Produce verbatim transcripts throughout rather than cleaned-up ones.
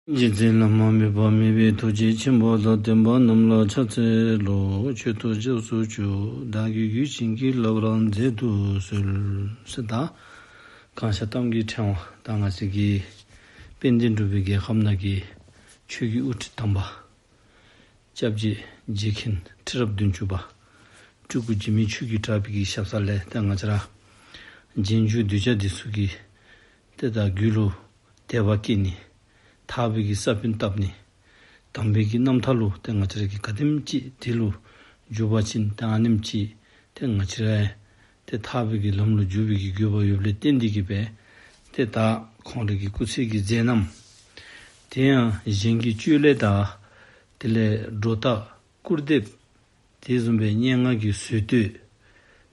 རྗེ་བཙུན་བླ་མ་དམིགས་པ་མེད་པའི་ཐུགས་རྗེ་ཆེན་པོ་དང་། བསྟན་པ་རྣམས་ལ་ཕྱག་འཚལ་ལོ། མཆོད་དོ་སྐྱབས་སུ་མཆིའོ། བདག་གིས་གུས་ཕྱིན་གྱིས་བླ་རབས་མཛད་དུ་གསོལ། ཟེར་ད་གང་ཤར་གཏམ་གྱི་ཕྲེང་བ། ད་ང་བཅས་ཀྱི་དཔལ་ལྡན་འབྲུག་པའི་རྒྱལ་ཁབ་ནང་གི་ཆོས་ཀྱི་དབུ་ཁྲིད་དམ་པ་སྐྱབས་རྗེ་རྗེ་མཁན་ཁྲི་རབས་བདུན་ཅུ་པ་སྤྲུལ་སྐུ་འཇིགས་མེད་ཆོས་ཀྱི་གྲགས་པའི་གི་ཞབས་ས་ལས། ཏེ་ང་བཅས་ར་རྗེས་འཇུག་གདུལ་བྱ་འདི་ཚུ་གི་ཏེ་ད་རྒྱུད་ལུ་དད་པ་སྐྱེ་ནི། ཐར་པའི་གི་ས་བོན་བཏབ་ནི། དམ་པའི་གི་རྣམ་ཐར་ལུ་ཏེ་ང་བཅས་ར་གིས་ག་དེམ་ཅིག་དེ་ལུ་འཇུག་པ་ཅིན་ཏེ་ཨ་ནེམ་ཅིག་ཏེ་ང་བཅས་ར་ཏེ་ཐར་པའི་གི་ལམ་ལུ་འཇུག་པའི་གི་དགོས་པ་ཡོདཔ་ལས་བརྟེན་ཏེ་གིས་སྦེ་ཏེ་ད་ཁོང་ར་གི་སྐུ་ཚེ་གི་མཛད་རྣམ། དེ་ཡང་གཞན་གྱི་བཅོལ་ལས་དང་དེ་ལས་སྒྲོ་བཏགས་སྐུར་འདེབས། དེ་བཟུམ་སྦེ་སྙན་ངག་གི་ཟོལ་བསྟོད།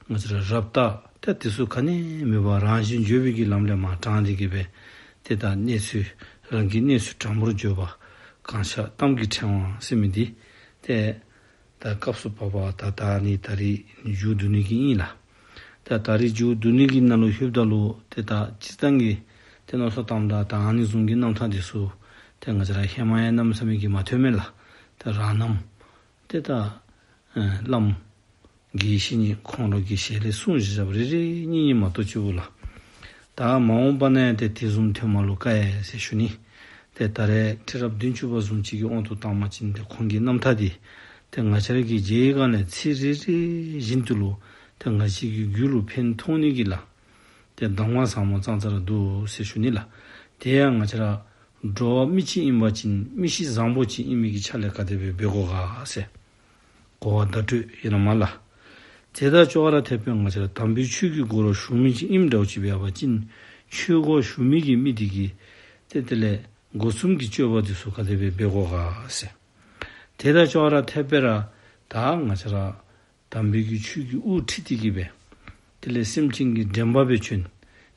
ང་བཅས་ར་རབ་བཏགས་ཏེ་དེ་ཚུ་ག་ནི་མེད་པར་རང་བཞིན་བརྗོད་པའི་གི་ལམ་ལས་མར་དྲངས་ཏེ་གིས་སྦེ་ཏེ་ད་གནས་ཚུལ་རང་གི་གནས་ཚུལ་དྲང་པོར་བརྗོད་པ། གང་ཤར་གཏམ་གྱི་ཕྲེང་བ་ཟེར་མི་འདི་ཏེ་ད་སྐབས་སུ་བབ་པ་ད་ད་ནི་ད་རིས་མཇུག་བསྡུ་ནི་གི་ཨིན་ལགས། ད་ད་རིས་མཇུག་བསྡུ་ནི་གི་ནང་ལུ་ལྷོདཔ་ད་ལུ་ཏེ་ད་སྤྱིར་བཏང་གི་ཏེ་མནོ་བསམ་བཏངམ་ད་ད་ཨ་ནི་བཟུམ་གྱི་རྣམ་ཐར་འདི་ཚུ་ཏེ་ང་བཅས་ར་ཧེ་མ་ཡང་གནམ་མེད་ས་མེད་ཀྱི་མ་ཐོན་མས་ལགས། ད་རང་རྣམ་ཏེ་ད་ཨེ་བླམ་དགེ་བཤེས་གཉེན་ཁོང་ར་གི་ཞལ་ལས་གསུང་བཞག་བཞགཔ་རེ་རེ་གཉིས་གཉིས་མ་གཏོགས་ཅིག་པོ་ལགས། ད་མ་འོངས་པ་ནང་ཡང་ཏེ་དེ་བཟུམ་ཐོན་མ་ལུ་དཀའ་ཡས་ཟེར་ཞུ་ནི། ཏེ་ད་རེས་ཁྲི་རབས་བདུན་ཅུ་པ་བཟུམ་ཅིག་གི་དབང་དུ་བཏང་བ་ཅིན་ཏེ་ཁོང་གི་རྣམ་ཐར་འདི་ཏེ་ང་བཅས་ར་གིས་མཇལ་བའི་སྒང་ལས་ཚིག་རེ་རེ་བཞིན་དུ་ལུ་ཏེ་ང་བཅས་ཀྱི་རྒྱུད་ལུ་ཕན་ཐོགས་ནི་གི་ལཱ་ཏེ་གདམས་ངག་ཟབ་མོ་ཙང་ཙ་ར་འདུག་ཟེར་ཞུ་ནི་ལགས། དེ་ཡང་ང་བཅས་ར་འགྲོ་བ་མི་ཅིག་ཨིན་པ་ཅིན་མི་གཤིས་བཟང་པོ་ཅིག་ཨིན་མི་གི་ཆ་ལས་ག་དེ་སྦེ་འབད་དགོ་ག་ཟེར། གོ་བ་བརྡ་སྤྲོད་ཨིན་ན་མས་ལགས། དེ་དང་ཅོག་ར་འཐདཔ་སྦེ་ང་བཅས་ར་དམ་པའི་ཆོས་ཀྱི་སྒོ་རུ་ཞུགས་མི་ཅིག་ཨིནམ་འདྲཝ་ཅིག་འབད་བ་ཅིན་ཆོས་སྒོ་ཞུགས་མི་གི་མི་དེ་གིས་ཏེ་དེ་ལས་སྒོ་གསུམ་གྱི་སྤྱོད་པ་དེ་ཚུ་ག་དེ་སྦེ་འབད་དགོ་ག་ཟེར། དེ་དང་ཅོག་ར་འཐདཔ་སྦེ་ར་ད་ང་བཅས་ར་དམ་པའི་གི་ཆོས་ཀྱི་དབུ་ཁྲིད་དེ་གིས་སྦེ་དེ་ལས་སེམས་ཅན་གྱི་འདྲེན་པ་སྦེ་བྱོན།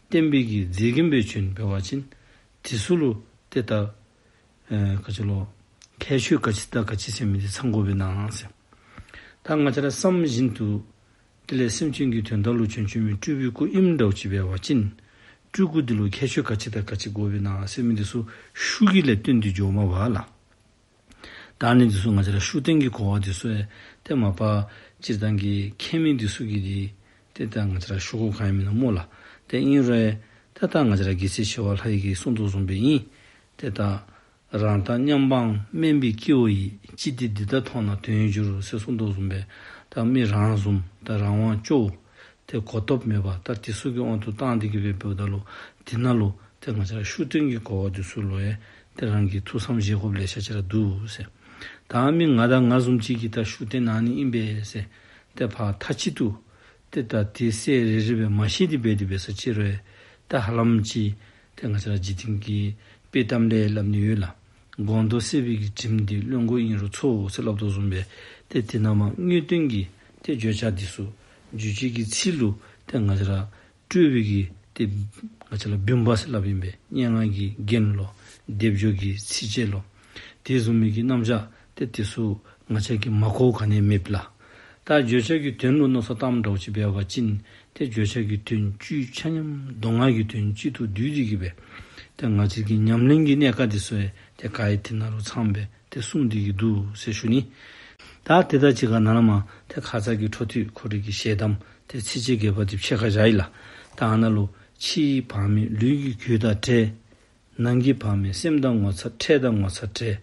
བསྟན་པའི་གི་མཛེས་རྒྱན་སྦེ་བྱོན་འབད་བ་ཅིན་དེ་ཚུ་ལུ་ཏེ་ད་ཨེ་ག་ཅི་ལོ། ཁྱད་ཆོས་ག་ཅི་དང་ག་ཅི་ཟེར་མི་འདི་ཚང་དགོ་པས་ན་ཟེར། ད་ང་བཅས་ར་བསམ་བཞིན་དུ་དེ་ལས་སེམས་ཅན་གྱི་དོན་དག་ལུ་བྱོན་བྱོན་མི་སྤྲུལ་པའི་སྐུ་ཨིནམ་འདྲཝ་ཅིག་འབད་བ་ཅིན་སྤྲུལ་སྐུ་འདི་ལུ་ཁྱད་ཆོས་ག་ཅི་དང་ག་ཅི་དགོ་པས་ན་ཟེར་མི་འདི་ཚུ་ཤུགས་ཀྱིས་ལས་བཏོན་ཏེ་འགྱོཝ་མས་པ་ལགས། ད་ཨ་ནི་འདི་ཚུ་ང་བཅས་ར་ཤུགས་བསྟན་གྱི་གོ་བ་འདི་ཚུ་ཡང་ཏེ་མ་པ་སྤྱིར་བཏང་གི་མཁས་མི་འདི་ཚུ་གིས་འདི་ཏེ་ད་ང་བཅས་ར་ཞུ་དགོཔ་ག་ཡང་མིན་ན་སྨོ་ལགས། ཏེ་ཨིན་རུང་ཡང་ཏེ་ད་ང་བཅས་ར་རྒྱལ་སྲས་ཞི་བ་ལྷ་ཡི་གིས་གསུངས་དོ་བཟུམ་སྦེ་ཨིན། ཏེ་ད་རང་དང་མཉམ་པའང་དམན་པའི་སྐྱེ་བོ་ཡིས། ཅི་སྟེ་འདི་དག་མཐོང་ན་དོན་ཡོད་འགྱུར་ཟེར་གསུངས་དོ་བཟུམ་སྦེ་ད་མི་རང་བཟུམ་ད་རང་དབང་སྐྱོ་བོ་ཏེ་གོ་རྟོགས་མེད་པ་ད་དེ་ཚུ་གི་དབང་དུ་བཏང་སྟེ་གིས་སྦེ་འབདཝ་ད་ལུ་དེ་ནང་ལུ་ཏེ་ང་བཅས་ར་ཤུགས་བསྟན་གྱི་གོ་བ་འདི་ཚུ་ལུ་ཡང་ཏེ་རང་གིས་ཐུགས་བསམ་བཞེས་དགོཔ་ལེ་ཤ་ཅིག་ར་འདུག་ཟེར། ད་མི་ང་དང་ང་བཟུམ་ཅིག་གིས་ད་ཤུགས་བསྟན་གནང་ནི་ཨིན་པས་ཟེར་ཏེ་ཕར་མཐའ་གཅིག་ཏུ་ཏེ་ད་དེ་གསལ་རི་རི་སྦེ་མ་ཤེས་ཏེ་འབད་དེ་འབད་ས་ཅིག་རུང་ཡང་ད་ཧ་ལམ་ཅིག་ཏེ་ང་བཅས་ར་འཇིག་རྟེན་གྱི་དཔྱེ་གཏམ་ལས་སླབ་ནི་ཡོད་ལགས། སྒོང་རྡོག་བསྲེགས་པའི་གི་གྲིམ་འདི་བློན་པོ་ཨིན་རུང་ཚོར་ཟེར་སླབ་དོ་བཟུམ་སྦེ་ཏེ་དེ་ནང་མར་དངོས་བསྟན་གྱི་ཏེ་བརྗོད་བྱ་འདི་ཚུ་རྗོད་བྱེད་ཀྱི་ཚིག་ལུ་ཏེ་ང་བཅས་ར་སྤྲོས་པའི་གི་ཏེ་ང་བཅས་ར་བུམ་པ་ཟེར་སླབ་ཨིན་པས། སྙན་ངག་གི་རྒྱན་ལོ། སྡེབ་སྦྱོར་གྱི་ཚིགས་བཅད་ལོ། དེ་བཟུམ་མའི་གི་རྣམ་གཞག་ཏེ་དེ་ཚུ་ང་བཅས་ཀྱིས་མ་གོཝ་ག་ནི་ཡང་མེདཔ་ལགས། ད་བརྗོད་བྱ་གི་དོན་ལུ་མནོ་བསམ་བཏངམ་འདྲཝ་ཅིག་འབད་བ་ཅིན་ཏེ་བརྗོད་བྱ་གི་དོན་བཅུད་ཆ་མཉམ་མདོ་སྔགས་ཀྱི་དོན་གཅིག་ཏུ་བསྡུས་ཏེ་གིས་སྦེ་ཏེ་ང་བཅས་ཀྱི་ཉམས་ལེན་གྱི་གནད་ཀ་འདི་ཚུ་ཡང་ཏེ་ག་ར་དེ་ནང་ལུ་ཚང་སྦེ་ཏེ་གསུངས་ཏེ་གིས་འདུག་ཟེར་ཞུ་ནི། ད་དེ་དང་གཅིག་ཁར་ནཱ་ལས་མར་ཏེ་ཁ་ཙ་གི་འཕྲོ་མཐུད་ཁོ་རའི་གི་ཞལ་གདམས་ཏེ་ཚིགས་བཅད་བརྒྱད་པ་འདི་ཕྱེད་ཀ་བཞག་ཡི་ལགས། ད་ཨ་ནཱ་ལུ་ཕྱི་ཡི་བག་མེད་ལུས་ཀྱི་རྒྱུད་དང་བྲལ། ནང་གི་བག་མེད་སེམས་དང་ངོ་ཚ་འཕྲལ་དང་ངོ་ཚ་བྲལ།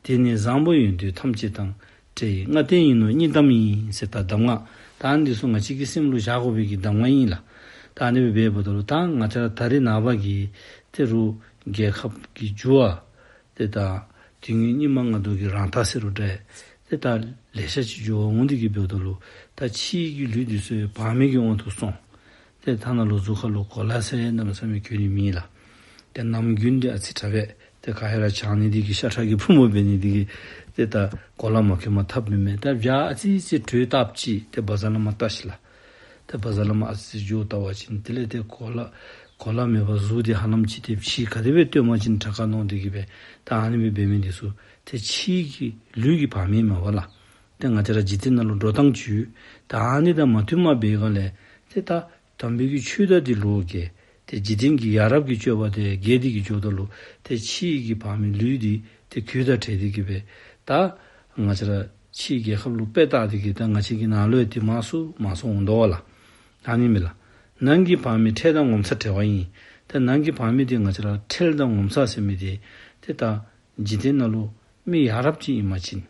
དེ་ནི་བཟང་པོ་ཡོན་ཏན་ཐམས་ཅད་དང་། བྲལ་བའི་ལྔ་ལྡན་ཡིན་ནོ་གཉིས་ལྟ་མིན་ཟེར་ད་གདམས་ངག་ད་ཨ་ནི་འདི་ཚུ་ང་བཅས་ཀྱི་སེམས་ལུ་བཞག་དགོ་པའི་གི་གདམས་ངག་ཨིན་ལགས། ད་ཨ་ནི་སྦེ་འབདཝ་ད་ལུ་ད་ང་བཅས་ར་ད་རེས་ནངས་པ་གི་ཏེ་རུང་རྒྱལ་ཁབ་ཀྱི་འགྱུར་བ་ཏེ་ད་དུས་ངན་སྙིགས་མ་ལྔ་བདོ་གི་རང་རྟགས་ཟེར་རུང་འདྲ། ཏེ་ད་ལེ་ཤ་ཅིག་འགྱུར་བ་འོང་སྟེ་གིས་འབདཝ་ད་ལུ་ད་ཕྱི་གི་ལུས་འདི་ཚུ་ཡང་བག་མེད་ཀྱི་དབང་དུ་སོང་། ཏེ་ཐ་ན་ལུ་གཟུགས་ཁ་ལུ་གོ་ལ་ཟེར་གནམ་མེད་ས་མེད་གྱོན་ནི་མེད་ལགས། ཏེ་ནམ་རྒྱུན་འདི་ཨ་ཙི་དྲག་པས། ཏེ་ག་ཧེ་ར་བྱང་ནི་འདི་གིས་ཤ་ཁྲག་གི་ཕུང་པོ་འབད་ནི་འདི་གིས་ཏེ་ད་གོ་ལ་མ་གྱོན་པར་ཐབས་མེད་མས། ད་བྱཱར་ཨ་ཙི་ཙི་དྲོད་བཏབ་ཅི། ཏེ་བ་ཛར་ལས་མར་བལྟ་ཤིག་ལགས། ཏེ་བ་ཛར་ལས་མར་ཨ་ཙི་ཙི་འགྱོ་བལྟ་བ་ཅིན་དེ་ལས་ཏེ་གོ་ལ་གོ་ལ་མེད་པར་གཟུགས་འདི་ཧ་ལམ་ཅིག་ཏེ་ཕྱི་ག་དེ་སྦེ་སྟོནམ་ཅིག་དྲག་ག་མནོ་སྟེ་གིས་སྦེ་ད་ཨ་ནི་སྦེ་འབད་མི་འདི་ཚུ་ཏེ་ཕྱི་གི་ལུས་ཀྱི་བག་མེད་མས་པ་ལགས། ཏེ་ང་བཅས་ར་འཇིག་རྟེན་ནང་ལུ་འགྲོ་སྟངས་ཅིག་ཡོད། ད་ཨ་ནི་དང་མ་མཐུནམ་འབད་བའི་སྒང་ལས་ཏེ་ད་དམ་པའི་གི་ཆོས་དང་འདི་ལུ་གིས་ ཏེ་འཇིག་རྟེན་གྱི་ཡ་རབས་ཀྱི་སྤྱོད་པ་དེ་རྒྱས་ཏེ་གི་འགྱོཝ་ད་ལུ་ཏེ་ཕྱིའི་གི་བག་མེད་ལུས་འདི་ཏེ་གོས་དང་བྲལ་ཏེ་གི་སྦེ་ད་ང་བཅས་ར་ཕྱིའི་རྒྱལ་ཁབ་ལུ་དཔེ་བལྟ་སྟེ་གི་ད་ང་བཅས་ཀྱི་ནང་ལུ་ཡང་ཏེ་མང་སུ་མང་སུ་འོང་དོ་བ་ལགས། ཨ་ནི་མས་ལགས། ནང་གི་བག་མེད་ཁྲེལ་དང་ངོ་ཚ་བྲལ་བ་ཡིན། ཏེ་ནང་གི་བག་མེད་འདི་ང་བཅས་ར་ཁྲེལ་དང་ངོ་ཚ་ཟེར་མི་འདི་ཏེ་ད་འཇིག་རྟེན་ནང་ལུ་མི་ཡ་རབས་ཅིག་ཨིན་པ་ཅིན།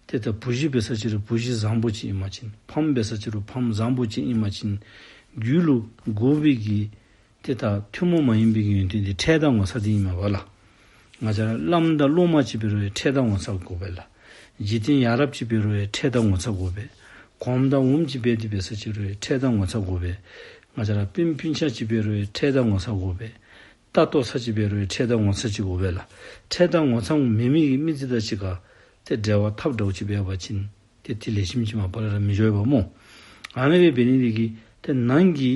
ཏེ་ད་བུ་གཞི་འབད་ས་ཅིག་རུང་བུ་གཞི་བཟང་པོ་ཅིག་ཨིན་པ་ཅིན། ཕམ་འབད་ས་ཅིག་རུང་ཕམ་བཟང་པོ་ཅིག་ཨིན་པ་ཅིན། རྒྱུད་ལུ་དགོ་པའི་གི་ཏེ་ད་ཐུན་མོང་མ་ཡིན་པའི་གི་ཡོན་ཏན་འདི་ཁྲེལ་དང་ངོ་ཚ་འདི་ཨིན་མས་པ་ལགས། ང་བཅས་ར་བླམ་དང་སློབ་མ་ཅིག་འབད་རུང་ཡང་ཁྲེལ་དང་ངོ་ཚ་དགོ་པས་ལགས། འཇིག་རྟེན་ཡ་རབས་ཅིག་འབད་རུང་ཡང་ཁྲེལ་དང་ངོ་ཚ་དགོ་པས། གོངམ་དང་འོགམ་ཅིག་འབད་དེ་འབད་ས་ཅིག་རུང་ཡང་ཁྲེལ་དང་ངོ་ཚ་དགོ་པས། ང་བཅས་ར་སྤུན་སྤུན་ཆ་ཅིག་འབད་རུང་ཡང་ཁྲེལ་དང་ངོ་ཚ་དགོ་པས། ལྟ་ལྟོ་ཚང་ཅིག་འབད་རུང་ཡང་ཁྲེལ་དང་ངོ་ཚ་ཅིག་དགོ་པས་ལགས། ཁྲེལ་དང་ངོ་ཚ་མེད་མི་གི་མི་ཅིག་དང་གཅིག་ཁར་ཏེ་འབྲེལ་བ་འཐབ་འདྲཝ་ཅིག་འབད་བ་ཅིན་ཏེ་དེ་ལེགས་ཤོམ་ཅིག་མ་པ་ལས་ར་མི་འགྱོ་བས་སྨོ། ཨ་ནི་སྦེ་འབད་ནི་འདི་གིས་ཏེ་ནང་གི་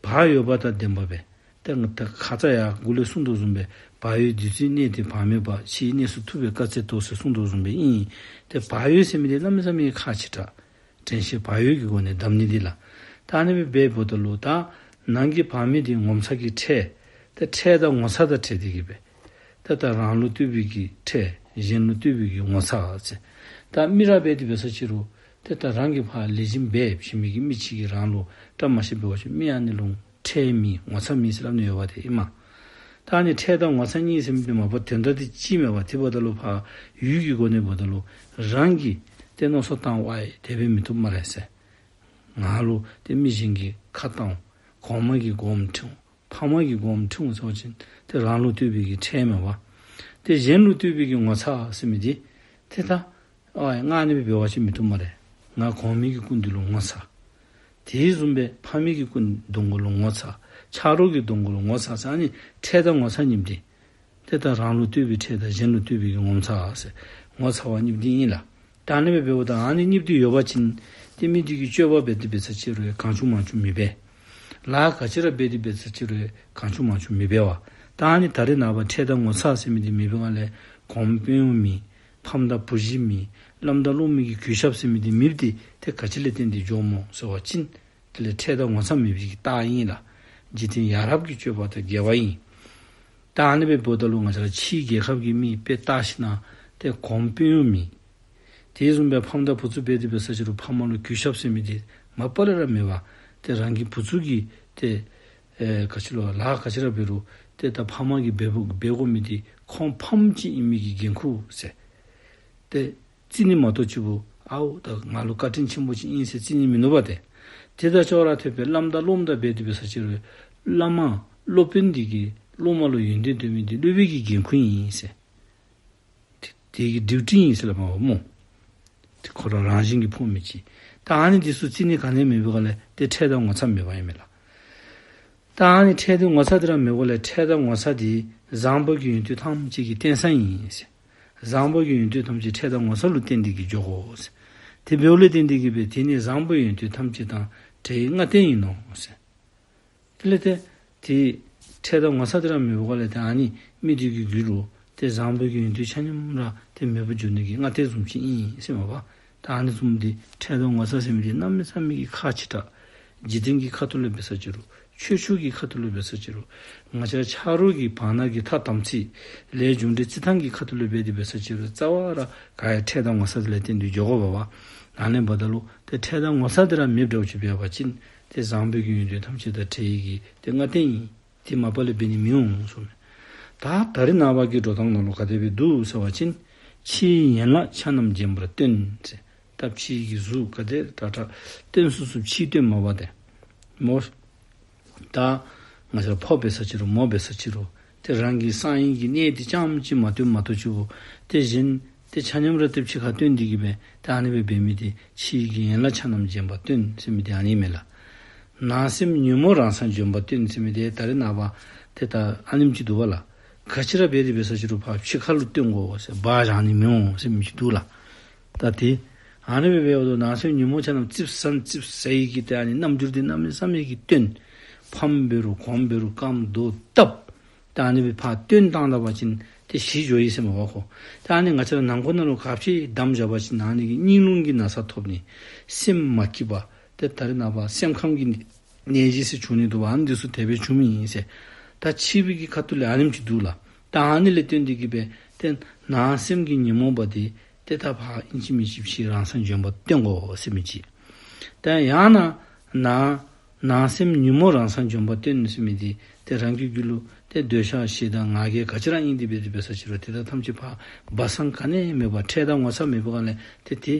བག་ཡོད་པ་དང་ལྡན་པ་སྦེ་ཏེ་ང་ད་ཁ་ཙ་ཡང་གོང་ལས་གསུངས་དོ་བཟུམ་སྦེ་བག་ཡོད་བདུད་རྩིའི་གནས་ཏེ་བག་མེད་པ། ཕྱིའི་གནས་སུ་ཐུབ་པས་དཀའ་སྤྱད་དོ་ཟེར་གསུངས་དོ་བཟུམ་སྦེ་ཨིན། ཏེ་བག་ཡོད་ཟེར་མི་འདི་གནམ་མེད་ས་མེད་ཁག་ཆེ་དྲགས། དྲན་ཤེས་བག་ཡོད་ཀྱི་སྒོ་ནས་བསྡམ་ནི་འདི་ལགས། ད་ཨ་ནི་སྦེ་འབདཝ་ད་ལུ་ད་ནང་གི་བག་མེད་འདི་ངོ་ཚ་གི་ཁྲེལ། ད་ཁྲེལ་དང་ངོ་ཚ་དང་བྲལ་ཏེ་གི་སྦེ་ད་ད་རང་ལུ་ལྟོས་པའི་གི་ཁྲེལ། གཞན་ལུ་ལྟོས་པའི་གི་ངོ་ཚ་ཟེར། ད་མི་ར་འབད་དེ་འབད་ས་ཅིག་རུང་ད་ད་རང་གིས་ཕར་ལེགས་ཤོམ་འབད་ཤེས་མི་གི་མི་ཅིག་གིས་རང་ལུ་བཀྲ་མ་ཤིསཔ་འབད་བ་ཅིན་མི་ཨ་ནི་ལུ་ཁྲེལ་མེད་ངོ་ཚ་མེད་ཟེར་སླབ་ནི་ཡོདཔ་དེ་ཨིན་མས། ད་ཨ་ནི་ཁྲེལ་དང་ངོ་ཚ་གཉིས་ཟེར་མི་འདི་མ་པ་དོན་དག་འདི་གཅིག་མས་པ། དེ་འབདཝ་ད་ལུ་ཕར་ཡུལ་གྱི་སྒོ་ནས་འབདཝ་ད་ལུ་རང་གིས་ཏེ་མནོ་བསམ་བཏང་ཝའི་དེ་སྦེ་མི་བཏུབ་སྨ་རེ་ཟེར། ང་ལུ་ཏེ་མི་གཞན་གྱིས་ཁ་བཏང་འོང་། གོང་མ་གིས་མགུ་འཐོམ་འོང་། ཕམ་གིས་མགུ་འཐོམ་འོང་ཟེར་བ་ཅིན་ཏེ་རང་ལུ་ལྟོས་པའི་གི་ཁྲེལ་མས་པ། ཏེ་གཞན་ལུ་ལྟོས་པའི་གི་ངོ་ཚ་ཟེར་མི་འདི་ཏེ་ད་ཨ་ང་ཨ་ནི་སྦེ་འབད་བ་ཅིན་མི་བཏུབ་སྨ་རེ། ང་གོང་མའི་གི་སྐུ་མདུན་ལུ་ངོ་ཚ། དེ་བཟུམ་སྦེ་ཕ་མའི་གི་སྐུ་གདོང་ཁ་ལུ་ངོ་ཚ། ཆ་རོགས་ཀྱི་གདོང་ཁ་ལུ་ངོ་ཚ་ཟེར། ཨ་ནི་ཁྲེལ་དང་ངོ་ཚ་གཉིས་འདི་ཏེ་ད་རང་ལུ་ལྟོས་པའི་ཁྲེལ་དང་གཞན་ལུ་ལྟོས་པའི་གི་ངོ་ཚ་ཟེར། ངོ་ཚ་བ་གཉིས་འདི་ཨིན་ལགས། ད་ཨ་ནི་སྦེ་འབདཝ་ད་ཨ་ནི་གཉིས་འདི་ཡོད་པ་ཅིན་ཏེ་མི་འདི་གིས་སྤྱོད་པ་འབད་དེ་འབད་ས་ཅིག་རུང་གང་བྱུང་མང་བྱུང་མི་འབད། ལཱ་ག་ཅི་ར་འབད་དེ་འབད་ས་ཅིག་རུང་གང་བྱུང་མང་བྱུང་མི་འབད་བ། ད་ཨ་ནི་ད་རེས་ནངས་པ་ཁྲེལ་དང་ངོ་ཚ་ཟེར་མི་འདི་མེད་པའི་སྒང་ལས་གོངམ་དཔོན་གཡོག་མེད། ཕམ་དང་བུ་གཞི་མེད། བླམ་དང་སློབ་མའི་གི་གུས་ཞབས་ཟེར་མི་འདི་མེདཔ་འདི་ཏེ་ག་ཅི་ལས་བརྟེན་ཏེ་འགྱོཝ་སྨོ་ཟེར་བ་ཅིན་དེ་ལས་ཁྲེལ་དང་ངོ་ཚ་མེད་པའི་གི་རྟགས་ཨིན་ལགས། འཇིག་རྟེན་ཡ་རབས་ཀྱི་སྤྱོད་པ་དང་འགལ་བ་ཨིན། ད་ཨ་ནི་སྦེ་འབདཝ་ད་ལུ་ང་བཅས་ར་ཕྱིའི་རྒྱལ་ཁབ་ཀྱི་མི་དཔེ་བལྟ་ཞིན་ན་ཏེ་གོངམ་དཔོན་གཡོག་མེད། དེ་བཟུམ་སྦེ་ཕམ་དང་བུ་ཚུ་འབད་དེ་འབད་ས་ཅིག་རུང་ཕམ་ལུ་གུས་ཞབས་ཟེར་མི་འདི་མ་པ་ལས་ར་མེད་པ། ཏེ་རང་གི་བུ་ཚུ་གིས་ཏེ་ཨེ་ག་ཅི་ལོ་ལཱ་ག་ཅི་ར་འབད་རུང་ཏེ་ད་ཕམ་གིས་འབད་དགོ་འབད་དགོ་མི་འདི་ཁོང་ཕམ་ཅིག་ཨིན་མི་གི་འགན་ཁུར་ཟེར། ཏེ་བརྩི་ནི་མ་གཏོགས་ཅིག་པོ་ཨའོ་ད་ང་ལུ་བཀའ་དྲིན་ཆེན་པོ་ཅིག་ཨིན་ཟེར་བརྩི་ནི་མིན་ནུག་པ་ཏེ། དེ་དང་ཅོག་ར་འཐདཔ་སྦེ་བླམ་དང་སློབ་མ་དང་འབད་དེ་འབད་ས་ཅིག་རུང་བླ་མ་སློབ་དཔོན་འདི་གིས་སློབ་མ་ལུ་ཡོན་ཏན་སྟོན་མི་འདི་སློབ་དཔོན་གྱི་འགན་ཁུར་ཨིན་ཟེར། དེ་དེ་གི་ཌིའུ་ཊི་ཨིན་ཟེར་སླབ་མས་པ་སྨོ། དེ་ཁོ་ར་རང་བཞིན་གྱིས་ཕོག་མི་ཅིག། ད་ཨ་ནི་འདི་ཚུ་བརྩི་ནི་ག་ནི་ཡང་མེད་པའི་སྒང་ལས་ཏེ་ཁྲེལ་དང་ངོ་ཚ་མེད་པ་ཨིན་མས་ལགས། ད་ཨ་ནི་ཁྲེལ་དང་ངོ་ཚ་འདི་ར་མེད་པའི་སྒང་ལས་ཁྲེལ་དང་ངོ་ཚ་འདི་བཟང་པོ་གི་ཡོན་ཏན་ཐམས་ཅད་ཀྱི་རྟེན་ས་ཨིན་ཟེར། བཟང་པོ་གི་ཡོན་ཏན་ཐམས་ཅད་ཁྲེལ་དང་ངོ་ཚ་ལུ་བརྟེན་ཏེ་གི་འགྱོ་དགོ་ཟེར། དེ་འབདཝ་ལས་བརྟེན་ཏེ་གི་སྦེ་དེ་ནི་བཟང་པོའི་ཡོན་ཏན་ཐམས་ཅད་དང་བྲལ་བའི་སྔ་ལྟས་ཡིན་ནོ་ཟེར། དེ་ལས་ཏེ་དེ་ཁྲེལ་དང་ངོ་ཚ་འདི་ར་མེད་པའི་སྒང་ལས་ཏེ་ཨ་ནི་མི་འདི་གི་རྒྱུད་ལུ་ཏེ་བཟང་པོའི་གི་ཡོན་ཏན་ཆ་མཉམ་ར་ཏེ་མེདཔ་འགྱོ་ནི་གི་སྔ་ལྟས་བཟུམ་ཅིག་ཨིན་ཟེར་མས་པ། ད་ཨ་ནི་བཟུམ་འདི་ཁྲེལ་དང་ངོ་ཚ་ཟེར་མི་འདི་གནམ་མེད་ས་མེད་ཀྱི་ཁག་ཆེ་དྲགས། འཇིག་རྟེན་གྱི་ཁ་ཐུག་ལས་འབད་ས་ཅིག་རུང་ཆོས་ཕྱོགས་ཀྱི་ཁ་ཐུག་ལས་འབད་ས་ཅིག་རུང་ང་བཅས་ཆ་རོགས་ཀྱི་བར་ན་གི་ཐ་དམ་ཚིག་ལས་རྒྱུ་འབྲས་རྩི་ཐངས་ཀྱི་ཁ་ཐུག་ལས་འབད་དེ་འབད་ས་ཅིག་རུང་རྩ་བ་ར་ག་ཡང་ཁྲེལ་དང་ངོ་ཚ་འདི་ལས་བརྟེན་ཏེ་འགྱོ་དགོ་པས་པ། ཨ་ནི་འབདཝ་ད་ལུ་ཏེ་ཁྲེལ་དང་ངོ་ཚ་འདི་ར་མེདཔ་འདྲཝ་ཅིག་འབད་བ་ཅིན་ཏེ་བཟང་པོའི་གི་ཡོན་ཏན་ཐམས་ཅད་དང་བྲལ་བའི་གི་ཏེ་སྔ་ལྟས་ཨིན། དེ་མ་པ་ལས་འབད་ནི་མི་འོང་གསུངས་མས། ད་ད་རེས་ནངས་པ་གི་འགྲོ་སྟངས་ནང་ལུ་ག་དེ་སྦེ་འདུག་ཟེར་བ་ཅིན་ཕྱིའི་ཡན་ལག་ཆ་རྣམས་བརྗེན་པར་སྟོན་ཟེར། ད་ཕྱིའི་གི་གཟུགས་ག་དེ་དྲག་དྲག་སྟོན་ཚུགས་ཚུགསཔ་ཅིག་སྟོནམ་མས་པ་ཏེ། མོ། ད་ང་བཅས་ར་ཕོ་འབད་ས་ཅིག་རུང་མོ་འབད་ས་ཅིག་རུང་ཏེ་རང་གི་གསང་བའི་གི་གནས་འདི་རྐྱངམ་ཅིག་མ་སྟོན་མ་གཏོགས་ཅིག་པོ་ཏེ་གཞན་ཏེ་ཆ་མཉམ་ར་ཏེ་ཕྱི་ཁར་སྟོན་ཏེ་གི་སྦེ་ཏེ་ཨ་ནི་སྦེ་འབད་མི་འདི་ཕྱིའི་གི་ཡན་ལག་ཆ་རྣམས་བརྗེན་པར་སྟོན་ཟེར་མི་འདི་ཨ་ནི་མས་ལགས། ནང་སེམས་ཉོན་མོངས་རང་སར་འཇོམས་པར་སྟོན་ཟེར་མི་འདི་ད་རེས་ནངས་པ་ཏེ་ད་ཨ་ནེམ་ཅིག་འདུག་པ་ལགས། ག་ཅི་ར་འབད་དེ་འབད་ས་ཅིག་རུང་ཕར་ཕྱི་ཁ་ལུ་སྟོན་དགོ་ཟེར་སྦ་བཞག་ནི་མི་འོང་ཟེར་མི་ཅིག་འདུག་ལགས། ད་ཏེ་ཨ་ནི་སྦེ་འབདཝ་ད་ནང་སེམས་ཉོན་མོངས་ཆ་རྣམས་ཙིགཔ་ཟ་ཙིགཔ་ཟ་ཡི་གི་ཏེ་ཨ་ནི་རྣམ་འགྱུར་འདི་གནམ་མེད་ས་མེད་ཀྱི་སྟོན། ཕམ་འབད་རུང་གོངམ་འབད་རུང་རྐངམ་རྡོག་བཏབ། ད་ཨ་ནི་སྦེ་ཕར་སྟོན་བཏང་ད་པ་ཅིན་ཏེ་ཞི་འགྱོ་ཡི་ཟེར་མས་པ་ཁོ། ད་ཨ་ནི་ང་བཅས་ར་ནང་འཁོད་ནང་ལུ་ག་ཅི་བསྡམས་བཞག་པ་ཅིན་ཨ་ནི་གིས་སྙིང་རླུང་གི་ན་ཚ་ཐོབ་ནི། སེམས་མ་སྐྱིད་པ། ཏེ་ད་རེས་ནངས་པ་སེམས་ཁམས་ཀྱི་ ནད་གཞི་ཟེར་བྱུང་ནི་འདུག་པ། ཨ་ནི་འདི་ཚུ་དེ་སྦེ་བྱུང་མི་ཨིན་ཟེར། ད་འཆི་བའི་གི་ཁ་ཐུག་ལས་ཨ་ནེམ་ཅིག་འདུག་ལགས། ད་ཨ་ནི་ལས་བརྟེན་ཏེ་གིས་སྦེ་ཏེ་ནང་སེམས་ཀྱི་ཉོན་མོངས་པ་འདི་ཏེ་ད་ཕར་ཨིན་ཅི་མིན་ཅི་ཕྱིའི་རང་སངས་ལྗོན་པ་སྟོན་དགོ་ཟེར་མི་ཅིག། ད་ཡང་ན་ནང་ནང་སེམས་ཉོན་མོངས་རང་སངས་ལྗོན་པ་སྟོན་ཟེར་མི་འདི་ཏེ་རང་གི་རྒྱུད་ལུ་ཏེ་འདོད་ཆགས་ཞེ་སྡང་ང་རྒྱལ་ག་ཅི་ར་ཨིན་ཏེ་འབད་དེ་འབད་ས་ཅིག་རུང་ཏེ་ད་ཐམས་ཅད་ཕར་སྦ་གསང་ག་ནི་མེད་པར་འཕྲལ་དང་ངོ་ཚ་མེད་པའི་སྒང་ལས་ཏེ་དེ་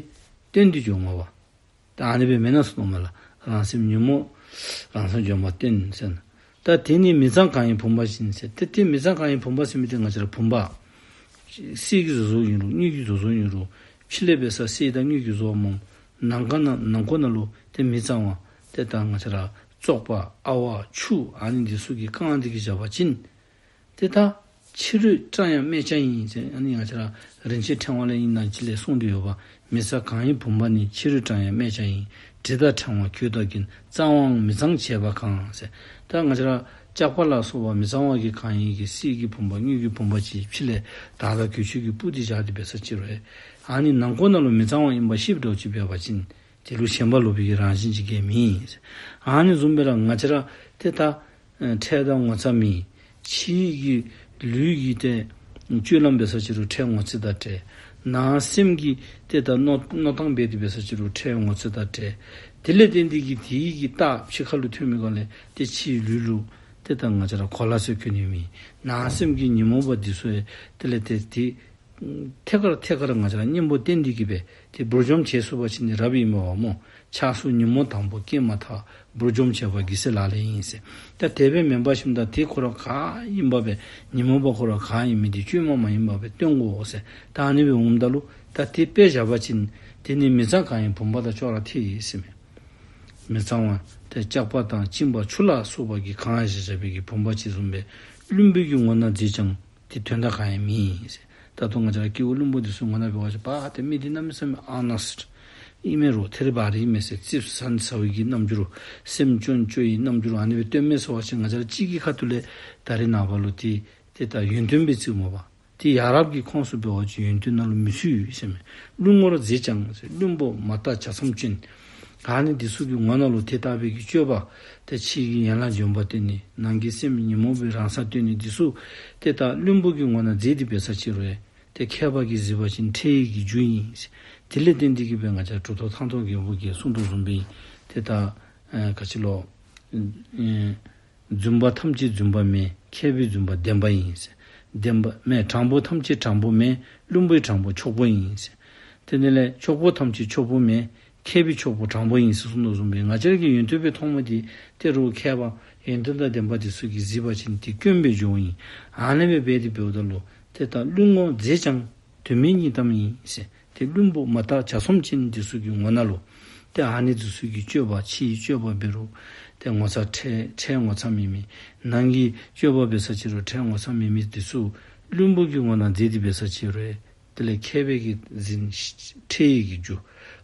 སྟོན་ཏེ་འགྱོཝ་མས་པ། ད་ཨ་ནི་སྦེ་མེན་ན་ཟེར་མནོཝ་མས་ལགས། རང་སེམས་ཉོན་མོངས་རང་སངས་ལྗོན་པ་སྟོན་ཟེར་ན། ད་དེ་ནི་མི་གཙང་གང་ཡིན་བུམ་པ་བཞིན་ཟེར། ཏེ་དེ་མི་གཙང་གང་ཡིན་བུམ་པ་ཟེར་མི་འདི་ང་བཅས་ར་བུམ་པ་གསེར་གྱི་བཟོ་བཟོཝ་ཨིན་རུང་དངུལ་གྱི་བཟོ་བཟོཝ་ཨིན་རུང་ཕྱི་ལས་འབད་ས་གསེར་དང་དངུལ་གྱི་བཟོཝ་སྨོ། ནང་ཁ་ན་ནང་ཁོག་ནང་ལུ་ཏེ་མི་གཙང་བ་ཏེ་ད་ང་བཅས་ར་བཙོག་པ་ཨ་ཝ་ཆུ་ཨ་ནི་འདི་ཚུ་གིས་བཀང་སྟེ་གིས་བཞག་པ་ཅིན་ཏེ་ད་ཕྱི་རོལ་བཀྲ་ཡང་སྨད་ཆ་ཡིན་ཟེར། ཨ་ནི་ང་བཅས་ར་རིན་ཆེན་ཕྲེང་བ་ལས་ཨིན་ན་ཅིག་ལས་གསུངས་ཏེ་ཡོད་པ། མི་གཙང་གང་ཡིན་བུམ་པ་ནི། ཕྱི་རོལ་བཀྲ་ཡང་སྨད་ཆ་ཡིན། དྲི་དང་ཕྲེང་བ་གོས་དང་རྒྱན། གཙང་བའང་མི་གཙང་བྱས་པ་གང་ཟེར། ད་ང་བཅས་ར་ལྕགས་པ་ལ་སོགས་པ་མི་གཙང་བ་གི་གང་ཡིན་གྱི་གསེར་གྱི་བུམ་པ་དངུལ་གྱི་བུམ་པ་ཅིག་ཕྱི་ལས་དར་དང་གོས་ཆེན་གྱིས་སྤུར་ཏེ་བཞག་སྟེ་འབད་ས་ཅིག་རུང་ཨ་ནི་ནང་ཁོག་ནང་ལུ་མི་གཙང་བ་ཨིན་པ་ཤེསཔ་འདྲཝ་ཅིག་འབད་བ་ཅིན་དེ་ལུ་ཞེན་པ་ལོག་པའི་གི་རང་བཞིན་ཅིག་ག་མེད། ཨ་ནི་བཟུམ་སྦེ་ར་ང་བཅས་ར་ཏེ་ད་ཨེ་འཕྲལ་དང་ངོ་ཚ་མེད། ཕྱིའི་གི་ལུས་ཀྱི་ཏེ་སྤྱོད་ལམ་འབད་ས་ཅིག་རུང་འཕྲལ་ངོ་ཚ་དང་བྲལ། ནང་སེམས་ཀྱི་ཏེ་ད་མནོ་མནོ་ཐངས་འབད་དེ་འབད་ས་ཅིག་རུང་འཕྲལ་ངོ་ཚ་དང་བྲལ། དེ་ལས་བརྟེན་ཏེ་གིས་དེའི་གི་རྟགས་ཕྱི་ཁ་ལུ་ཐོན་མི་སྒང་ལས་ཏེ་ཕྱིའི་ལུས་ལུ་ཏེ་ད་ང་བཅས་ར་གོ་ལ་ཟེར་གོ་ནི་མེད། ནང་སེམས་ཀྱི་ཉོན་མོངས་པ་འདི་ཚུ་ཡང་དེ་ལས་ཏེ་དེ་ཐད་ཀར་ཐད་ཀར་ང་བཅས་ར་གཉེན་པོ་བསྟེན་ཏེ་གིས་སྦེ་ཏེ་འབུར་འཇོམས་བྱེད་ཚུགས་པ་ཅིན་ནི་རབ་ཨིན་མས་པ་སྨོ། ཆགས་སོགས་ཉོན་མོངས་དང་པོ་སྐྱེས་མ་ཐག། འབུར་འཇོམས་བྱེད་པ་རྒྱལ་སྲས་ལག་ལེན་ཡིན་ཟེར། ད་དེ་སྦེ་མེན་པར་ཞིནམ་ད་དེ་ཁོ་ར་ག་ཨིན་པ་སྦེ་ཉོན་མོངས་པ་ཁོ་ར་ག་ཨིན་མི་འདི་བཅོས་མ་མ་ཡིན་པ་སྦེ་སྟོན་དགོ་ཟེར། ད་ཨ་ནི་སྦེ་འོངམ་ད་ལུ་ད་དེ་དཔེ་བཞག་པ་ཅིན་དེ་ནི་མི་གཙང་གང་ཡིན་བུམ་པ་དང་ཅོག་ར་འཐད་ཡི་ཟེར་མས། མི་གཙང་བ་ཏེ་ལྕགས་པ་དང་གཅིན་པ་ཆུ་ལ་སོགས་པ་གིས་གང་བཞག་བཞག་པའི་གི་བུམ་པ་ཅིག་བཟུམ་སྦེ་བླུན་པོའི་གི་ངོ་ན་མཛེས་ཀྱང་དེ་དོན་དག་གང་ཡང་མེད་ཟེར། ད་ལྟོ་ང་བཅས་ར་སྐྱེ་བོ་བླུན་པོ་འདི་ཚུ་ངོ་ན་འབད་བ་ཅིན་པ་ཏེ་མི་འདི་གནམ་མེད་ས་མེད་ཨ་ནཱས་ཨིན་མས་རུང་ཐེ་རི་བ་རི་ཨིན་མས་ཟེར། ཙིགཔ་ཟ་ནི་ཟ་བའི་གི་རྣམ་འགྱུར་རུང་སེམས་སྐྱོ་ནི་སྐྱོ་བའི་རྣམ་འགྱུར་རུང་ཨ་ནི་སྦེ་སྟོནམ་མས་ཟེར་བ་ཅིན་ང་བཅས་ར་གཅིག་གི་ཁ་ཐུག་ལས་ད་རེས་ནངས་པ་ལུ་ཏེ་ཏེ་ད་ཡོན་ཏན་སྦེ་བརྩིཝ་མས་པ། ཏེ་ཡ་རབས་ཀྱི་ཁོངས་སུ་འབད་བ་ཅིན་ཡོན་ཏན་ནང་ལུ་མི་ཚུད་ཟེར་མས། བླུན་ངོར་མཛེས་ཀྱང་ཟེར། བླུན་པོ་མ་དག་ཇ་ཚོམ་ཅན། ཨ་ནི་འདི་ཚུ་གི་ངོ་ནང་ལུ་དེ་ལྟ་བུའི་གི་སྤྱོད་པ་ཏེ་ཕྱི་གི་ཡན་ལག་འཇོམས་པ་སྟོན་ནི་ནང་གི་སེམས་ཉོན་མོངས་པའི་རང་ས་སྟོན་ནི་འདི་ཚུ་ཏེ་ད་བླུན་པོ་གི་ངོ་ནང་མཛེས་ཏེ་འབད་ས་ཅིག་རུང་ཏེ་མཁས་པ་གིས་གཟིགས་པ་ཅིན་འཕྲལ་ཡིག་གི་རྒྱུ་ཨིན་ཟེར། དེ་ལས་བརྟེན་ཏེ་གིས་སྦེ་ང་བཅས་གྲུབ་ཐོབ་ཐང་སྟོང་རྒྱལ་པོ་གིས་གསུངས་དོ་བཟུམ་སྦེ་ཏེ་ད་ཨེ་ག་ཅི་ལོ་ཨེ་རྫུན་པ་ཐམས་ཅད་རྫུན་པ་མེད། མཁས་པའི་རྫུན་པ་བདེན་པ་ཡིན་ཟེར། བདེན་པ་མེད། དྲང་པོ་ཐམས་ཅད་དྲང་པོ་མེད། བླུན་པོའི་དྲང་པོ་ཕྱོགས་པོ་ཡིན་ཟེར། དེ་ནས་ལས་ཕྱོགས་པོ་ཐམས་ཅད་ཕྱོགས་པོ་མེད། མཁས་པའི་ཕྱོགས་པོ་དྲང་པོ་ཡིན་ཟེར་གསུངས་དོ་བཟུམ་སྦེ་ང་བཅས་ར་གི་ཡོན་ཏན་སྦེ་མཐོང་མི་འདི་ཏེ་རུང་མཁས་པ་ཡོན་ཏན་དང་ལྡན་པ་འདི་ཚུ་གིས་གཟིགས་པ་ཅིན་ཏེ་སྐྱོན་སྦེ་འགྱོཝ་ཨིན། ཨ་ནི་སྦེ་འབད་དེ་འབདཝ་ད་ལུ་ཏེ་ད་བླུན་ངོར་མཛེས་ཀྱང་དོན་མེད་སྙིང་གཏམ་ཡིན་ཟེར། ཏེ་བླུན་པོ་མ་དག་ཇ་ཚོམ་ཅན་འདི་ཚུ་གི་ངོ་ནང་ལུ་ཏེ་ཨ་ནི་འདི་ཚུ་གི་སྤྱོད་པ་ཕྱིའི་སྤྱོད་པ་འབད་རུང་ཏེ་ངོ་ཚ་འཕྲལ་འཕྲལ་ངོ་ཚ་མེད་མི་ནང་གི་སྤྱོད་པ་འབད་ས་ཅིག་རུང་འཕྲལ་ངོ་ཚ་མེད་མི་འདི་ཚུ་བླུན་པོ་གི་ངོ་ནང་མཛེས་ཏེ་འབད་ས་ཅིག་རུང་དེ་ལས་མཁས་པའི་གིས་གཟིགས་འཕྲལ་ཡིག་གི་རྒྱུ།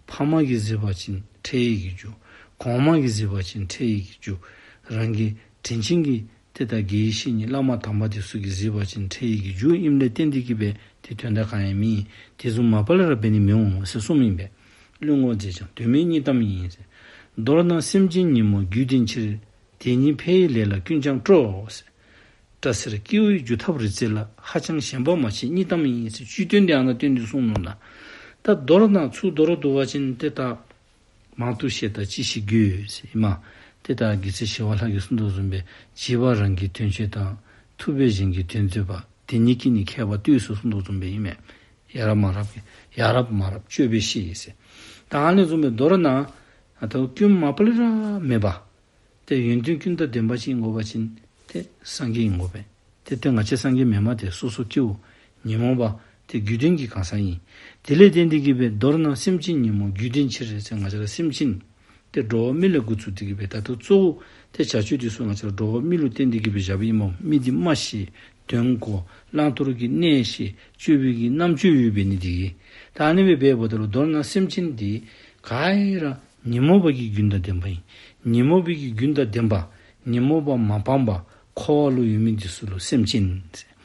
ཕ་མ་གིས་གཟིགས་པ་ཅིན་འཕྲལ་ཡིག་གི་རྒྱུ། གོང་མ་གིས་གཟིགས་པ་ཅིན་འཕྲལ་ཡིག་གི་རྒྱུ། རང་གི་དྲིན་ཅན་གྱི་ཏེ་ད་དགེ་བའི་བཤེས་གཉེན་བླ་མ་དམ་པ་འདི་ཚུ་གིས་གཟིགས་པ་ཅིན་འཕྲལ་ཡིག་གི་རྒྱུ་ཨིནམ་ལས་བརྟེན་ཏེ་གིས་སྦེ་ཏེ་དོན་དག་གང་ཡང་མེད། དེ་བཟུམ་མ་པ་ལས་ར་འབད་ནི་མི་འོང་ཟེར་གསུངམ་ཨིན་པས། བླུན་ངོར་མཛེས་ཀྱང་དོན་མེད་སྙིང་གཏམ་ཡིན་ཟེར། མདོར་ན་སེམས་ཅན་ཉོན་མོངས་རྒྱུད་ལྡན་ཕྱིར། དེ་ཉིད་ཕལ་ཡིན་ལས་ལ་ཀུན་ཀྱང་སྤྲོ་ཟེར། སྐྲ་སེར་སྐྱེ་བོའི་རྒྱུ་ཐབས་རི་རྩེ་ལ། ཧ་ཅང་ཞེན་པ་མ་བྱེད་སྙིང་གཏམ་ཡིན་ཟེར། བཅུད་དོན་འདི་ཨ་ནཱ་སྟོན་ཏེ་གསུངས་ནུག་ལགས། ད་མདོར་ན་ཚུར་མདོར་བསྡུ་བ་ཅིན་ཏེ་ད་མང་དུ་བཤད་དང་ཅི་ཞིག་དགོས་ཟེར་ཨིན་མས། ཏེ་ད་རྒྱལ་སྲས་ཞི་བ་ལྷ་གིས་གསུངས་དོ་བཟུམ་སྦེ་བྱིས་པ་རང་གི་དོན་བྱེད་དང་། ཐུབ་པས་གཞན་གྱི་དོན་མཛད་པ། དེ་ཉིད་ཀྱིས་ནི་མཁས་པ་བཏུལ་ཟེར་གསུངས་དོ་བཟུམ་སྦེ་ཨིན་མས། ཡ་རབས་མ་རབས་ཀྱི་ཡ་རབས་མ་རབས་སྤྱོད་པས་ཤེས་ཟེར། ད་ཨ་ནི་བཟུམ་སྦེ་མདོར་ན་ཨ་ད་སྐྱོན་མ་པ་ལས་ར་མེད་པ། ཏེ་ཡོན་ཏན་ཀུན་དང་ལྡན་པ་ཅིག་ཨིན་དགོ་པ་ཅིན་ཏེ་སངས་རྒྱས་ཨིན་དགོ་པས། ཏེ་ཏེ་ང་བཅས་སངས་རྒྱས་མེན་མས། ཏེ་སོ་སོ་སྐྱེ་བོ་ཉོན་མོངས་པ་ཏེ་རྒྱུད་ལྡན་གྱི་གང་ཟག་ཨིན། དེ་ལས་བརྟེན་ཏེ་གིས་སྦེ་མདོར་ན་སེམས་ཅན་ཉོན་མོངས་རྒྱུད་ལྡན་ཕྱིར་ཟེར། ང་བཅས་ར་སེམས་ཅན་ཏེ་འགྲོ་བ་མི་ལས་འགོ་བཙུགས་ཏེ་གིས་སྦེ་ད་ལྟོ་གཙོ་བོ་ཏེ་བྱ་སྤྱོད་འདི་ཚུ་ང་བཅས་ར་འགྲོ་བ་མི་ལུ་བརྟེན་ཏེ་གིས་སྦེ་བཞག་པའི་ཨིན་མས། མི་འདི་སྨྲ་ཤེས་དོན་གོ་བླང་དོར་གྱི་གནས་ཤེས་སྤྱོད་པའི་གི་རྣམ་དཔྱོད་ཡོད་པའི་ནི་འདི་གིས། ད་ཨ་ནི་སྦེ་འབདཝ་ད་ལུ་མདོར་ན་སེམས་ཅན་འདི་ག་ར་ཉོན་མོངས་པ་གི་རྒྱུན་དང་ལྡན་པ་ཨིན། ཉོན་མོངས་པའི་གི་རྒྱུན་དང་ལྡན་པ་ཉོན་མོངས་པ་མ་སྤངས་པ་འཁོར་བ་ལུ་ཡོད་མི་འདི་ཚུ་ལུ་སེམས་ཅན་ཟེར།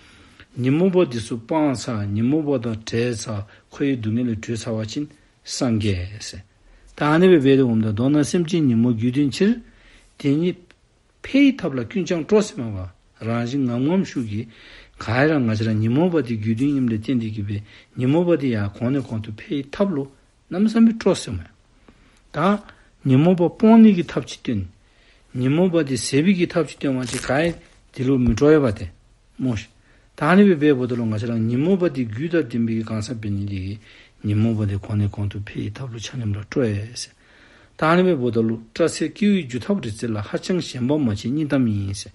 ཉོན་མོངས་པ་འདི་ཚུ་སྤངས་ཚར་ཉོན་མོངས་པ་དང་བྲལ་ཚར་འཁོར་བའི་སྡུག་བསྔལ་ལས་གྲོལ་ཚར་བ་ཅིན་སངས་རྒྱས་ཟེར། ད་ཨ་ནི་སྦེ་འབད་དེ་འོངམ་ད་མདོར་ན་སེམས་ཅན་ཉོན་མོངས་རྒྱུད་ལྡན་ཕྱིར། དེ་ཉིད་འཕེལ་བའི་ཐབས་ལ་ཀུན་ཀྱང་སྤྲོ་ཟེརཝ་མས་པ། རང་བཞིན་ངམ་ངམ་ཤུགས་ཀྱིས་ག་ར་ང་བཅས་ར་ཉོན་མོངས་པ་དེ་རྒྱུད་དོན་ཨིནམ་ལས་བརྟེན་ཏེ་གིས་སྦེ་ཉོན་མོངས་པ་དེ་ཡང་གོང་ནས་གོང་དུ་འཕེལ་བའི་ཐབས་ལུ་གནམ་མེད་ས་མེད་སྤྲོ་ཟེརཝ་མས། ད་ཉོན་མོངས་པ་སྤོང་ནི་གི་ཐབས་ཅིག་སྟོན། ཉོན་མོངས་པ་དེ་ཟད་པའི་གི་ཐབས་ཅིག་སྟོན་པ་ཅིན་ག་ར་དེ་ལུ་མི་སྤྲོ་བས་པ་ཏེ་སྨོ་ཤིག། ད་ཨ་ནི་སྦེ་འབདཝ་ད་ལུ་ང་བཅས་ར་ཉོན་མོངས་པ་དེ་རྒྱུ་དང་ལྡན་པའི་གི་གང་ཟག་འབད་ནི་དེ་གིས་ཉོན་མོངས་པ་དེ་གོང་ནས་གོང་དུ་འཕེལ་བའི་ཐབས་ལུ་ཆ་མཉམ་ར་སྤྲོ་ཡི་ཟེར། ད་ཨ་ནི་སྦེ་འབདཝ་ད་ལུ་སྐྲ་སེར་སྐྱེ་བའི་སྒྱུ་ཐབས་རི་རྩེ་ལ། ཧ་ཅང་ཞེན་པ་མ་བྱེད་སྙིང་གཏམ་ཡིན་ཟེར།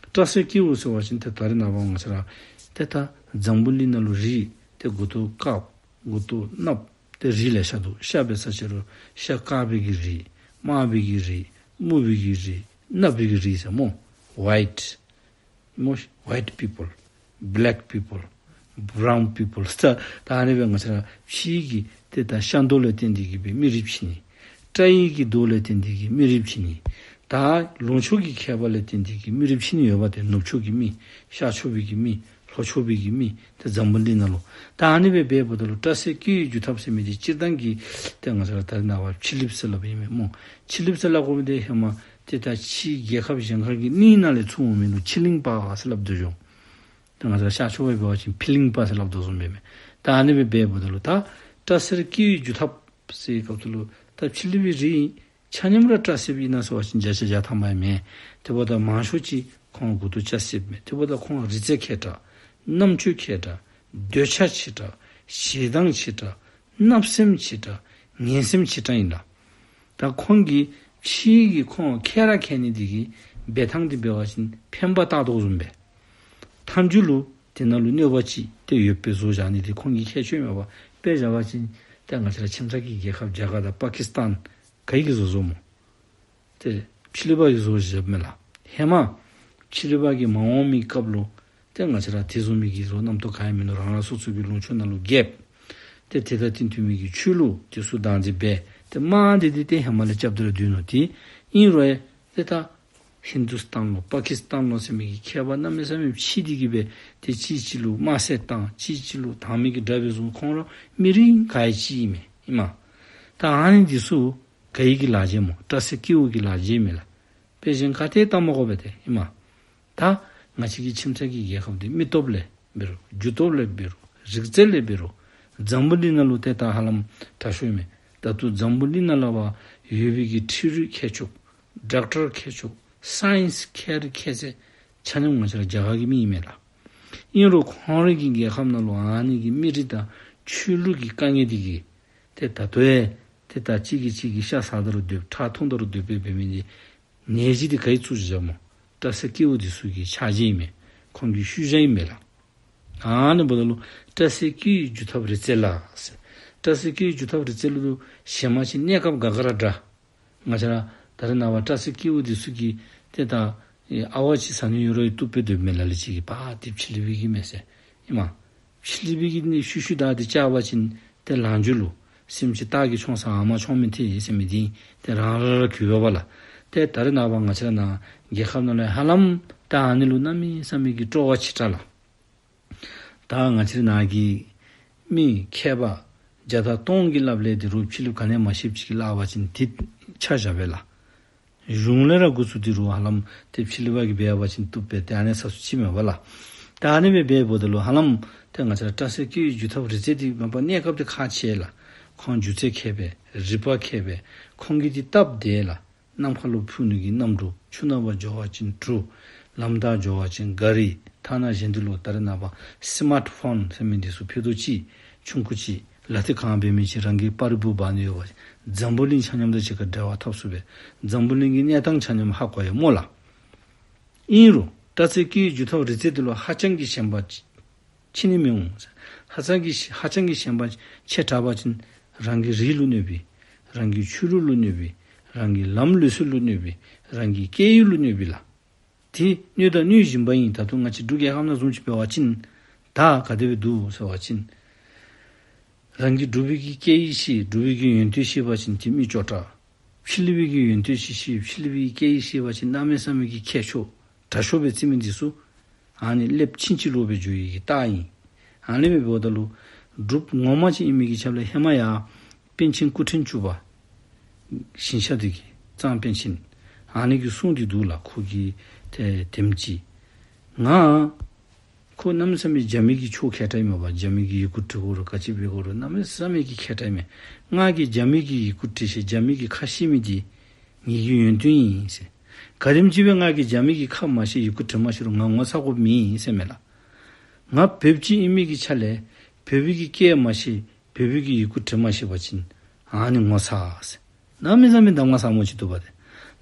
སྐྲ་སེར་སྐྱེ་བ་ཟེར་བ་ཅིན་ཏེ་ད་རེས་ནངས་པ་ང་བཅས་ར་ཏེ་ད་འཛམ་བུ་གླིང་ནང་ལུ་རི་ཏེ་མགུ་ཏོ་དཀརཔོ་མགུ་ཏོ་གནགཔོ་ཏེ་རི་ལེ་ཤ་འདུག། ཤ་འབད་ས་ཅིག་རུང་ཤ་དཀར་པའི་གི་རི་དམར་པའི་གི་རི་སྨུག་པའི་གི་རི་གནག་པའི་གི་རི་ཟེར་སྨོ། ཝའིཊ་སྨོ་ཤིག། White people, black people, brown people ཟེར། ད་ཨ་ནི་སྦེ་ང་བཅས་ར་ཕྱི་གི་ཏེ་ད་ཤ་མདོག་ལས་བརྟེན་ཏེ་གིས་སྦེ་མི་རིགས་ཕྱེ་ནི། སྐྲ་ཡི་གི་མདོག་ལས་བརྟེན་ཏེ་གིས་མི་རིགས་ཕྱེ་ནི། ད་ལུང་ཕྱོགས་ཀྱི་ཁྱད་པར་ལས་བརྟེན་ཏེ་གིས་མི་རིགས་ཕྱེ་ནི་ཡོདཔ་ཏེ་ནུབ་ཕྱོགས་ཀྱི་མི་ཤར་ཕྱོགས་པའི་གི་མི་ལྷོ་ཕྱོགས་པའི་གི་མི་ཏེ་འཛམ་བུ་གླིང་ནང་ལུ། ད་ཨ་ནི་སྦེ་འབདཝ་ད་ལུ་སྐྲ་སེར་སྐྱེ་བའི་སྒྱུ་ཐབས་ཟེར་མི་དེ་སྤྱིར་བཏང་གི་ཏེ་ང་བཅས་ར་ད་རེས་ནངས་པ་ཕྱི་གླིངཔ་ཟེར་སླབ་ཨིན་མས་སྨོ། ཕྱི་གླིངཔ་ཟེར་སླབ་དགོ་མི་དེ་ཧེ་མ་ཏེ་ད་ཕྱི་རྒྱལ་ཁབ་གཞན་ཁར་གྱི་གླིང་ནང་ལས་ཚུར་འོང་མི་ལུ་ཕྱི་གླིང་པ་ཟེར་སླབ་དོ་འོང་། ད་ང་བཅས་ར་ཤར་ཕྱོགས་པ་འབད་བ་ཅིན་ཕི་གླིང་པ་ཟེར་སླབ་དོ་བཟུམ་སྦེ་མས། ད་ཨ་ནི་སྦེ་འབདཝ་ད་ལུ་ད་སྐྲ་སེར་སྐྱེ་བའི་སྒྱུ་ཐབས་ཟེར་བའི་སྐབས་སུ་ལུ་ད་ཕྱི་གླིང་པའི་རིགས་ཆ་མཉམ་ར་སྐྲ་སེརཔོ་ཨིན་ན་ཟེར་བ་ཅིན་བརྒྱ་ཆ་བརྒྱ་ཐམ་པ་ཡང་མེན། དེ་འབདཝ་ད་མང་ཤོས་ཅིག་ཁོང་མགུ་ཏོ་སྐྱ་སེརཔོ་མས། དེ་འབདཝ་ད་ཁོང་རིག་རྩལ་མཁས་དྲགས། རྣམ་དཔྱོད་མཁས་དྲགས། འདོད་ཆགས་ཆེ་དྲགས། ཞེ་སྡང་ཆེ་དྲགས། བརྣབ་སེམས་ཆེ་དྲགས། ངན་སེམས་ཆེ་དྲགས་ཨིན་ལགས། ད་ཁོང་གིས་ཕྱི་གི་ཁོང་མཁས་ར་མཁས་ནི་དེ་གིས་འབད་ཐངས་དེ་འབད་བ་ཅིན་ཕན་པ་བཏགས་དོ་བཟུམ་སྦེ། མཐའ་མཇུག་ལུ་དེ་ནང་ལུ་གནོད་པ་ཅིག་ཏེ་ཡོདཔ་སྦེ་བཟོ་བཞག་ནི་དེ་ཁོང་གི་ཁྱད་ཆོས་མས་པ། དཔེ་བཞག་པ་ཅིན་ཏེ་ང་བཅས་ར་ཁྱིམ་ཚང་གི་རྒྱལ་ཁབ་རྒྱ་གར་དང་པ་ཀིསི་ཏཱན་ག་གིས་བཟོ་བཟོཝ་སྨོ། ཏེ་ཕྱི་གླིང་པ་གིས་བཟོ་བཞགཔ་མས་ལགས། ཧེ་མ་ཕྱི་གླིང་པ་གིས་མ་འོང་མི་སྐབས་ལུ་ཏེ་ང་བཅས་ར་དེ་བཟུམ་མའི་གི་བཟོ་རྣམ་རྟོག་ག་ཡང་མིན་ནུག། རང་རང་སོ་སོ་གི་ལུང་ཕྱོགས་ནང་ལུ་རྒྱལཔོ་ཏེ་དེ་དང་བསྟུན་མི་གི་ཆོས་ལུགས་དེ་ཚུ་བདག་འཛིན་འབད་དེ་དམག་འདི་དེ་ཏེ་ཧེ་མ་ལས་རྐྱབ་སྟེ་ར་སྡོད་ནུག། དེ་ཨིན་རུང་ཡང་ཏེ་ད་ཧིན་དུ་སི་ཏཱན་ལུ་པ་ཀིསི་ཏཱན་ལུ་ཟེར་མི་གི་ཁྱད་པར་གནམ་མེད་ས་མེད་ཕྱེ་སྟེ་གིས་སྦེ་ཏེ་གཅིག་གཅིག་ལུ་དམར་བསད་བཏང་། གཅིག་གཅིག་ལུ་དང་མི་གི་དགྲ་སྦེ་བཟུང་། ཁོང་ར་མི་རིགས་ག་ཡང་གཅིག་ཨིན་མས། ཨིན་མས། ད་ཨ་ནི་འདི་ཚུ་ག་གི་ལག་རྗེས་སྨོ། སྐྲ་སེར་སྐྱེ་བོ་གི་ལག་རྗེས་མས་ལགས། དཔེ་གཞན་ག་ཏེ་བལྟ་མ་དགོ་པས་ཏེ་ཨིན་མས། ད་ང་བཅས་ཀྱི་ཁྱིམ་ཚང་གི་རྒྱལ་ཁབ་འདི་མི་སྟོབས་ལས་འབད་རུང་རྒྱུ་སྟོབས་ལས་འབད་རུང་རིག་རྩལ་ལས་འབད་རུང་འཛམ་བུ་གླིང་ནང་ལུ་ཏེ་ད་ཧ་ལམ་དྲག་ཤོས་མས། ད་ལྟོ་འཛམ་བུ་གླིང་ནང་ལུ་བ་ཡོད་པའི་གི་འཕྲུལ་རིག་མཁས་མཆོག་ཌོག་ཊར་མཁས་མཆོག་སའིནསི་མཁས་རིག་མཁས་ཚད་ཆ་མཉམ་ང་བཅས་ར་རྒྱ་གར་གྱི་མི་ཨིན་མས་ལགས། ཨིན་རུང་ཁོང་རའི་གི་རྒྱལ་ཁབ་ནང་ལུ་ཨ་ནི་གི་མི་རིགས་དང་ཆོས་ལུགས་ཀྱི་དཀའ་ངལ་འདི་གིས་ཏེ་ད་ལྟོ་ཡང་ཏེ་ད་གཅིག་གིས་གཅིག་གི་ཤ་ཟ་ད་རུང་སྡོད། ཁྲག་འཐུང་ད་རུང་སྡོད་པའི་འབད་མི་འདི་ནད་གཞི་འདི་ག་གིས་བཙུགས་བཞགཔ་སྨོ། སྐྲ་སེར་སྐྱེ་བོ་འདི་ཚུ་གི་ཕྱག་རྗེས་ཨིན་མས། ཁོང་གི་ཤུལ་བཞག་ཨིན་མས་ལགས། ཨ་ནི་འབདཝ་ད་ལུ་སྐྲ་སེར་སྐྱེ་བའི་སྒྱུ་ཐབས་རི་རྩེ་ལ་ཟེར། སྐྲ་སེར་སྐྱེ་བའི་སྒྱུ་ཐབས་རི་རྩེ་ལུ་ཞེན་མ་ཅིན་གནས་སྐབས་ག་ག་ར་དྲག། ང་བཅས་ར་ད་རེས་ནངས་པ་སྐྲ་སེར་སྐྱེ་བོ་འདི་ཚུ་གིས་ཏེ་ད་ཨ་ཝ་ཅིག་ཟ་ནི་ཡོད་རུང་བཏུབ་སྦེ་སྡོདཔ་མས། ལ་ལུ་ཅིག་གིས་པ་ཏེ་ཕྱི་གླིང་པའི་གི་མས་ཟེར། ཨིན་མས། ཕྱི་གླིང་པའི་གི་ནི་ཤུལ་ཤུལ་བདའ་སྟེ་བཅར་བ་ཅིན་ཏེ་ལངས་རྒྱུ་ལུ་སེམས་ཅན་སྟག་གིས་མཆོང་ས་ཨ་མ་མཆོང་མི་ཐེག་ཟེར་མི་འདི་ཏེ་རང་ར་ར་གུས་པས་པ་ལགས། ཏེ་ད་རེས་ནངས་པ་ང་བཅས་ར་ནཱ་རྒྱལ་ཁབ་ནང་ལུ་ཧ་ལམ་ད་ཨ་ནི་ལུ་གནམ་མེད་ས་མེད་ཀྱི་སྤྲོ་བ་ཆེ་དྲགས་ལགས། ད་ང་བཅས་ར་ནཱ་གི་མི་མཁས་པ་བརྒྱ་དང་སྟོང་གིས་སླབ་ལས་ཏེ་རུང་ཕྱི་གླིང་པ་ག་ནི་མ་ཤེསཔ་ཅིག་གིས་སླབ་པ་ཅིན་ཏེ་ཆ་བཞག་པས་ལགས། གཞུང་ལས་ར་འགོ་བཙུགས་ཏེ་རུང་ཧ་ལམ་ཏེ་ཕྱི་གླིང་པ་གིས་འབད་བ་ཅིན་བཏུབ་པས། ཏེ་ཨ་ནི་ས་སུ་ཅིག་མེད་པ་ལགས། ད་ཨ་ནི་སྦེ་འབདཝ་ད་ལུ་ཧ་ལམ་ཏེ་ང་བཅས་ར་སྐྲ་སེར་སྐྱེ་བའི་སྒྱུ་ཐབས་རི་རྩེ་འདི་མ་པ་གནས་སྐབས་འདི་ཁག་ཆེ་ལགས། ཁོང་སྒྱུ་རྩལ་མཁས་པས། རིག་པ་མཁས་པས། ཁོང་གིས་འདི་བཏབ་སྟེ་ལགས། ནམ་མཁའ་ལུ་འཕུར་ནི་གི་གནམ་གྲུ། ཆུ་ནང་པ་འགྱོ་བ་ཅིན་གྲུ། ལམ་བདའ་འགྱོ་བ་ཅིན་ག་རི། ཐ་ན་གཞན་འདི་ལུ་ད་རེས་ནངས་པ་སི་མཱཊ་ཕོན་ཟེར་མི་འདི་ཚུ་ཕུད་རྡོག་ཅིག་ཆུང་ཀུ་ཅིག་ལག་མཐིལ་གང་འབད་མི་ཅིག་རང་གི་པར་རིས་འབག་ནི་ཡོད་པ་ཅིན་འཛམ་བུ་གླིང་ཆ་མཉམ་དང་གཅིག་ཁར་འབྲེལ་བ་འཐབ་ཚུགས་པས། འཛམ་བུ་གླིང་གི་གནས་སྟངས་ཆ་མཉམ་ཧ་གོ་ཡི་སྨོ་ལགས། ཨིན་རུང་སྐྲ་སེར་སྐྱེ་བའི་སྒྱུ་ཐབས་རི་རྩེ་འདི་ལུ་ཧ་ཅང་གི་ཞེན་པ་ཆེ་ནི་མི་འོང་། ཧ་ཅང་གི་ཧ་ཅང་གི་ཞེན་པ་ཆེ་དྲགས་པ་ཅིན་རང་གི་རིགས་ལུ་གནོད་པས། རང་གི་ཆོས་ལུགས་ལུ་གནོད་པས། རང་གི་ལམ་ལུགས་སྲོལ་ལུ་གནོད་པས། རང་གི་སྐད་ཡིག་ལུ་གནོད་པས་ལགས། དེ་གནོད་དང་གནོད་བཞིན་པ་ཨིན། ད་རུང་ང་བཅས་འབྲུག་རྒྱལ་ཁབ་ནང་བཟུམ་ཅིག་འབད་བ་ཅིན་ད་ག་དེ་སྦེ་འདུག་ཟེར་བ་ཅིན་རང་གི་འབྲུག་པའི་གི་སྐད་ཡིག་ཤེས། འབྲུག་པའི་གི་ཡོན་ཏན་ཤེས་པ་ཅིན་དེ་མི་སྐྱོ་དྲགས། ཕྱི་གླིང་པའི་གི་ཡོན་ཏན་ཤེས་ཤེས། ཕྱི་གླིང་པའི་གི་སྐད་ཡིག་ཤེས་པ་ཅིན་གནམ་མེད་ས་མེད་ཀྱི་མཁས་མཆོག་དྲག་ཤོས་སྦེ་བརྩི་མི་འདི་ཚུ་ཨ་ནི་ལེབ་ཕྱིན་ཅི་ལོག་སྦེ་འགྱོ་ཡི་གི་རྟགས་ཨིན། ཨ་ནི་སྦེ་འབདཝ་ད་ལུ་འབྲུགཔ་ངོ་མ་ཅིག་ཨིན་མི་གི་ཆ་ལས་ཧེ་མ་ཡང་པཎ་ཆེན་སྐུ་ཕྲེང་བཅུ་པ་ཞིང་གཤེགས་འདི་གིས་གཙང་པཎ་ཆེན་ ཨ་ནི་གི་གསུང་འདི་འདུག་ལགས། ཁོ་གི་ཏེ་དེམ་ཅིག་ང་ཁོ་གནམ་མེད་ས་མེད་རྒྱབ་མི་གི་ཕྱོགས་ཁ་ཏ་ཨིན་མས་པ། རྒྱབ་མི་གི་ཡི་གུ་འབྲི་དགོ་རུང་ག་ཅི་འབད་དགོ་རུང་གནམ་མེད་ས་མེད་ཀྱི་ཁ་ཏ་ཨིན་མས། ང་གིས་རྒྱབ་མི་གི་ཡི་གུ་འབྲི་ཤེས། རྒྱབ་མི་གི་ཁ་ཤེས་མི་འདི་ངེ་གི་ཡོན་ཏན་ཨིན་ཟེར། ག་དེམ་ཅིག་སྦེ་ང་གིས་རྒྱབ་མི་གི་ཁ་མ་ཤེས་ཡི་གུ་འབྲི་མ་ཤེས་རུང་ང་ངོ་ཚ་དགོཔ་མེད་ཟེར་མས་ལགས། ང་བོདཔ་ཅིག་ཨིན་མི་གི་ཆ་ལས་བོད་པའི་གི་སྐད་མ་ཤེས། བོད་པའི་གི་ཡི་གུ་འབྲི་མ་ཤེས་པ་ཅིན་ཨ་ནི་ངོ་ཚ་ཟེར། གནམ་མེད་ས་མེད་གདམས་ངག་ཟབ་མོ་ཅིག་འདུག་པ་ཏེ།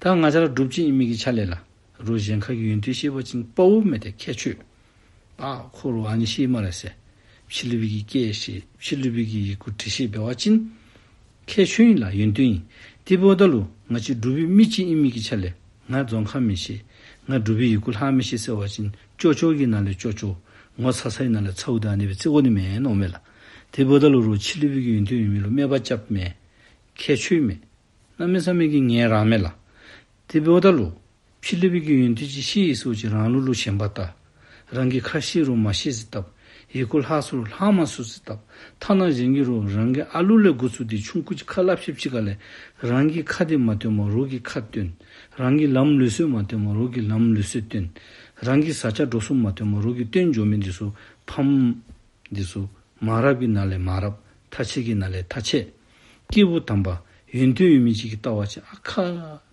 ད་ང་བཅས་ར་འབྲུགཔ་ཅིག་ཨིན་མི་གི་ཆ་ལས་ལགས། རོགས་གཞན་ཁ་གི་ཡོན་ཏན་ཤེས་པ་ཅིན་དཔའ་བོ་མས་ཏེ། ཁྱད་ཆོས། ཨ་ཁོ་རོགས་ཨ་ནི་ཤེས་སྨ་རེ་ཟེར། ཕྱི་གླིང་པའི་གི་སྐད་ཤེས། ཕྱི་གླིང་པའི་གི་ཡི་གུ་འབྲི་ཤེས་འབད་བ་ཅིན་ཁྱད་ཆོས་ཨིན་ལགས། ཡོན་ཏན་ཨིན། དེ་འབདཝ་ད་ལུ་ང་བཅས་འབྲུག་པའི་མི་ཅིག་ཨིན་མི་གི་ཆ་ལས་ང་རྫོང་ཁ་མི་ཤེས། ང་འབྲུག་པའི་ཡི་གུ་ལྷག་མི་ཤེས་ཟེར་བ་ཅིན་ཅོ་ཅོ་གི་ནང་ལས་ཅོ་ཅོ། ངོ་ཚ་ཚ་གི་ནང་ལས་ཚཝ་ད་ཨ་ནི་སྦེ་བརྩི་དགོ་ནི་མས་མནོཝ་མས་ལགས། དེ་འབདཝ་ད་ལུ་རོགས་ཕྱི་གླིང་པའི་གི་ཡོན་ཏན་ཡོད་མི་ལུ་སྨད་པ་རྐྱབ་མས། ཁྱད་ཆོས་མས། གནམ་མེད་ས་མེད་ཀྱི་ངན་རང་མས་ལགས། དེ་འབདཝ་ད་ལུ་ཕྱི་གླིང་པའི་གི་ཡོན་ཏན་ཅིག་ཤེས་ཡི་ཟེར་བ་ཅིན་རང་ལུགས་ལུ་ཞེན་པ་ལྟ། རང་གིས་ཁ་ཤེས་རུང་མ་ཤེས་ཟེར་ལྟ། ཡི་གུ་ལྷག་ཚུགས་རུང་ལྷག་མ་ཚུགས་ཟེར་ལྟ། ཐ་ན་གཞན་གྱིས་རོགས་རང་གི་ཨ་ལུ་ལས་འགོ་བཙུགས་ཏེ་ཆུང་ཀུ་ཅིག་ཁ་སླབ་ཤེསཔ་ཅིག་ཁ་ལས་རང་གི་ཁ་འདི་མ་སྟོནམ་རོགས་ཀྱི་ཁ་སྟོན། རང་གི་ལམ་ལུགས་སྲོལ་མ་སྟོནམ་རོགས་ཀྱི་ལམ་ལུགས་སྲོལ་སྟོན། རང་གི་བཟའ་བཅའ་འགྲོ་སོང་མ་སྟོནམ་རོགས་ཀྱིས་སྟོན་འགྱོ་མི་འདི་ཚུ་ཕམ། འདི་ཚུ་མ་རབས་ཀྱི་ནང་ལས་མ་རབས། ཐ་ཆད་ཀྱི་ནང་ལས་ཐ་ཆད། སྐྱེས་བུ་དམ་པ་ཡོན་ཏན་ཡོད་མི་ཅིག་གིས་བལྟ་བ་ཅིན་ཨ་ཁ་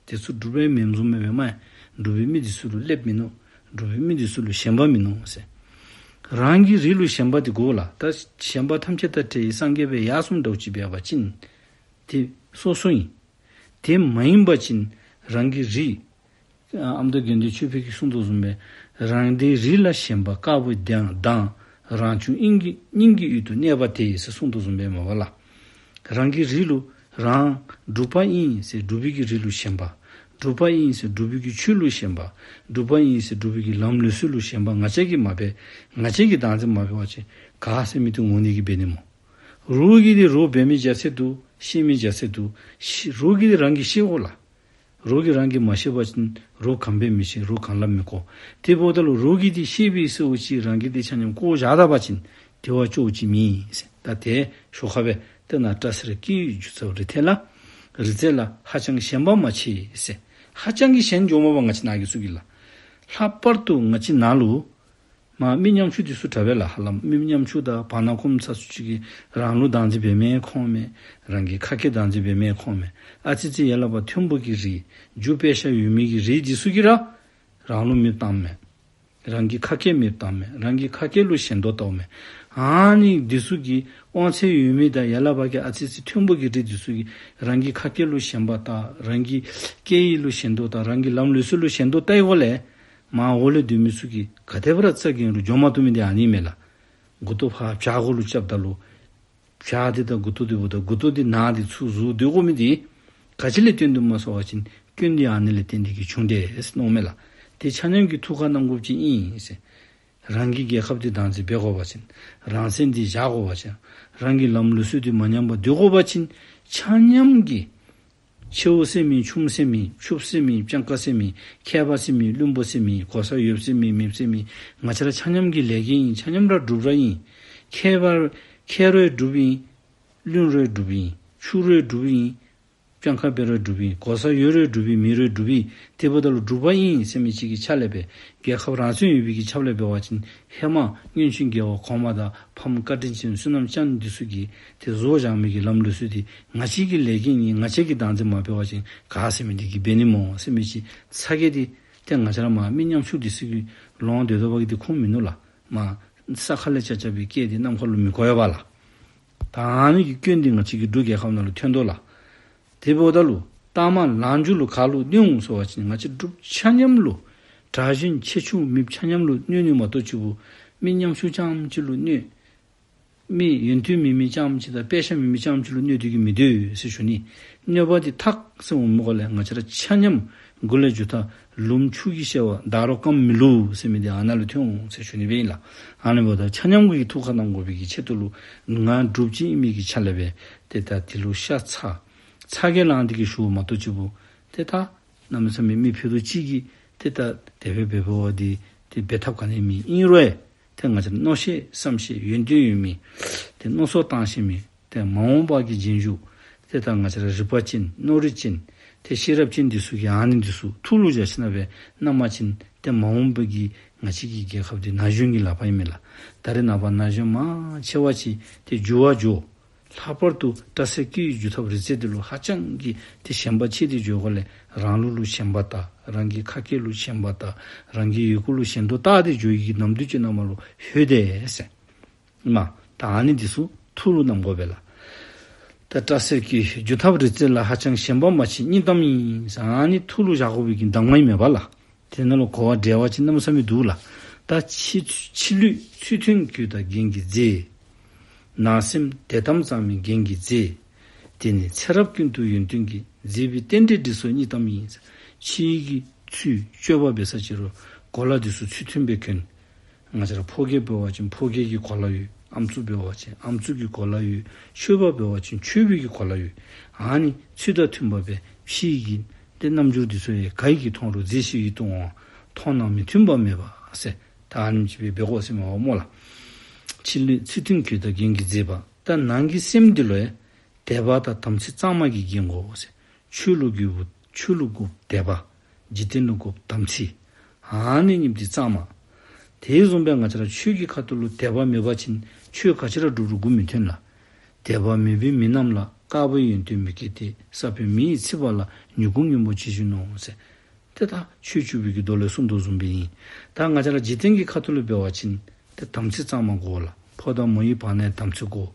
དེ་ཚུ་འབྲུག་པའི་མི་བཟུམ་མས་པ་མས། འབྲུག་པའི་མི་འདི་ཚུ་ལུ་སླེབས་མིན་ནུག། འབྲུག་པའི་མི་འདི་ཚུ་ལུ་ཞེན་པ་མིན་ནུག་ཟེར། རང་གི་རིགས་ལུ་ཞེན་པ་འདི་དགོ་ལགས། ད་ཞེན་པ་ཐམས་ཅད་དང་བྲལ་བའི་སངས་རྒྱས་པའི་ཡར་སོངམ་འདྲཝ་ཅིག་འབད་བ་ཅིན་དེ་སོ་སོ་ཨིན། དེ་མ་ཡིན་པ་ཅིན་རང་གི་རིགས། ཨ་མདོ་དགེ་འདུན་ཆོས་འཕེལ་གྱིས་གསུངས་དོ་བཟུམ་སྦེ་རང་སྡེའི་རིགས་ལ་ཞེན་པ་དཀར་པོའི་མདངས། རང་བྱུང་སྙིང་གི་སྙིང་གི་དབུས་སུ་གནས་པ་དེ་ཟེར་གསུངས་དོ་བཟུམ་སྦེ་མས་པ་ལགས། རང་གི་རིགས་ལུ་རང་འབྲུག་པ་ཨིན་ཟེར་འབྲུག་པའི་གི་རིགས་ལུ་ཞེན་པ། འབྲུག་པ་ཨིན་ཟེར་འབྲུག་པའི་གི་ཆོས་ལུ་ཞེན་པ། འབྲུག་པ་ཨིན་ཟེར་འབྲུག་པའི་གི་ལམ་ལུགས་སྲོལ་ལུ་ཞེན་པ་ང་བཅས་ཀྱིས་མ་འབད། ང་བཅས་ཀྱིས་བདག་འཛིན་མ་འབད་བ་ཅིན་ག་ཟེར་མི་དེ་ངོ་ནི་གི་འབད་ནི་སྨོ། རོགས་ཀྱིས་འདི་རོགས་འབད་མི་རྒྱ་ཆེ་འདུག། ཤེས་མི་རྒྱ་ཆེ་འདུག། ཤེས་རོགས་ཀྱིས་འདི་རང་གིས་ཤེས་དགོ་ལགས། རོགས་ཀྱིས་རང་གིས་མ་ཤེས་པ་ཅིན་རོགས་གང་འབད་མི་ཤེས། རོགས་གང་སླབ་མི་གོ། དེ་འབདཝ་ད་ལུ་རོགས་ཀྱིས་འདི་ཤེས་པས་ཟེར་བ་ཅིན་རང་གིས་འདི་ཆ་མཉམ་བཀོ་བཞག་ད་པ་ཅིན་དེ་བ་ཅོག་ཅིག་མེད་ཟེར། ད་དེ་ཞོར་ཁ་སྦེ་ཏེ་ན་སྐྲ་སེར་སྐྱེས་ཡུལ་རྒྱུ་ཚ་རི་ཐེ་ལ། རི་རྩེ་ལ་ཧ་ཅང་ཞེན་པ་མ་བྱེད་ཟེར། ཧ་ཅང་གི་ཞེན་འགྱོཝ་མས་པ་ང་བཅས་ནང་གི་ཚུ་གིས་ལགས། ལྷག་པར་དུ་ང་བཅས་ནང་ལུ་མ་མི་ཉམ་ཆུང་འདི་ཚུ་དྲག་པས་ལགས། ཧ་ལམ་མི་ཉམ་ཆུང་དང་བར་ན་གོམ་ཚ་ཚུ་ཅིག་གིས་རང་ལུགས་བདག་འཛིན་འབད་མི་ཁོམ་མས། རང་གི་ཁ་སྐད་བདག་འཛིན་འབད་མི་ཁོམ་མས། ཨ་ཙི་ཙི་ཡར་ལས་ཕར་མཐོན་པོ་གི་རིགས་རྒྱུ་དཔེ་ཤ་ཡོད་མི་གི་རིགས་འདི་ཚུ་གིས་ར་རང་ལུགས་མེདཔ་བཏངམ་མས། རང་གི་ཁ་སྐད་མེདཔ་བཏངམ་མས། རང་གི་ཁ་སྐད་ལུ་ཞེན་དོ་བལྟཝ་མས། ཨ་ནི་འདི་ཚུ་གིས་དབང་ཚད་ཡོད་མི་དང་ཡར་ལས་ཕར་གྱི་ཨ་ཙི་ཙི་མཐོན་པོ་གི་རིགས་འདི་ཚུ་གིས་རང་གི་ཁ་སྐད་ལུ་ཞེན་པ་དང་རང་གི་སྐད་ཡིག་ལུ་ཞེན་དོ་དང་རང་གི་ལམ་ལུགས་སྲོལ་ལུ་ཞེན་དོ་བལྟ་ཡི་གོ་ལས། མར་འོག་ལས་སྡོད་མི་ཚུ་གིས་ག་དེ་སྦེ་ར་རྩ་འགེངས་རུང་འགྱོ་མ་བཏུབ་མི་འདི་ཨ་ནི་མས་ལགས། མགུ་ཏོ་ཕར་བྱག་གུ་ལུ་རྐྱབ་ད་ལུ་བྱག་འདི་དང་མགུ་ཏོ་འདི་འབདཝ་ད་མགུ་ཏོ་འདི་ནཱ་འདི་ཚུར་ཟུར་སྡོད་དགོ་མི་འདི་ག་ཅི་ལས་བརྟེན་དོ་སྨོ་ཟེར་བ་ཅིན་སྐྱོན་འདི་ཨ་ནི་ལས་བརྟེན་ཏེ་གིས་བྱུང་དེས་ཟེར་མནོཝ་མས་ལགས། དེ་ཆ་མཉམ་གྱིས་ཐུགས་ཁར་བསྣམ་དགོཔ་ཅིག་ཨིན་ཟེར། རང་གི་རྒྱལ་ཁབ་འདི་བདག་འཛིན་འབད་དགོ་པ་ཅིན། རང་སེམས་འདི་བཞག་དགོ་པ་ཅིན། རང་གི་ལམ་ལུགས་སྲོལ་འདི་མ་ཉམས་པར་སྡོད་དགོ་པ་ཅིན། ཆ་མཉམ་གྱིས་ཆེཝ་ཟེར་མེད་ཆུང་ཟེར་མེད་ཕྱུགཔོ་ཟེར་མེད་སྤྱང་ཀ་ཟེར་མེད་མཁས་པ་ཟེར་མེད་བླུན་པོ་ཟེར་མེད་གོ་ས་ཡོདཔ་ཟེར་མེད་མེདཔ་ཟེར་མེད། ང་བཅས་ར་ཆ་མཉམ་གྱི་ལས་འགན་ཨིན། ཆ་མཉམ་ར་འབྲུགཔ་ར་ཨིན། མཁས་པ་མཁས་རུང་འབྲུགཔ་ཨིན། བླུན་རུང་འབྲུགཔ་ཨིན། ཕྱུག་རུང་འབྲུགཔ་ཨིན། སྤྱང་ཀ་འབད་རུང་འབྲུགཔ་ཨིན། གོ་ས་ཡོད་རུང་འབྲུགཔ་ཨིན། མེད་རུང་འབྲུགཔ་ཨིན། དེ་འབདཝ་ད་ལུ་འབྲུགཔ་ཨིན་ཟེར་མི་ཅིག་གི་ཆ་ལས་སྦེ་རྒྱལ་ཁབ་རང་བཙན་ཡོད་པའི་གི་ཆ་ལས་འབད་བ་ཅིན་ཧེ་མ་སྔོན་བྱོན་རྒྱལ་བ་གོང་མ་དང་ཕམ་བཀའ་དྲིན་ཅན་བསོད་ནམས་ཅན་འདི་ཚུ་གིས་ཏེ་བཟོ་བཞག་མི་གི་ལམ་ལུགས་སྲོལ་འདི་ང་བཅས་ཀྱི་ལས་འགན་ཨིན། ང་བཅས་ཀྱིས་བདག་འཛིན་མ་འབད་བ་ཅིན་ག་ཟེར་མི་འདི་གིས་འབད་ནི་སྨོ་ཟེར་མི་ཅིག་ཚ་གྱང་འདི་ཏེ་ང་བཅས་ར་མར་མི་ཉམ་ཆུང་འདི་ཚུ་གིས་ལོང་སྡོད་དོ་བ་གི་འདི་ཁུངས་མིན་ནུག་ལགས། མར་ས་ཁ་ལས་རྐྱབ་རྐྱབ་པའི་སྐད་འདི་གནམ་ཁ་ལུ་མི་གོ་བས་པ་ལགས། ད་ཨ་ནི་གི་སྐྱོན་འདི་ང་བཅས་ཀྱི་འབྲུག་རྒྱལ་ཁབ་ནང་ལུ་ཐོན་དོ་ལགས། དེ་འབདཝ་ད་ལུ་ལྟག་མ་ལང་ཇུ་ལུ་ག་ལུ་གནོད་འོང་ཟེར་བ་ཅིན་ང་བཅས་འབྲུགཔ་ཆ་མཉམ་ལུ། དྲག་ཞན་ཆེ་ཆུང་མེདཔ་ཆ་མཉམ་ལུ་གནོད་ནི་མ་གཏོགས་ཅིག་པུ་མི་ཉམ་ཆུང་རྐྱངམ་ཅིག་ལུ་གནོད། མི་ཡོན་ཏན་མེད་མི་རྐྱངམ་ཅིག་དང་དཔེ་ཆ་མེད་མི་རྐྱངམ་ཅིག་ལུ་གནོད་དེ་གིས་མི་སྡོད་ཟེར་ཞུ་ནི། གནོད་པ་འདི་ཐག་ཟེར་འོང་མི་གོ་ལས་ང་བཅས་ར་ཆ་མཉམ་མགུ་ལས་མཇུག་མཐའ་ལུམ་ཆུ་གིས་བཤལ་བ་མདའ་རོ་རྐངམ་མི་ལུ་ཟེར་མི་འདི་ཨ་ནཱ་ལུ་ཐོན་འོང་ཟེར་ཞུ་ནི་སྦེ་ཨིན་ལགས། ཨ་ནི་འབདཝ་ད་ཆ་མཉམ་གྱིས་ཐུགས་ཁར་བསྣམ་དགོ་པའི་གི་ཆེད་དུ་ལུ་ང་འབྲུགཔ་ཅིག་ཨིན་མི་གི་ཆ་ལས་སྦེ་ཏེ་ད་འདི་ལུ་ཤ་ཚ་ཚ་གྱང་ལང་སྟེ་གིས་ཞུཝ་མ་གཏོགས་ཅིག་པུ་ཏེ་ད་གནམ་མེད་ས་མེད་མི་ཕུད་རྡོག་གཅིག་གིས་ཏེ་ད་དེ་སྦེ་འབད་འབདཝ་འདི་ཏེ་འབད་ཐབས་ག་ནི་མེད། ཨིན་རུང་ཏེ་ང་བཅས་ར་མནོ་ཤེས་བསམ་ཤེས་ཡོན་ཏན་ཡོད་མི་ཏེ་མནོ་བསམ་བཏང་ཤེས་མི་ཏེ་མ་འོངས་པ་གི་རྗེས་འཇུག་ཏེ་ད་ང་བཅས་ར་རིག་པ་ཅན་མནོ་རིག་ཅན་ ཏེ་ཤེས་རབ་ཅན་འདི་ཚུ་གིས་ཨ་ནི་འདི་ཚུ་ཐུགས་ལུ་བཞག་ཞིནམ་སྦེ་ནམ་ཡང་ཅིན་ཏེ་མ་འོངས་པའི་གི་ང་བཅས་ཀྱི་རྒྱལ་ཁབ་འདི་ན་གཞོན་གྱི་ལག་པར་ཨིན་མས་ལགས། ད་རེས་ནངས་པ་ན་གཞོན་མང་ཆེ་བ་ཅིག་ཏེ་འགྱུར་བ་འགྱོ། ལྷག་པར་དུ་སྐྲ་སེར་སྐྱེས་ཀྱི་འགྱུར་ཐབས་རིགས་རྫས་འདི་ལུ་ཧ་ཅང་གི་ཏེ་ཞེན་པ་ཆེ་སྟེ་འགྱོ་དགོཔ་ལས་རང་ལུགས་ལུ་ཞེན་པ་དང་རང་གི་ཁ་སྐད་ལུ་ཞེན་པ་དང་རང་གི་ཡི་གུ་ལུ་ཞེན་དོ་བཏགས་ཏེ་འགྱོ་བའི་གི་ནམ་དུས་ཅིག་ནང་མ་ལུ་ལྷོད་དེས་ཟེར། མ་ད་ཨ་ནི་འདི་ཚུ་ཐུགས་ལུ་བསྣམ་དགོ་པས་ལགས། ད་སྐྲ་སེར་སྐྱེས་ཀྱི་འགྱུར་ཐབས་རིགས་རྫས་ལ་ཧ་ཅང་ཞེན་པ་མ་བྱེད་སྙིང་གཏམ་ཡིན་ཟེར་ཨ་ནི་ཐུགས་ལུ་བཞག་དགོ་པའི་གི་གདམས་ངག་ཨིན་མས་པ་ལགས། དེ་ནང་ལུ་གོ་བ་འགྲེལ་བ་ཅིག་གནམ་མེད་ས་མེད་འདུག་ལགས། ད་ཕྱི་ཕྱི་ལུས་ཚུལ་མཐུན་གོས་དང་རྒྱན་གྱིས་མཛེས། ནང་སེམས་དད་དམ་གཙང་མའི་རྒྱན་གྱིས་མཛེས། དེ་ནི་ཚེ་རབས་ཀུན་ཏུ་ཡོན་ཏན་གྱིས། མཛེས་པའི་རྟེན་འབྲེལ་འགྲིགས་སོ་སྙིང་གཏམ་ཡིན། ཕྱི་གི་ཚུལ་སྤྱོད་པ་འབད་ས་ཅིག་རུང་གོ་ལ་འདི་ཚུ་ཚུལ་མཐུན་སྦེ་གྱོན། ང་བཅས་ར་ཕོ་སྐྱེས་འབད་བ་ཅིན་ཕོ་སྐྱེས་ཀྱི་གོ་ལ་ཡོད། ཨམ་སྲུ་འབད་བ་ཅིན་ཨམ་སྲུ་གི་གོ་ལ་ཡོད། ཆོསཔ་འབད་བ་ཅིན་ཆོསཔ་གི་གོ་ལ་ཡོད། ཨ་ནི་ཚུལ་དང་མཐུན་པ་སྦེ་ཕྱི་གི་ཏེ་རྣམ་འགྱུར་འདི་ཚུ་ཡང་ག་གིས་མཐོང་རུང་མཛེས་ཤིང་ཡིད་དུ་འོང་། མཐོང་ན་མི་མཐུན་པ་མེད་པ་ཟེར། ད་ཨ་ནེམ་ཅིག་སྦེ་འབད་དགོ་ཟེར་མས་པ་སྨོ་ལགས། ཕྱི་ལུས་ཚུལ་མཐུན་གོས་དང་རྒྱན་གྱིས་མཛེས་པ། ད་ནང་གི་སེམས་འདི་ལུ་ཡང་དད་པ་དང་དམ་ཚིག་གཙང་མ་གིས་བརྒྱན་དགོ་ཟེར། ཆོས་ལུ་དགོཔ་ཆོས་ལུ་དགོཔ་དད་པ། འཇིག་རྟེན་ལུ་དགོཔ་དམ་ཚིག། ཨ་ནི་གཉིས་འདི་གཙང་མ། དེ་བཟུམ་སྦེ་ང་བཅས་ར་ཆོས་ཀྱི་ཁ་ཐུག་ལུ་དད་པ་མེད་པ་ཅིན་ཆོས་ག་ཅི་ར་སྒྲུབ་རུང་མགུ་མི་ཐོན་ལགས། དད་པ་མེད་པའི་མི་རྣམས་ལ། དཀར་པོའི་ཡོན་ཏན་མི་སྐྱེ་སྟེ། ས་བོན་མེ་ཡིས་ཚིག་པ་ལ། མྱུ་གུ་སྔོན་པོ་ཇི་བཞིན་ནོ་ཟེར། ཏེ་ད་ཆོས་བཅུ་པའི་གི་མདོ་ལས་གསུངས་དོ་བཟུམ་སྦེ་ཨིན། ད་ང་བཅས་ར་འཇིག་རྟེན་གྱི་ཁ་ཐུག་ལུ་འབད་བ་ཅིན་ཏེ་དམ་ཚིག་གཙང་མ་དགོ་ལགས། ཕོ་དང་མོ་ཡི་བར་ན་དམ་ཚིག་དགོ།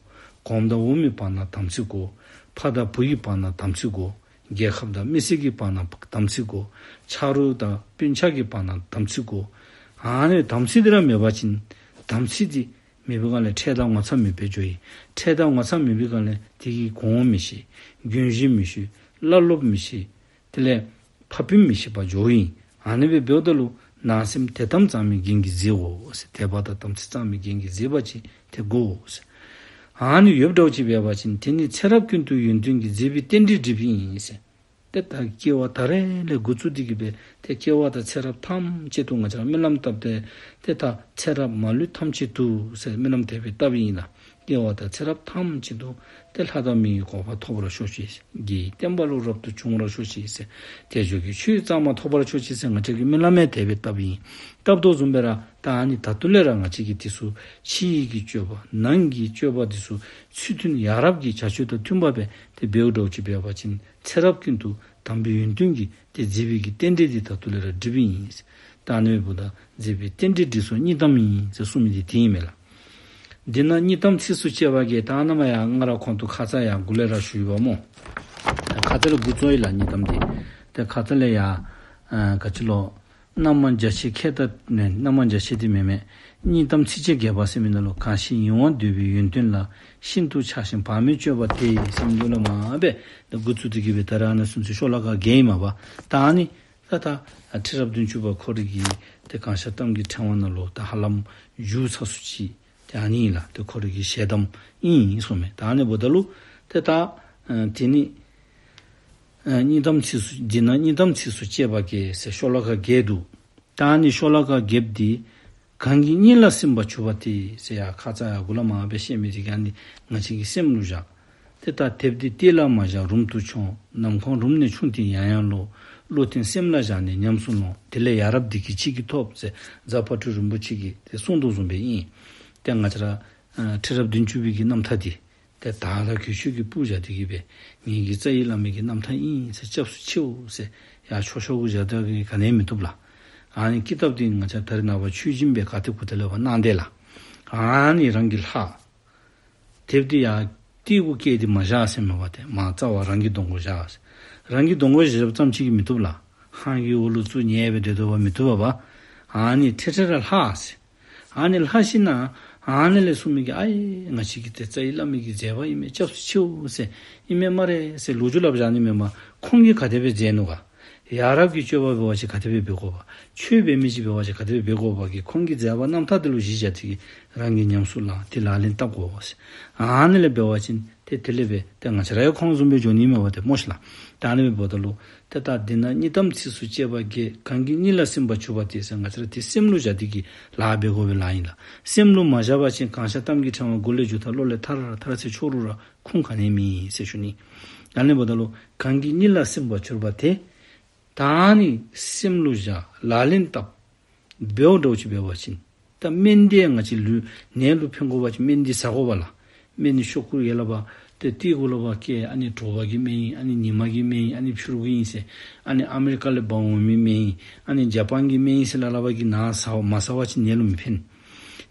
གོངམ་དང་འོགམ་གྱི་བར་ན་དམ་ཚིག་དགོ། ཕ་དང་བུ་ཡི་བར་ན་དམ་ཚིག་དགོ། རྒྱལ་ཁབ་དང་མི་སེར་གྱི་བར་ན་དམ་ཚིག་དགོ། ཆ་རོགས་དང་སྤུན་ཆ་གི་བར་ན་དམ་ཚིག་དགོ། ཨ་ནི་དམ་ཚིག་འདི་ར་མེད་པ་ཅིན་དམ་ཚིག་འདི་མེད་པའི་སྒང་ལས་འཕྲལ་དང་ངོ་ཚ་མེདཔ་སྦེ་འགྱོཝ་ཨིན། འཕྲལ་དང་ངོ་ཚ་མེད་པའི་སྒང་ལས་དེ་གི་གོང་འོག་མི་ཤེས། རྒྱུན་བཞིན་མི་ཤེས། བླ་སློབ་མི་ཤེས། དེ་ལས་ཕ་སྤུན་མི་ཤེས་པར་འགྱོཝ་ཨིན། ཨ་ནི་སྦེ་འབདཝ་ད་ལུ་ནང་སེམས་དད་དམ་གཙང་མའི་རྒྱན་གྱིས་མཛེས་དགོ་ཟེར། དད་པ་དང་དམ་ཚིག་གཙང་མའི་རྒྱན་གྱིས་མཛེས་པ་ཅིག་ཏེ་དགོ་ཟེར། ཨ་ནི་ཡོདཔ་འདྲཝ་ཅིག་འབད་བ་ཅིན་དེ་ནི་ཚེ་རབས་ཀུན་ཏུ་ཡོན་ཏན་གྱིས། མཛེས་པའི་རྟེན་འབྲེལ་འགྲིགསཔ་ཨིན་ཟེར། ཏེ་ད་སྐྱེ་བ་ད་རེས་ལས་འགོ་བཙུགས་ཏེ་གི་སྦེ་ཏེ་སྐྱེ་བ་དང་ཚེ་རབས་ཐམས་ཅད་དུ་ང་བཅས་ར་སྨོན་ལམ་བཏབ་སྟེ་ཏེ་ད་ཚེ་རབས་མ་ལུས་ཐམས་ཅད་དུ་ཟེར་སྨོན་ལམ་དེ་སྦེ་བཏབ་ཨིན་ལགས། སྐྱེ་བ་དང་ཚེ་རབས་ཐམས་ཅད་དུ་ཏེ་ལྷ་དང་མིའི་གོ་འཕང་ཐོབ་པར་ཤོག་ཅིག། རྒྱལ་བའི་བསྟན་པ་ལུ་རབ་ཏུ་བྱུང་བར་ཤོག་ཅིག་ཟེར། དལ་འབྱོར་གྱི་ཆོས་གཙང་མ་ཐོབ་པར་ཤོག་ཅིག་ཟེར་ང་བཅས་ཀྱིས་སྨོན་ལམ་ཡང་དེ་སྦེ་བཏབ་ཨིན། བཏབ་དོ་བཟུམ་སྦེ་ར་ད་ཨ་ནི་ད་ལྟོ་ལས་ར་ང་བཅས་ཀྱིས་འདི་ཚུ་ཕྱི་ཡི་གི་སྤྱོད་པ་ནང་གི་སྤྱོད་པ་འདི་ཚུ་ཚུལ་མཐུན་ཡ་རབས་ཀྱི་བྱ་སྤྱོད་དང་མཐུན་པ་སྦེ་ཏེ་འབདཝ་འདྲཝ་ཅིག་འབད་བ་ཅིན་ཚེ་རབས་ཀུན་ཏུ་དམ་པའི་ཡོན་ཏན་གྱི་ཏེ་མཛེས་པའི་གི་རྟེན་འབྲེལ་འདི་ད་ལྟོ་ལས་ར་འགྲིགསཔ་ཨིན། ད་ཨ་ནི་འབདཝ་ད་མཛེས་པའི་རྟེན་འབྲེལ་འགྲིགས་སོ་སྙིང་གཏམ་ཡིན་ཟེར་གསུངས་མི་འདི་དེ་ཨིན་མས་ལགས། འདི་ན་སྙིང་གཏམ་ཚིགས་སུ་བཅད་པ་གས། ད་ནཱ་མར་ཡང་ང་ར་གོང་དུ་ཁ་ཙ་ཡང་འགོ་ལས་ར་ཞུ་ཡི་པ་སྨོ། ཁ་ཙ་ལས་འགོ་བཙུགས་ཡི་ལགས་སྙིང་གཏམ་འདི། ཏེ་ཁ་ཙ་ལས་ཡང་ཨ་ག་ཅི་ལོ། རྣམ་མང་རྒྱ་ཆེ་ཁྱད་དང་ནི་རྣམ་མང་རྒྱ་ཆེ་འདི་མེན་མས། སྙིང་གཏམ་ཚིགས་བཅད་རྒྱས་པ་ཟེར་མི་ནང་ལུ་གང་ཞིག་ཡིད་འོང་འདོད་པའི་ཡོན་ཏན་ལ། ཤིན་ཏུ་ཆགས་ཤིང་བག་མེད་སྤྱོད་པ་དེ་ཟེར་མི་འདི་ལུ་མ་སྦེ་ཏེ་འགོ་བཙུགས་ཏེ་གི་སྦེ་ད་རེས་ཨ་ནཱ་ཚུན་ཚོད་ཤོ་ལོ་ཀ་བརྒྱད་ཨིན་མས་པ། ད་ཨ་ནི་ད་ད་ཁྲི་རབས་བདུན་ཅུ་པ་ཁོ་རའི་གི་ཏེ་གང་ཤར་གཏམ་གྱི་ཕྲེང་བ་ནང་ལུ་ད་ཧ་ལམ་མཇུག་ཚར་སུ་ཅིག་ཏེ་ཨ་ནི་ལགས། ཏེ་ཁོ་རའི་གི་ཞལ་གདམས་ཨིན་གསུངས་མས། ད་ཨ་ནི་འབདཝ་ད་ལུ་ཏེ་ད་ཨ་དེ་ནི་ཨ་སྙིང་གཏམ་ཚིགས་སུ་འདི་ན་སྙིང་གཏམ་ཚིགས་སུ་བཅད་པ་གས་ཟེར་ཤོ་ལོ་ཀ་བརྒྱད་འདུག། ད་ཨ་ནི་ཤོ་ལོ་ཀ་བརྒྱད་འདི་གང་གི་སྙིང་ལ་སིམ་པར་གྱུར་པ་དེ་ཟེར་ཡར་ཁ་ཙ་ཡར་འགོ་ལས་མར་སྦེ་བཤད་མི་འདི་གིས་ཨ་ནི་ང་བཅས་ཀྱི་སེམས་ལུ་བཞག། ཏེ་ད་དེབ་འདི་ལྟས་ལ་མ་བཞག་རུམ་དུ་མཆོངས། ནམ་མཁའ་རུམ་ནས་ཕྱུང་སྟེ་ཡང་ཡང་ཀློག། བློ་གཏད་སེམས་ལ་བཞག་ནས་ཉམས་སུ་ལོངས། དེ་ལས་ཡ་རབས་བདེ་སྐྱིད་ཅི་གིས་ཐོབ་ཟེར་རྫ་དཔལ་སྤྲུལ་རིན་པོ་ཆེ་གིས་ཏེ་གསུངས་དོ་བཟུམ་སྦེ་ཨིན། ཏེ་ང་བཅས་ར་ཨ་ཁྲི་རབས་བདུན་ཅུ་པའི་གི་རྣམ་ཐར་འདི་ཏེ་ད་ལྟོ་གི་ཆོས་ཀྱི་སྤུར་བཞག་སྟེ་གི་སྦེ་ངེ་གི་རྩ་བའི་བླ་མའི་གི་རྣམ་ཐར་ཨིན་ཟེར་སྐྱབས་སུ་མཆིའོ་ཟེར་ཡར་ཆོས་ཆོས་གུ་བཞག་སྟེ་གི་ག་ནི་མི་བཏུབ་ལགས། ཨ་ནི་ཀི་ཏབ་འདི་ང་བཅས་ད་རེས་ནངས་པ་ཆོས་སྦྱིན་སྦེ་ག་ཏེ་གུ་ཏེ་ལས་ཕར་གནང་དེས་ལགས། ཨ་ནི་རང་གིས་ལྷག། དེབ་འདི་ཡར་ལྟས་གུ་བཀལ་ཏེ་མ་བཞག་ཟེར་མས་པ། ཏེ་མར་རྩ་བ་རང་གི་གདོང་གུ་བཞག་ཟེར། རང་གི་གདོང་གུ་བཞགཔ་ཙམ་ཅིག་གིས་མི་བཏུབ་ལགས། ཧང་གི་འོག་ལུ་བཙུགས་ཉལ་སྦེ་སྡོད་སྡོདཔ་མི་བཏུབ་པས་པ། ཨ་ནི་ཐེ་ཐེ་ར་ལྷག་ཟེར། ཨ་ནི་ལྷག་ཞིནམ་ཨ་ནི་ལས་གསུངས་མི་གིས་ཨའི་ང་བཅས་ཀྱི་ཏེ་རྩ་བའི་བླ་མའི་གི་མཛད་པ་ཨིན་མས། སྐྱབས་སུ་མཆིའོ་ཟེར་ཨིན་མས་སྨ་རེ་ཟེར་ལོ་རྒྱུས་སླབ་བཞག་ནི་མེན་པར་ཁོང་གིས་ག་དེ་སྦེ་མཛད་ནུག་ག། ཡ་རབས་ཀྱི་སྤྱོད་པ་འབད་བ་ཅིན་ག་དེ་སྦེ་འབད་དགོ་པ། ཆོས་འབད་མི་ཅིག་འབད་བ་ཅིན་ག་དེ་སྦེ་འབད་དགོ་པ་གི་ཁོང་གི་མཛད་པ་རྣམ་ཐར་དེ་ལུ་གཞི་བཞག་སྟེ་གི་རང་གིས་ཉམས་སུ་བླངས་ཏེ་ལག་ལེན་འཐབ་དགོ་པས། ཨ་ནི་ལས་འབད་བ་ཅིན་ཏེ་དེ་ལས་འབད་ཏེ་ང་བཅས་ར་ཡང་ཁོང་བཟུམ་སྦེ་འགྱོ་ནི་མས་པ་ཏེ་སྨོ་ཤིག་ལགས། ད་ཨ་ནི་སྦེ་འབདཝ་ད་ལུ་ཏེ་ད་འདི་ན་གཉིས་དམ་ཚིགས་སུ་བཅད་པ་བརྒྱད། གང་གིས་གཉིད་ལ་སེམས་པར་གྱུར་པ་དེ་ཟེར་ང་བཅས་ར་ཏེ་སེམས་ལུ་བཞག་སྟེ་གི་ལཱ་འབད་དགོ་པའི་ལཱ་ཨིན་ལགས། སེམས་ལུ་མ་བཞག་པ་ཅིན་གང་ཤར་གཏམ་གྱི་ཕྲེང་བ་མགུ་ལས་མཇུག་མཐར་བློ་ལས་ཐར་ཐར་ཚེ་ཆོག་རུང་ར་ཁུངས་ག་ནི་ཡང་མེད་ཟེར་ཞུ་ནི། ཨ་ནི་འབདཝ་ད་ལུ་གང་གིས་གཉིད་ལ་སེམས་པར་གྱུར་པ་དེ། ད་ཨ་ནི་སེམས་ལུ་བཞག་ལག་ལེན་འཐབ་འབདཝ་འདྲཝ་ཅིག་འབད་བ་ཅིན་ད་སྨན་འདི་ང་བཅས་ལུ་ནད་ལུ་ཕན་དགོ་པ་ཅིན་སྨན་འདི་ཟ་དགོ་པས་ལགས། སྨན་འདི་ཤོག་ཀུ་ཡར་ལས་འབད་ཏེ་ཏི་གུ་ལས་འབད་བཀལ། ཨ་ནི་དྲོ་པ་གི་སྨན་ཨིན། ཨ་ནི་ཉིན་མ་གི་སྨན་ཨིན། ཨ་ནི་ཕྱི་རུ་གི་ཨིན་ཟེར། ཨ་ནི་ཨ་མི་རི་ཀ་ལས་འབག་འོང་མི་སྨན་ཨིན། ཨ་ནི་ཇ་པཱན་གྱི་སྨན་ཨིན་ཟེར་སླབ་སླབ་པ་གིས་ནཱ་ཟ་མ་ཟ་བ་ཅིན་ནད་ལུ་མི་ཕན།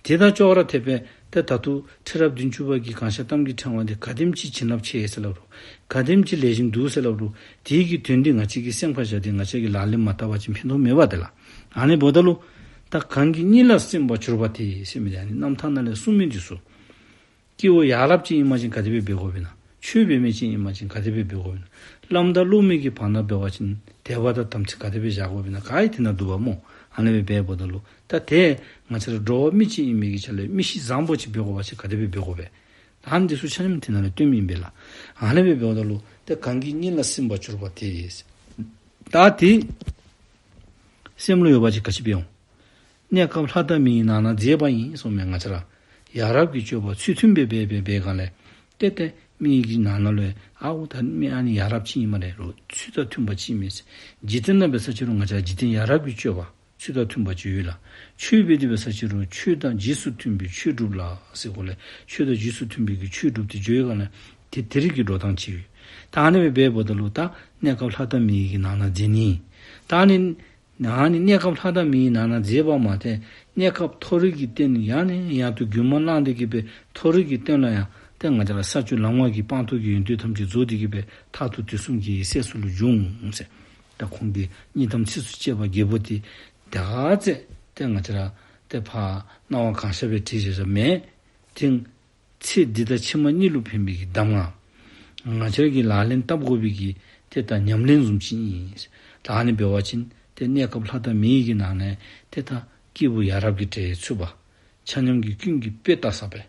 དེ་དང་ཅོག་ར་འཐདཔ་སྦེ་ཏེ་ད་ལྟོ་ཁྲི་རབས་བདུན་ཅུ་པ་གི་གང་ཤར་གཏམ་གྱི་ཕྲེང་བ་འདི་ག་དེམ་ཅིག་བྱིན་རླབས་ཆེ་ཟེར་སླབ་རུང་ག་དེམ་ཅིག་ལེགས་ཤོམ་འདུག་ཟེར་སླབ་རུང་དེ་གི་དོན་འདི་ང་བཅས་ཀྱིས་སེམས་ཁར་བཞག་སྟེ་ང་བཅས་ཀྱིས་ལག་ལེན་མ་འཐབ་པ་ཅིན་ཕན་ཐོགས་མེད་པ་ཏེ་ལགས། ཨ་ནི་འབདཝ་ད་ལུ་ད་གང་གིས་གཉིད་ལ་སེམས་པར་གྱུར་པ་དེ་ཟེར་མི་འདི་ཨ་ནི་རྣམ་ཐར་ནང་ལས་གསུངས་མི་འདི་ཚུ། སྐྱེ་བོ་ཡ་རབས་ཅིག་ཨིན་པ་ཅིན་ག་དེ་སྦེ་འབད་དགོཔ་ཨིན་ན། ཆོས་འབད་མི་ཅིག་ཨིན་པ་ཅིན་ག་དེ་སྦེ་འབད་དགོཔ་ཨིན་ན། བླམ་དང་སློབ་མའི་གི་བར་ན་འབད་བ་ཅིན་དད་པ་དང་དམ་ཚིག་ག་དེ་སྦེ་བཞག་དགོཔ་ཨིན་ན། ག་ཡི་དེ་ནང་འདུག་པ་སྨོ། ཨ་ནི་སྦེ་འབདཝ་ད་ལུ་ད་ཏེ་ང་བཅས་ར་འགྲོ་བ་མི་ཅིག་ཨིན་མི་གི་ཆ་ལས་མི་གཤིས་བཟང་པོ་ཅིག་འབད་དགོ་པ་ཅིན་ག་དེ་སྦེ་འབད་དགོ་པས། ད་ཨ་ནི་འདི་ཚུ་ཆ་མཉམ་དེ་ནང་ལས་སྟོནམ་ཨིན་པས་ལགས། ཨ་ནི་སྦེ་འབདཝ་ད་ལུ་ད་གང་གིས་གཉིད་ལ་སེམས་པར་གྱུར་པ་དེ། ད་དེ་སེམས་ལུ་ཡོད་པ་ཅིན་ག་ཅི་འབད་འོང་། གནས་སྐབས་ལྷ་དང་མི་ཡི་ནང་ན་མཛེས་པ་ཡིན་གསུངས་མས། ང་བཅས་ར་ཡ་རབས་ཀྱི་སྤྱོད་པ་ཚུལ་མཐུན་སྦེ་འབད་འབད་འབད་སྒང་ལས་ཏེ་ཏེ་མི་གི་ནང་ན་ལུ་ཨའུ་ད་མི་ཨ་ནི་ཡ་རབས་ཅིག་ཨིན་སྨ་རེ་ལོ། ཚུལ་དང་མཐུན་པ་ཅིག་མས་ཟེར། འཇིག་རྟེན་ནང་འབད་ས་ཅིག་རུང་ང་བཅས་འཇིག་རྟེན་ཡ་རབས་ཀྱི་སྤྱོད་པ་ཚུལ་དང་མཐུན་པ་ཅིག་ཡོད་ལགས། ཆོས་འབད་དེ་འབད་ས་ཅིག་རུང་ཆོས་དང་རྗེས་སུ་མཐུན་པའི་ཆོས་སྒྲུབ་ལ་ཟེར་སྒོ་ལས་ཆོས་དང་རྗེས་སུ་མཐུན་པའི་གི་ཆོས་སྒྲུབ་སྟེ་འགྱོ་བའི་སྒང་ལས་ཏེ་དེ་རིགས་ཀྱི་འགྲོ་སྟངས་ཅིག་ཡོད། ད་ཨ་ནི་སྦེ་འབདཝ་ད་ལུ་ད་གནས་སྐབས་ལྷ་དང་མི་ཡི་གི་ནང་ན་མཛེས་ནི། ད་ཨ་ནི་ཨ་ནི་གནས་སྐབས་ལྷ་དང་མི་ཡི་ནང་ན་མཛེས་པ་མ་ཚད་གནས་སྐབས་མཐོ་རིས་ཀྱི་སྟེང་ཡང་ནས་ཡང་དུ་རྒྱུན་མ་བླངས་ཏེ་གི་སྦེ་མཐོ་རིས་ཀྱི་སྟེང་ལུ་ཡང་ཏེ་ང་བཅས་ར་ས་བཅུ་ལམ་ལྔ་གི་སྤངས་རྟོགས་ཀྱི་ཡོན་ཏན་ཐམས་ཅད་རྫོགས་ཏེ་གི་སྦེ་མཐར་ཐུག་དུས་གསུམ་གྱི་སྲས་སུ་ལུ་འབྱུང་ཟེར། ད་ཁོང་གི་གཉིད་དམ་ཚིགས་སུ་བཅད་པ་བརྒྱད་པོ་དེ་ད་ཚེ་ཏེ་ང་བཅས་ར་ཏེ་ཕར་སྣང་བ་གང་ཤར་སྦེ་བྲིས་བཞག་བཞགཔ་མེན། ཏེ་ཚེ་འདི་དང་ཕྱི་མ་གཉིས་ལུ་ཕན་པའི་གི་གདམས་ངག་ང་བཅས་ར་གིས་ལག་ལེན་འཐབ་དགོ་པའི་གི་ཏེ་ད་ཉམས་ལེན་བཟུམ་ཅིག་ཨིན། ད་ཨ་ནི་འབད་བ་ཅིན་ཏེ་གནས་སྐབས་ལྷ་དང་མི་ཡི་གི་ནང་ན་ཏེ་ད་སྐྱེས་བུ་ཡ་རབས་ཀྱི་གྲས་ཚུད་པ། ཆ་མཉམ་གྱི་ཀུན་གྱི་དཔེ་ལྟ་ས་སྦེ།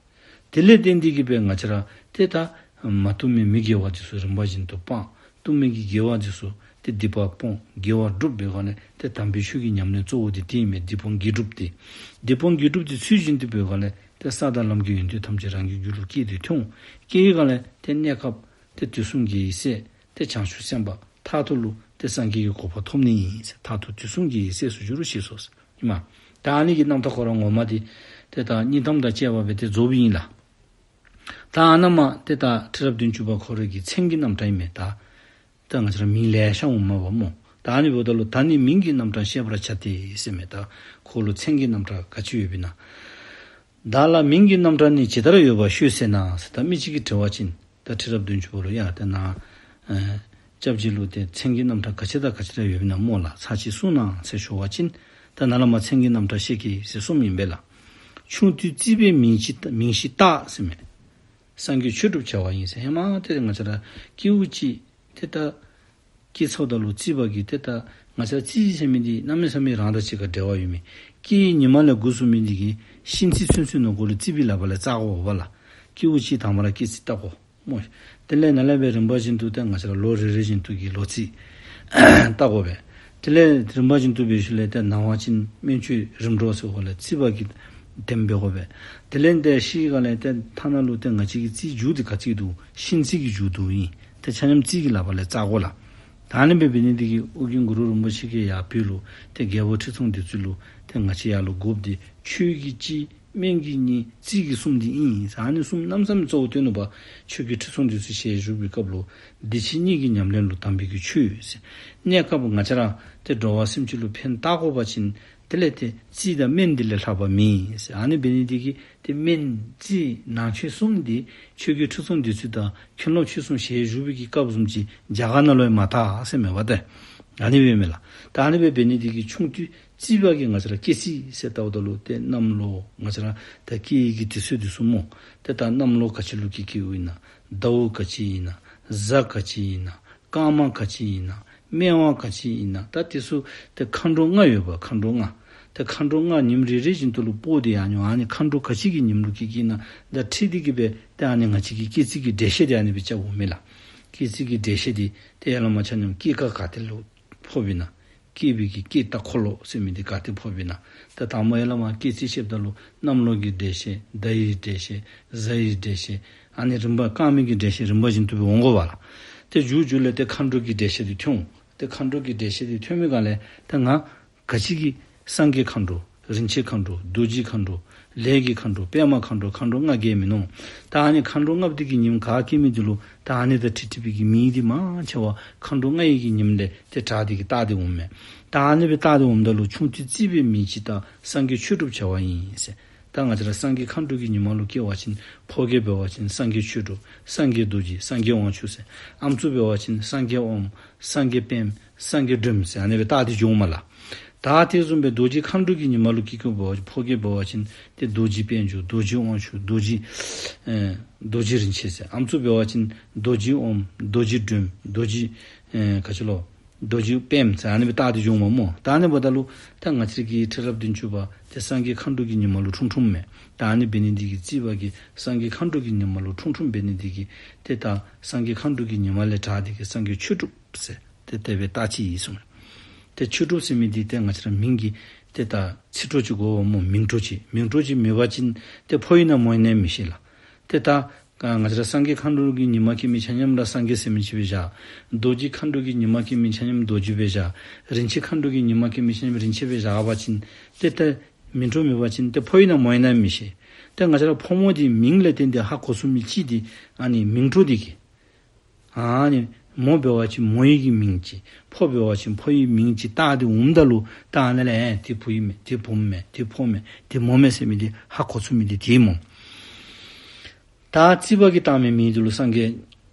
དེ་ལས་བརྟེན་ཏེ་གི་སྦེ་ང་བཅས་ར་ཏེ་ད་མ་བཏུབ་མི་མི་དགེ་བ་འདི་ཚུ་རིམ་པ་བཞིན་དུ་སྤང་། བཏུབ་མི་གི་དགེ་བ་འདི་ཚུ་ཏེ་སྡིག་པ་སྤོང་དགེ་བ་སྒྲུབ་པའི་སྒང་ལས་ཏེ་དམ་པའི་ཆོས་ཀྱི་ཉམས་ལེན་གཙོ་བོ་འདི་དེ་ཨིན་མས། སྡིག་སྤོང་དགེ་སྒྲུབ་སྟེ། སྡིག་སྤོང་དགེ་སྒྲུབ་འདི་ཚུལ་བཞིན་དུ་འབད་སྒང་ལས་ཏེ་ས་དང་ལམ་གྱི་ཡོན་ཏན་ཐམས་ཅད་རང་གི་རྒྱུད་ལུ་སྐྱེས་ཏེ་ཐོན། སྐྱེས་སྒང་ལས་ཏེ་གནས་སྐབས་ཏེ་དུས་གསུམ་གྱི་སྲས་ཏེ་བྱང་ཆུབ་སེམས་དཔའ་མཐར་ཐུག་ལུ་ཏེ་སངས་རྒྱས་ཀྱི་གོ་འཕང་ཐོབ་ནི་ཨིན་ཟེར། མཐར་ཐུག་དུས་གསུམ་གྱི་སྲས་སུ་འགྱུར་ཞེས་སོ་ཟེར་ཨིན་མས། ད་ཨ་ནི་གི་རྣམ་ཐར་ཁོ་ར་ངོ་མ་འདི་ཏེ་ད་གཉིད་དམ་དང་བཅས་པ་སྦེ་ཏེ་རྫོགསཔ་ཨིན་ལགས། ད་ཨ་ནཱ་མར་ཏེ་ད་ཁྲི་རབས་བདུན་ཅུ་པ་ཁོ་རའི་གི་མཚན་གྱི་རྣམ་གྲངས་ཨིན་མས། ད་ད་ང་བཅས་ར་མིང་ལེ་ཤ་འོངམ་མས་པ་སྨོ། ད་ཨ་ནི་འབདཝ་ད་ལུ་ད་ནི་མིང་གི་རྣམ་གྲངས་བཤད་པར་བྱ་སྟེ་ཟེར་མས། ད་ཁོ་ལུ་མཚན་གྱི་རྣམ་གྲངས་ག་ཅི་ཡོདཔ་ཨིན་ན། བདག་ལ་མིང་གི་རྣམ་གྲངས་ནི་ཇི་ལྟར་ཡོད་པ་ཤོད་ཟེར་ན་ཟེར། ད་མི་ཅིག་གིས་དྲི་བ་ཅིན་ད་ཁྲི་རབས་བདུན་ཅུ་པ་ལུ་ཡ་ཏེ་ནཱ་ཨེ་སྐྱབས་རྗེ་ལུ་ཏེ་མཚན་གྱི་རྣམ་གྲངས་ག་ཅི་དང་ག་ཅི་དང་ཡོདཔ་ཨིན་ན་སྨོ་ལགས། ཚར་གཅིག་གསུང་གནང་ཟེར་ཞུ་བ་ཅིན་ད་ནཱ་ལས་མར་མཚན་གྱི་རྣམ་གྲངས་བཤད་ཀྱི་ཟེར་གསུངམ་ཨིན་པས་ལགས། ཆུང་དུས་བརྩིས་པའི་མིང་ཞིག་མིང་ཞིག་བཏགས་ཟེར་མས། སངས་རྒྱས་ཆོས་སྒྲུབ་བྱ་བ་ཡིན་ཟེར། ཧེ་མ་ཏེ་ང་བཅས་ར་སྐྱེས་བུ་ཅིག་ཏེ་ད་སྐྱེ་ཚརཝ་ད་ལུ་བརྩིས་པ་གིས་ཏེ་ད་ང་བཅས་ར་བརྩིས་ཟེར་མི་འདི་གནམ་མེད་ས་མེད་རང་དང་གཅིག་ཁར་འབྲེལ་བ་ཡོད་མི། སྐྱེ་བའི་ཉིན་མ་ལས་འགོ་བཙུགས་མི་འདི་གིས་གཤིན་རྩིས་ཚུན་ཚོད་ནང་འཁོད་ལུ་རྩིས་པའི་ལག་པ་ལས་བཙག་དགོ་པས་ལགས། སྐྱེས་བུ་ཅིག་དང་པ་ར་སྐྱེ་རྩིས་བལྟ་དགོ་སྨོ། དེ་ལས་ནཱ་ལས་འབད་རིམ་པ་བཞིན་དུ་ཏེ་ང་བཅས་ར་ལོ་རེ་རེ་བཞིན་དུ་གི་ལོ་རྩིས་བལྟ་དགོ་པས། དེ་ལས་རིམ་པ་བཞིན་དུ་འབད་ཞིནམ་ལས་ཏེ་ནངས་པ་ཅིན་སྨན་བཅོས་རིམ་གྲོ་ཟེར་སྒོ་ལས་རྩིས་པ་གིས་འདེམས་འབད་དགོ་པས། དེ་ལས་ཏེ་ཤི་སྒང་ལས་ཏེ་ཐ་ན་ལུ་ཏེ་ང་བཅས་ཀྱི་རྩིས་རྒྱུག་འདི་ག་ཅི་འདུག། གཤིན་རྩིས་ཀྱི་རྒྱུག་འདུག་ཨིན། ཏེ་ཆ་མཉམ་རྩིས་ཀྱི་ལག་པ་ལས་བཙག་དགོ་ལགས། ད་ཨ་ནི་སྦེ་འབད་ནི་འདི་གིས་ཨོ་རྒྱན་གུ་རུ་རིན་པོ་ཆེ་གིས་ཡར་བོད་ལུ་ཏེ་རྒྱལ་པོ་ཁྲི་སྲོང་ལྡེ་བཙན་ལུ་ཏེ་ང་བཅས་ཡར་ལུ་དགོཔ་འདི་ཆོས་ཀྱི་གཅིག། སྨན་གྱི་གཉིས། རྩིས་ཀྱི་གསུམ་འདི་ཨིན་ཟེར། ཨ་ནི་གསུམ་གནམ་མེད་ས་མེད་གཙོ་བོ་བཏོན་ནུག་པ། ཆོས་རྒྱལ་ཁྲི་སྲོང་ལྡེ་བཙན་ཞལ་བཞུགས་པའི་སྐབས་ལུ་འདི་ཕྱི་གཉིས་ཀྱི་ཉམས་ལེན་ལུ་དམ་པའི་གི་ཆོས་ཟེར། གནས་སྐབས་ང་བཅས་ར་ཏེ་འགྲོ་བ་སེམས་ཅན་ལུ་ཕན་བཏགས་དགོ་པ་ཅིན་དེ་ལས་ཏེ་རྩིས་དང་སྨན་འདི་ལས་ལྷག་པ་མེད་ཟེར། ཨ་ནི་འབད་ནི་འདི་གིས་ཏེ་སྨན་རྩིས་ནང་ཆོས་གསུམ་འདི་ཆོས་རྒྱལ་ཁྲི་སྲོང་ལྡེ་བཙན་དང་མཁན་སློབ་ཆོས་གསུམ་ཞལ་བཞུགས་པའི་གི་སྐབས་བཟུམ་ཅིག་རྒྱ་གར་ནང་ལུ་ཡང་མ་དར་ཟེར་མས་པ་ཏེ། ཨ་ནི་སྦེ་མས་ལགས། ད་ཨ་ནི་སྦེ་འབད་ནི་འདི་གིས་ཆུང་དུས་རྩིས་པ་གིས་ང་བཅས་ར་སྐྱེ་རྩིས་ཟེར་བལྟཝ་ད་ལུ་ཏེ་གནམ་ལོ་ང་བཅས་ར་ད་སྐྱེ་བའི་གི་དུས་ཚོད་འདི་ཚུ་སྨོ། ཏེ་ད་གནམ་ལོ་ག་ཅི་ལུ་གི་སྐྱེཝ་ཨིན་ན། ཟླཝ་ག་ཅི་ཨིན་ན། གཟའ་ག་ཅི་ཨིན་ན། སྐར་མ་ག་ཅི་ཨིན་ན། སྨེ་བ་ག་ཅི་ཨིན་ན། ད་དེ་ཚུ་ཏེ་མཁའ་འགྲོ་ལྔ་ཡོདཔ། མཁའ་འགྲོ་ལྔ། ཏེ་མཁའ་འགྲོ་ལྔ་ཉིནམ་རེ་རེ་བཞིན་དུ་ལུ་སྤོ་སྟེ་ཡར་འགྱོ། ཨ་ནི་མཁའ་འགྲོ་ག་ཅི་གི་ཉིནམ་ལུ་སྐྱེ་སྐྱེ་ན་ད་ཁྲིད་དེ་གི་སྦེ་ཏེ་ཨ་ནི་ང་བཅས་ཀྱི་སྐྱེ་ཚེ་གི་འགྲེལ་བཤད་དེ་ཨ་ནི་སྦེ་རྐྱབ་འོང་མས་ལགས། སྐྱེ་ཚེ་གི་འགྲེལ་བཤད་དེ་ཏེ་ཡ་ལ་མ་ཆ་མཉམ་སྐྱེ་རྒ་ག་ཏེ་ལུ་ཕོགཔ་ཨིན་ན། སྐྱེ་བའི་གི་སྐྱེ་རྟགས་འཁོར་ལོ་ཟེར་མི་འདི་ག་ཏེ་ཕོགཔ་ཨིན་ན། ད་དང་པ་ཡ་ལ་མ་སྐྱེ་ཚེ་བཤདཔ་ད་ལུ་གནམ་ལོ་གི་འགྲེལ་བཤད། ཟླ་བའི་འགྲེལ་བཤད། གཟའ་ཡི་འགྲེལ་བཤད། ཨ་ནི་རིམ་པ་སྐར་མའི་གི་འགྲེལ་བཤད་རིམ་པ་བཞིན་དུ་སྦེ་འོང་དགོ་པས་ལགས། ཏེ་མཇུག་མཇུག་ལས་ཏེ་མཁའ་འགྲོ་གི་འགྲེལ་བཤད་དེ་ཐོན་འོང་། ཏེ་མཁའ་འགྲོ་གི་འགྲེལ་བཤད་དེ་ཐོན་མི་སྒང་ལས་ད་ང་ག་ཅི་གི་སངས་རྒྱས་མཁའ་འགྲོ། རིན་ཆེན་མཁའ་འགྲོ། རྡོ་རྗེ་མཁའ་འགྲོ། ལས་ཀྱི་མཁའ་འགྲོ། པདྨ་མཁའ་འགྲོ། མཁའ་འགྲོ་ལྔ་གི་མིང་ནོ། ད་ཨ་ནི་མཁའ་འགྲོ་ལྔ་པོ་དེ་གི་ཉིནམ་ག་སྐྱེ་མི་དེ་ལུ་ད་ཨ་ནི་དང་འཁྲིལ་འཁྲིལ་བའི་གི་མིང་འདི་མང་ཆེ་བ་མཁའ་འགྲོ་ལྔ་ཡི་གི་ཉིནམ་ལས་ཏེ་དྲངས་ཏེ་གི་བཏགས་ཏེ་འོངམ་མས། ད་ཨ་ནི་སྦེ་བཏགས་ཏེ་འོངམ་ད་ལུ་ཁྱུང་རྟའི་རྩིས་པའི་མིང་ཅིག་བཏགས། སངས་རྒྱས་ཆོས་གྲུབ་བྱ་བ་ཡིན་ཟེར། ད་ང་བཅས་ར་སངས་རྒྱས་མཁའ་འགྲོ་གི་ཉི་མ་ལུ་སྐྱེ་བ་ཅིན་ཕོ་རྒས་འབད་བ་ཅིན་སངས་རྒྱས་ཆོས་གྲུབ། སངས་རྒྱས་རྡོ་རྗེ། སངས་རྒྱས་དབང་ཕྱུག་ཟེར། ཨམ་སྲུ་འབད་བ་ཅིན་སངས་རྒྱས་ཨོམ། སངས་རྒྱས་པདྨ། སངས་རྒྱས་སྒྲོལ་མ་ཟེར་ཨ་ནི་སྦེ་བཏགས་ཏེ་འགྱོཝ་མས་ལགས། ད་དེ་བཟུམ་སྦེ་རྡོ་རྗེ་མཁའ་འགྲོ་གི་ཉི་མ་ལུ་སྐྱེ་སྐྱེཝ་འབད་བ་ཕོ་རྒས་འབད་བ་ཅིན་ཏེ་རྡོ་རྗེ་དཔལ་འབྱོར། རྡོ་རྗེ་དབང་ཕྱུག། རྡོ་རྗེ་ཨེ་རྡོ་རྗེ་རིན་ཆེན་ཟེར། ཨམ་སྲུ་འབད་བ་ཅིན་རྡོ་རྗེ་ཨོམ། རྡོ་རྗེ་སྒྲོལ་མ། རྡོ་རྗེ་ཨེ་ག་ཅི་ལོ། རྡོ་རྗེ་པདྨ་ཟེར་ཨ་ནི་སྦེ་བཏགས་ཏེ་འགྱོཝ་མས་སྨོ། ད་ཨ་ནི་འབདཝ་ད་ལུ་ད་ང་བཅས་ཀྱི་ཁྲི་རབས་བདུན་ཅུ་པ་ཏེ་སངས་རྒྱས་མཁའ་འགྲོ་གི་ཉི་མ་ལུ་འཁྲུངས་འཁྲུངསམ་མས། ད་ཨ་ནི་འབད་ནི་འདི་གིས་རྩིས་པ་གིས་སངས་རྒྱས་མཁའ་འགྲོ་གི་ཉི་མ་ལུ་འཁྲུངས་འཁྲུངསམ་འབད་ནི་འདི་གིས་ཏེ་ད་སངས་རྒྱས་མཁའ་འགྲོ་གི་ཉི་མ་ལས་དྲངས་ཏེ་གི་སངས་རྒྱས་ཆོས་གྲུབ་ཟེར་ཏེ་དེ་སྦེ་བཏགས་ཅི་ཨིན་གསུངམ་མས། ཏེ་ཆོས་གྲུབ་ཟེར་མི་འདི་ཏེ་ང་བཅས་ར་མིང་གི་ཏེ་ད་ཚིག་གྲོགས་ཅིག་དགོ་པས་སྨོ། མིང་གྲོགས་ཅིག། མིང་གྲོགས་ཅིག་མེད་པ་ཅིན་ཏེ་ཕོ་ཨིན་ན་མོ་ཨིན་ན་མི་ཤེས་ལགས། ཏེ་ད་ང་བཅས་ར་སངས་རྒྱས་མཁའ་འགྲོ་གི་ཉི་མ་སྐྱེ་མི་ཆ་མཉམ་ར་སངས་རྒྱས་ཟེར་མི་ཅིག་སྦེ་བཞག། རྡོ་རྗེ་མཁའ་འགྲོ་གི་ཉི་མ་སྐྱེ་མི་ཆ་མཉམ་རྡོ་རྗེ་སྦེ་བཞག། རིན་ཆེན་མཁའ་འགྲོ་གི་ཉི་མ་སྐྱེ་མི་ཆ་མཉམ་རིན་ཆེན་སྦེ་བཞག་པ་ཅིན་ཏེ་ད་མིང་གྲོགས་མེད་པ་ཅིན་ཏེ་ཕོ་ཨིན་ན་མོ་ཨིན་ན་མི་ཤེས། ཏེ་ང་བཅས་ར་ཕོ་མོ་འདི་མིང་ལས་བརྟེན་ཏེ་ཧ་གོ་ཚུགས་མི་ཅིག་འདི་ཨ་ནི་མིང་གྲོགས་འདི་གིས། ཨ་ནི་མོ་འབད་བ་ཅིན་མོ་ཡི་གི་མིང་ཅིག། ཕོ་འབད་བ་ཅིན་ཕོ་ཡི་མིང་ཅིག་བཏགས་ཏེ་འོངམ་ད་ལུ་ད་ཨ་ནི་ལས་ཨེ་འདི་བུ་ཨིན་མས། འདི་བུམོ་མས། འདི་ཕོ་མས། འདི་མོ་མས་ཟེར་མི་འདི་ཧ་གོ་ཚུགས་མི་འདི་འདི་སྨོ། ད་རྩིས་པ་གིས་བཏགས་མི་མིང་འདི་ལུ་སངས་རྒྱས་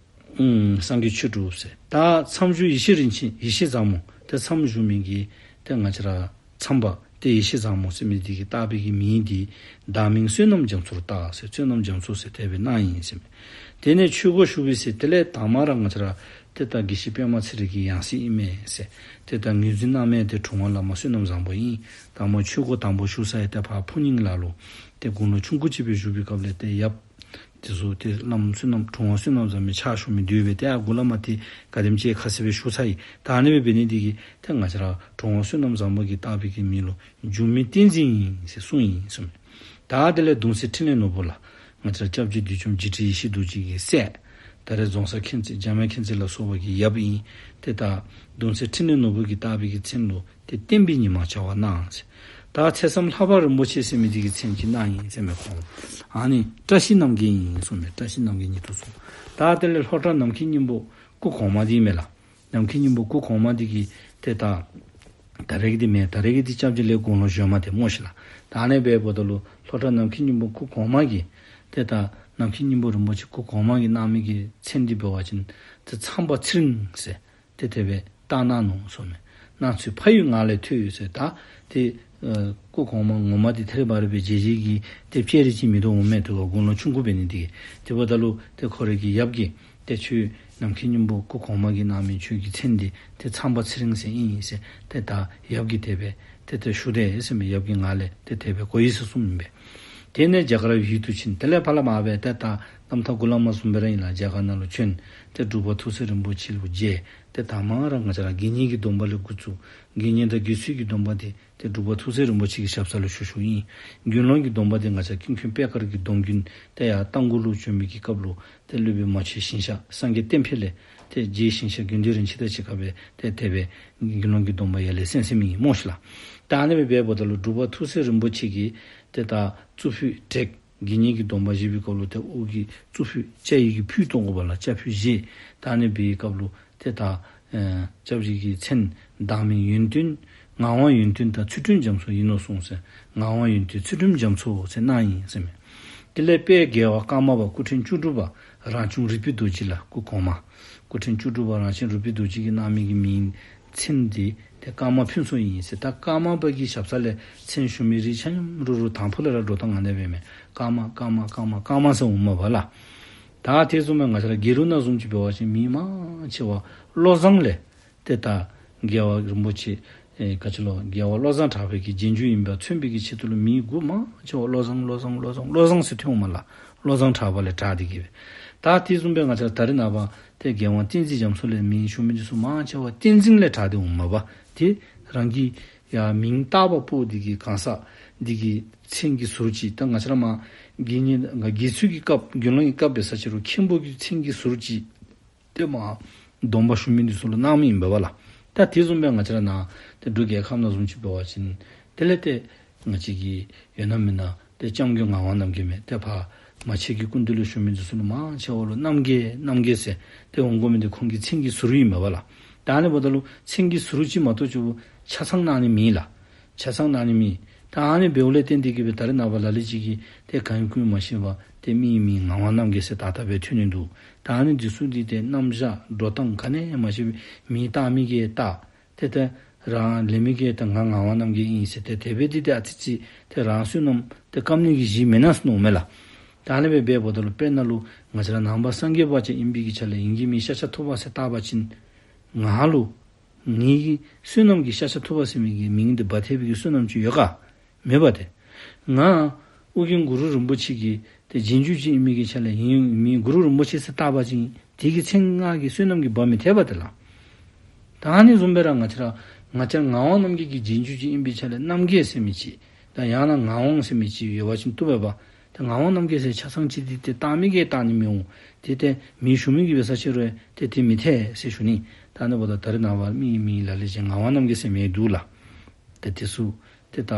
ཨུམ་སངས་རྒྱས་ཆོས་གྲུབ་ཟེར། ད་མཚམས་བཞུགས་ཡེ་ཤེས་རིན་ཆེན་ཡེ་ཤེས་བཟང་མོ། ད་མཚམས་བཞུགས་མི་གི་ད་ང་བཅས་ར་མཚམས་པ་ཏེ་ཡེ་ཤེས་བཟང་མོ་ཟེར་མི་འདི་གིས་བཏགས་པའི་གི་མིང་འདི་བདག་མིང་བསོད་ནམས་རྒྱ་མཚོར་བཏགས་ཟེར། བསོད་ནམས་རྒྱ་མཚོ་ཟེར་དེ་སྦེ་གནང་ཡི་ཟེར་མས། དེ་ནས་ཆོས་སྒོ་ཞུགས་པའི་ཚེ། དེ་ལས་དང་པ་ར་ང་བཅས་ར་ཏེ་ད་དགེ་བཤེས་པདྨ་ཚེ་རིང་གི་ཡང་སྲིད་ཨིན་མས་ཟེར། ཏེ་ད་ངོས་འཛིན་གནང་མི་འདི་གྲུབ་དབང་བླ་མ་བསོད་ནམས་བཟང་པོ་ཨིན། དང་པ་ཆོས་སྒོ་དང་པོ་ཞུགས་ས་ཡང་ཏེ་ཕར་ཕུ་ཉིང་ལ་ལུ་ཏེ་དགུང་ལོ་ཆུང་ཀུ་ཅིག་སྦེ་བཞུགས་པའི་སྐབས་ལས་ཏེ་ཡབ་དེ་ཚུ་ཏེ་བླམ་བསོད་ནམས་གྲུབ་དབང་བསོད་ནམས་བཟང་པོའི་ཕྱག་ཞུ་མི་འདི་སྦེ་ཏེ་ཨ་གུ་ལས་མར་ཏེ་ག་དེམ་ཅིག་ཁ་གསལ་སྦེ་ཞུ་ཚར་ཡི། ད་ཨ་ནི་སྦེ་འབད་ནི་འདི་གིས་ཏེ་ང་བཅས་ར་གྲུབ་དབང་བསོད་ནམས་བཟང་པོ་གིས་བཏགས་པའི་གི་མིང་ལུ་འགྱུར་མེད་བསྟན་འཛིན་ཨིན་ཟེར་གསུངས་ཡི་གསུངས་མས། ད་དེ་ལས་གདུང་སྲས་འཕྲིན་ལས་ནོར་བུ་ལགས། ང་བཅས་ར་སྐྱབས་རྗེ་བདུད་འཇོམས་འཇིགས་བྲལ་ཡེ་ཤེས་རྡོ་རྗེ་གི་སྲས། ད་རེས་རྫོང་གསར་མཁྱེན་བརྩེ་འཇམ་དབྱངས་མཁྱེན་བརྩེ་ལ་སོགས་པ་གི་ཡབ་ཨིན། ཏེ་ད་གདུང་སྲས་འཕྲིན་ལས་ནོར་བུ་གིས་བཏགས་པའི་གི་མཚན་ལུ་ཏེ་བསྟན་པའི་ཉི་མ་བྱ་བ་གནང་ཟེར། ད་ཚེ་ཟམ་ལྷ་པ་རིན་པོ་ཆེ་ཟེར་མི་འདི་གི་མཚན་ཅིག་གནང་ཡི་ཟེར་མས་ཁོང་། ཨ་ནི་བཀྲ་ཤིས་རྣམ་རྒྱལ་ཨིན་གསུངས་མས། བཀྲ་ཤིས་རྣམ་རྒྱལ་ཉིད་དུ་གསུངས། ད་དེ་ལས་ལྷོ་བྲག་ནམ་མཁའི་སྙིང་པོ་སྐུ་གོང་མ་འདི་མས་ལགས། ནམ་མཁའི་སྙིང་པོ་སྐུ་གོང་མ་འདི་གིས་ཏེ་ད་ད་རེས་ཀྱི་འདི་མེན། ད་རེས་ཀྱི་འདི་སྐྱབས་རྗེ་ལས་དགུང་ལོ་གཞོན་མ་འདི་སྨོ་ཤིག་ལགས། ད་ཨ་ནི་སྦེ་འབདཝ་ད་ལུ་ལྷོ་བྲག་ནམ་མཁའི་སྙིང་པོ་སྐུ་གོང་མ་གིས་ཏེ་ད་ནམ་མཁའི་སྙིང་པོ་རིན་པོ་ཆེ་སྐུ་གོང་མ་གིས་གནང་མི་གི་མཚན་འདི་འབད་བ་ཅིན་ཏེ་ཚངས་པ་ཚེ་རིང་ཟེར་ཏེ་དེ་སྦེ་བཏགས་གནང་ནུག་གསུངས་མས། གནང་ཚུལ་ཕ་ཡུལ་ངག་ལས་ཐོས་ཡོད་ཟེར། ད་ཏེ་ཨ་སྐུ་གོང་མ་ངོ་མ་འདི་ཐད་རི་བ་རི་སྦེ་མཇལ་མཇལ་གྱི་ཏེ་སྤྱན་རས་གཟིགས་མིག་ཏོ་འོང་མས། ཏེ་དགུང་ལོ་ཆུང་ཀུ་འབད་ནི་འདི་གིས། དེ་འབདཝ་ད་ལུ་ཏེ་ཁོ་རའི་གི་ཡབ་ཀྱིས་ཏེ་ཁྱོད་ནམ་མཁའི་སྙིང་པོ་སྐུ་གོང་མ་གིས་གནང་མི་ཁྱོད་ཀྱི་མཚན་འདི་ཏེ་ཚངས་པ་ཚེ་རིང་ཟེར་ཨིན་ཟེར་ཏེ་ད་ཡབ་ཀྱིས་དེ་སྦེ་ཏེ་ཏེ་ཞུ་དེས་ཟེར་མས། ཡབ་ཀྱི་ངག་ལས་ཏེ་དེ་སྦེ་གོ་ཡི་ཟེར་གསུངས་མས། དེ་ནས་རྒྱ་གར་ཡུལ་དུ་ཕྱིན། དེ་ལས་ཕར་ལས་མར་སྦེ་ཏེ་ད་རྣམ་ཐར་གུ་ལས་མར་གསུངས་པ་ར་ཨིན་ལགས། རྒྱ་གར་ནང་ལུ་བྱོན། ཏེ་འབྲུག་པ་ཐུགས་སྲས་རིན་པོ་ཆེ་ལུ་མཇལ། ཏེ་དང་པ་ར་ང་བཅས་ར་དགེ་བསྙེན་གྱི་སྡོམ་པ་ལས་འགོ་བཙུགས། དགེ་བསྙེན་དང་དགེ་ཚུལ་གྱི་སྡོམ་པ་འདི་ཏེ་འབྲུག་པ་ཐུགས་སྲས་རིན་པོ་ཆེ་གི་ཞབས་ས་ལུ་ཞུ་ཞུཝ་ཨིན། དགེ་སློང་གི་སྡོམ་པ་འདི་ང་བཅས་ཀུན་མཁྱེན་པད་དཀར་གྱི་སྡོམ་རྒྱུན་ཏེ་ཡར་རྟ་མགོ་ལུ་བྱོན་མི་གི་སྐབས་ལུ་ཏེ་སློབ་དཔོན་མ་ཆེན་ཞིང་གཤེགས་སངས་རྒྱས་བསྟན་འཕེལ་ལས་ཏེ་རྗེ་ཞིང་གཤེགས་དགེ་འདུན་རིན་ཆེན་དང་གཅིག་ཁར་སྦེ་ཏེ་དེ་སྦེ་དགེ་སློང་གི་སྡོམ་པ་ཡར་ལས་གསན་གསནམ་ཨིན་སྨོ་ཤིག་ལགས། ད་ཨ་ནི་སྦེ་འབདཝ་ད་ལུ་འབྲུག་པ་ཐུགས་སྲས་རིན་པོ་ཆེ་གིས་ཏེ་ད་གཙུག་ཕུད་བྲེགས། དགེ་བསྙེན་གྱི་སྡོམ་པ་བཞེས་པའི་སྐབས་ལུ་ཏེ་དབུ་གི་གཙུག་ཕུད་ལྕགས་ཡི་གི་ཕུད་གཏོང་དགོ་པས་ལགས། ལྕགས་ཕུད་བཞེས། ད་ཨ་ནི་འབད་བའི་སྐབས་ལུ་ཏེ་ད་ཨེ་སྐྱབས་རྗེ་གི་མཚན་བདག་མིང་ཡོན་ཏན་ངག་དབང་ཡོན་ཏན་དང་ཚུལ་ཁྲིམས་རྒྱ་མཚོ་ཨིན་ནོ་གསུངས་ཟེར། ངག་དབང་ཡོན་ཏན་ཚུལ་ཁྲིམས་རྒྱ་མཚོ་ཟེར་གནང་ཡི་ཟེར་མས། དེ་ལས་དཔལ་རྒྱལ་བ་ཀརྨ་པ་སྐུ་ཕྲེང་བཅུ་དྲུག་པ་རང་བྱུང་རིག་པའི་རྡོ་རྗེ་ལགས། སྐུ་གོང་མ་སྐུ་ཕྲེང་བཅུ་དྲུག་པ་རང་བྱུང་རིག་པའི་རྡོ་རྗེ་གིས་གནང་མི་གི་མིང་མཚན་འདི་ཏེ་ཀརྨ་ཕུན་ཚོགས་ཨིན་ཟེར། ད་ཀརྨ་པ་གི་ཞབས་ས་ལས་མཚན་ཞུ་མི་རིགས་ཆ་མཉམ་རུ་རུ་དང་ཕུ་ལས་ར་འགྲོ་སྟངས་ཨ་ནི་སྦེ་མས། ཀརྨ་ཀརྨ་ཀརྨ་ཀརྨ་ཟེར་འོངམ་མས་པ་ལགས། ད་དེ་བཟུམ་མའི་ང་བཅས་ར་རྒྱལ་རབས་ནང་བཟུམ་ཅིག་འབད་བ་ཅིན་མི་མང་ཆེ་བ་བློ་བཟང་ལས་ ཏེ་ད་རྒྱལ་བ་རིན་པོ་ཆེ་ཨེ་ག་ཅི་ལོ་རྒྱལ་བ་བློ་བཟང་གྲགས་པའི་གི་རྗེས་འཇུག་ཨིནམ་མཚོན་པའི་གི་ཆེད་དུ་ལུ་མིང་གུ་མང་ཆེ་བ་བློ་བཟང་བློ་བཟང་བློ་བཟང་བློ་བཟང་ཟེར་ཐོན་འོང་མས་ལགས། བློ་བཟང་གྲགས་པ་ལས་གྲགས་ཏེ་གི་སྦེ། ད་དེ་བཟུམ་སྦེ་ང་བཅས་ད་རེས་ནངས་པ་ཏེ་རྒྱལ་དབང་བསྟན་འཛིན་རྒྱ་མཚོ་ལས་མིང་ཞུ་མི་འདི་ཚུ་མང་ཆེ་བ་བསྟན་འཛིན་ལས་གྲགས་ཏེ་འོངམ་མས་པ། ཏེ་རང་གི་ཡང་མིང་བཏགས་པ་པོ་འདི་གི་གང་ཟག་འདི་གི་མཚན་གྱི་ཟུར་ཅིག། ད་ང་བཅས་ར་མར་དགེ་བསྙེན་དགེ་ཚུལ་གྱི་སྐབས་དགེ་སློང་གི་སྐབས་འབད་ས་ཅིག་རུང་མཁན་པོ་གི་མཚན་གྱི་ཟུར་ཅིག་ཏེ་མར་སྡོམ་པ་ཞུ་མི་འདི་ཚུ་ལུ་གནངམ་ཨིན་པས་པ་ལགས། ད་དེ་བཟུམ་སྦེ་ང་བཅས་ར་ནཱ་ཏེ་འབྲུག་རྒྱལ་ཁབ་ནང་བཟུམ་ཅིག་འབད་བ་ཅིན་དེ་ལས་ཏེ་ང་བཅས་ཀྱི་ཡོད་ན་མེད་ན་ཏེ་སྐྱབས་མགོན་ངག་དབང་རྣམ་རྒྱལ་མས། ཏེ་ཕར་མ་ཆེན་གྱི་སྐུ་མདུན་ལུ་ཞུ་མི་འདི་ཚུ་ལུ་མང་ཆེ་བ་ལུ་རྣམ་རྒྱལ་རྣམ་རྒྱལ་ཟེར་ཏེ་འོང་དགོ་མི་འདི་ཁོང་གི་མཚན་གྱི་ཟུར་ཨིན་མས་པ་ལགས། ད་ཨ་ནི་འབདཝ་ད་ལུ་མཚན་གྱི་ཟུར་ཅིག་མ་གཏོགས་ཅིག་ཆ་ཚང་གནང་ནི་མེད་ལགས། ཆ་ཚང་གནང་ནི་མེད། ད་ཨ་ནི་འབདཝ་ལས་བརྟེན་ཏེ་གི་སྦེ་ད་རེས་ནངས་པ་ལ་ལུ་ཅིག་གིས་ཏེ་གང་ཡིན་ཀུན་མ་ཤེས་པར་ཏེ་མིའི་མིང་ངག་དབང་རྣམ་རྒྱལ་ཟེར་བཏགས་བཏགས་སྦེ་ཐོན་ནི་འདུག། ད་ཨ་ནི་འདི་ཚུ་འདི་ཏེ་རྣམ་གཞག་འགྲོ་སྟངས་ག་ནི་མ་ཤེས་པར་མིང་བཏགས་མི་གིས་བཏགས། ཏེ་ད་རང་ལས་མི་གིས་ད་ང་ངག་དབང་རྣམ་རྒྱལ་ཨིན་ཟེར་ཏེ་དེ་སྦེ་འདི་ཏེ་ཨ་ཙི་ཅིག་ཏེ་རང་བསོད་ནམས་ཏེ་སྐམ་ནི་གི་གཞི་མེན་ན་ཟེར་མནོཝ་མས་ལགས། ད་ཨ་ནི་སྦེ་འབདཝ་ད་ལུ་དཔེར་ན་ལུ་ང་བཅས་ར་ནང་པ་སངས་རྒྱས་པ་ཅིག་ཨིན་པའི་གི་ཆ་ལས་ངེ་གི་མིང་ཤཱཀྱ་ཐུབ་པ་ཟེར་བཏགས་པ་ཅིན་ང་ལུ་ངེ་གི་བསོད་ནམས་ཀྱི་ཤཱཀྱ་ཐུབ་པ་ཟེར་མི་གི་མིང་འདི་འབག་ཐེབས་པའི་གི་བསོད་ནམས་ཅིག་ཡོད་ག། མེད་པ་ཏེ། ང་ཨོ་རྒྱན་གུ་རུ་རིན་པོ་ཆེ་གི་ཏེ་རྗེས་འཇུག་ཅིག་ཨིན་མི་གི་ཆ་ལས་ངེ་གི་མིང་གུ་རུ་རིན་པོ་ཆེ་ཟེར་བཏགས་པ་ཅིན་དེ་གི་མཚན་ང་གིས་བསོད་ནམས་ཀྱིས་འབག་མི་ཐེབས་པ་ཏེ་ལགས། ད་ཨ་ནི་བཟུམ་སྦེ་ར་ང་བཅས་ར་ང་བཅས་ངག་དབང་རྣམ་རྒྱལ་གྱི་རྗེས་འཇུག་ཅིག་ཨིན་པའི་ཆ་ལས་རྣམ་རྒྱལ་ཟེར་མི་ཅིག་ད་ཡང་ན་ངག་དབང་ཟེར་མི་ཅིག་ཡོད་པ་ཅིན་བཏུབ་པས་པ། ད་ངག་དབང་རྣམ་རྒྱལ་ཟེར་ཆ་ཚང་ཅིག་འདི་ཏེ་བཏགས་མི་གིས་བཏགས་ནི་མི་འོང་། ཏེ་ཏེ་མིང་ཞུ་མི་གིས་འབད་ས་ཅིག་རུང་ཏེ་དེ་མི་འཐད་ཟེར་ཞུ་ནི། ད་ཨ་ནི་འབདཝ་ད་ད་རེས་ནངས་པ་མིའི་མིང་ལ་ལུ་ཅིག་ངག་དབང་རྣམ་རྒྱལ་ཟེར་མི་འདུག་ལགས། ཏེ་དེ་ཚུ་ཏེ་ད་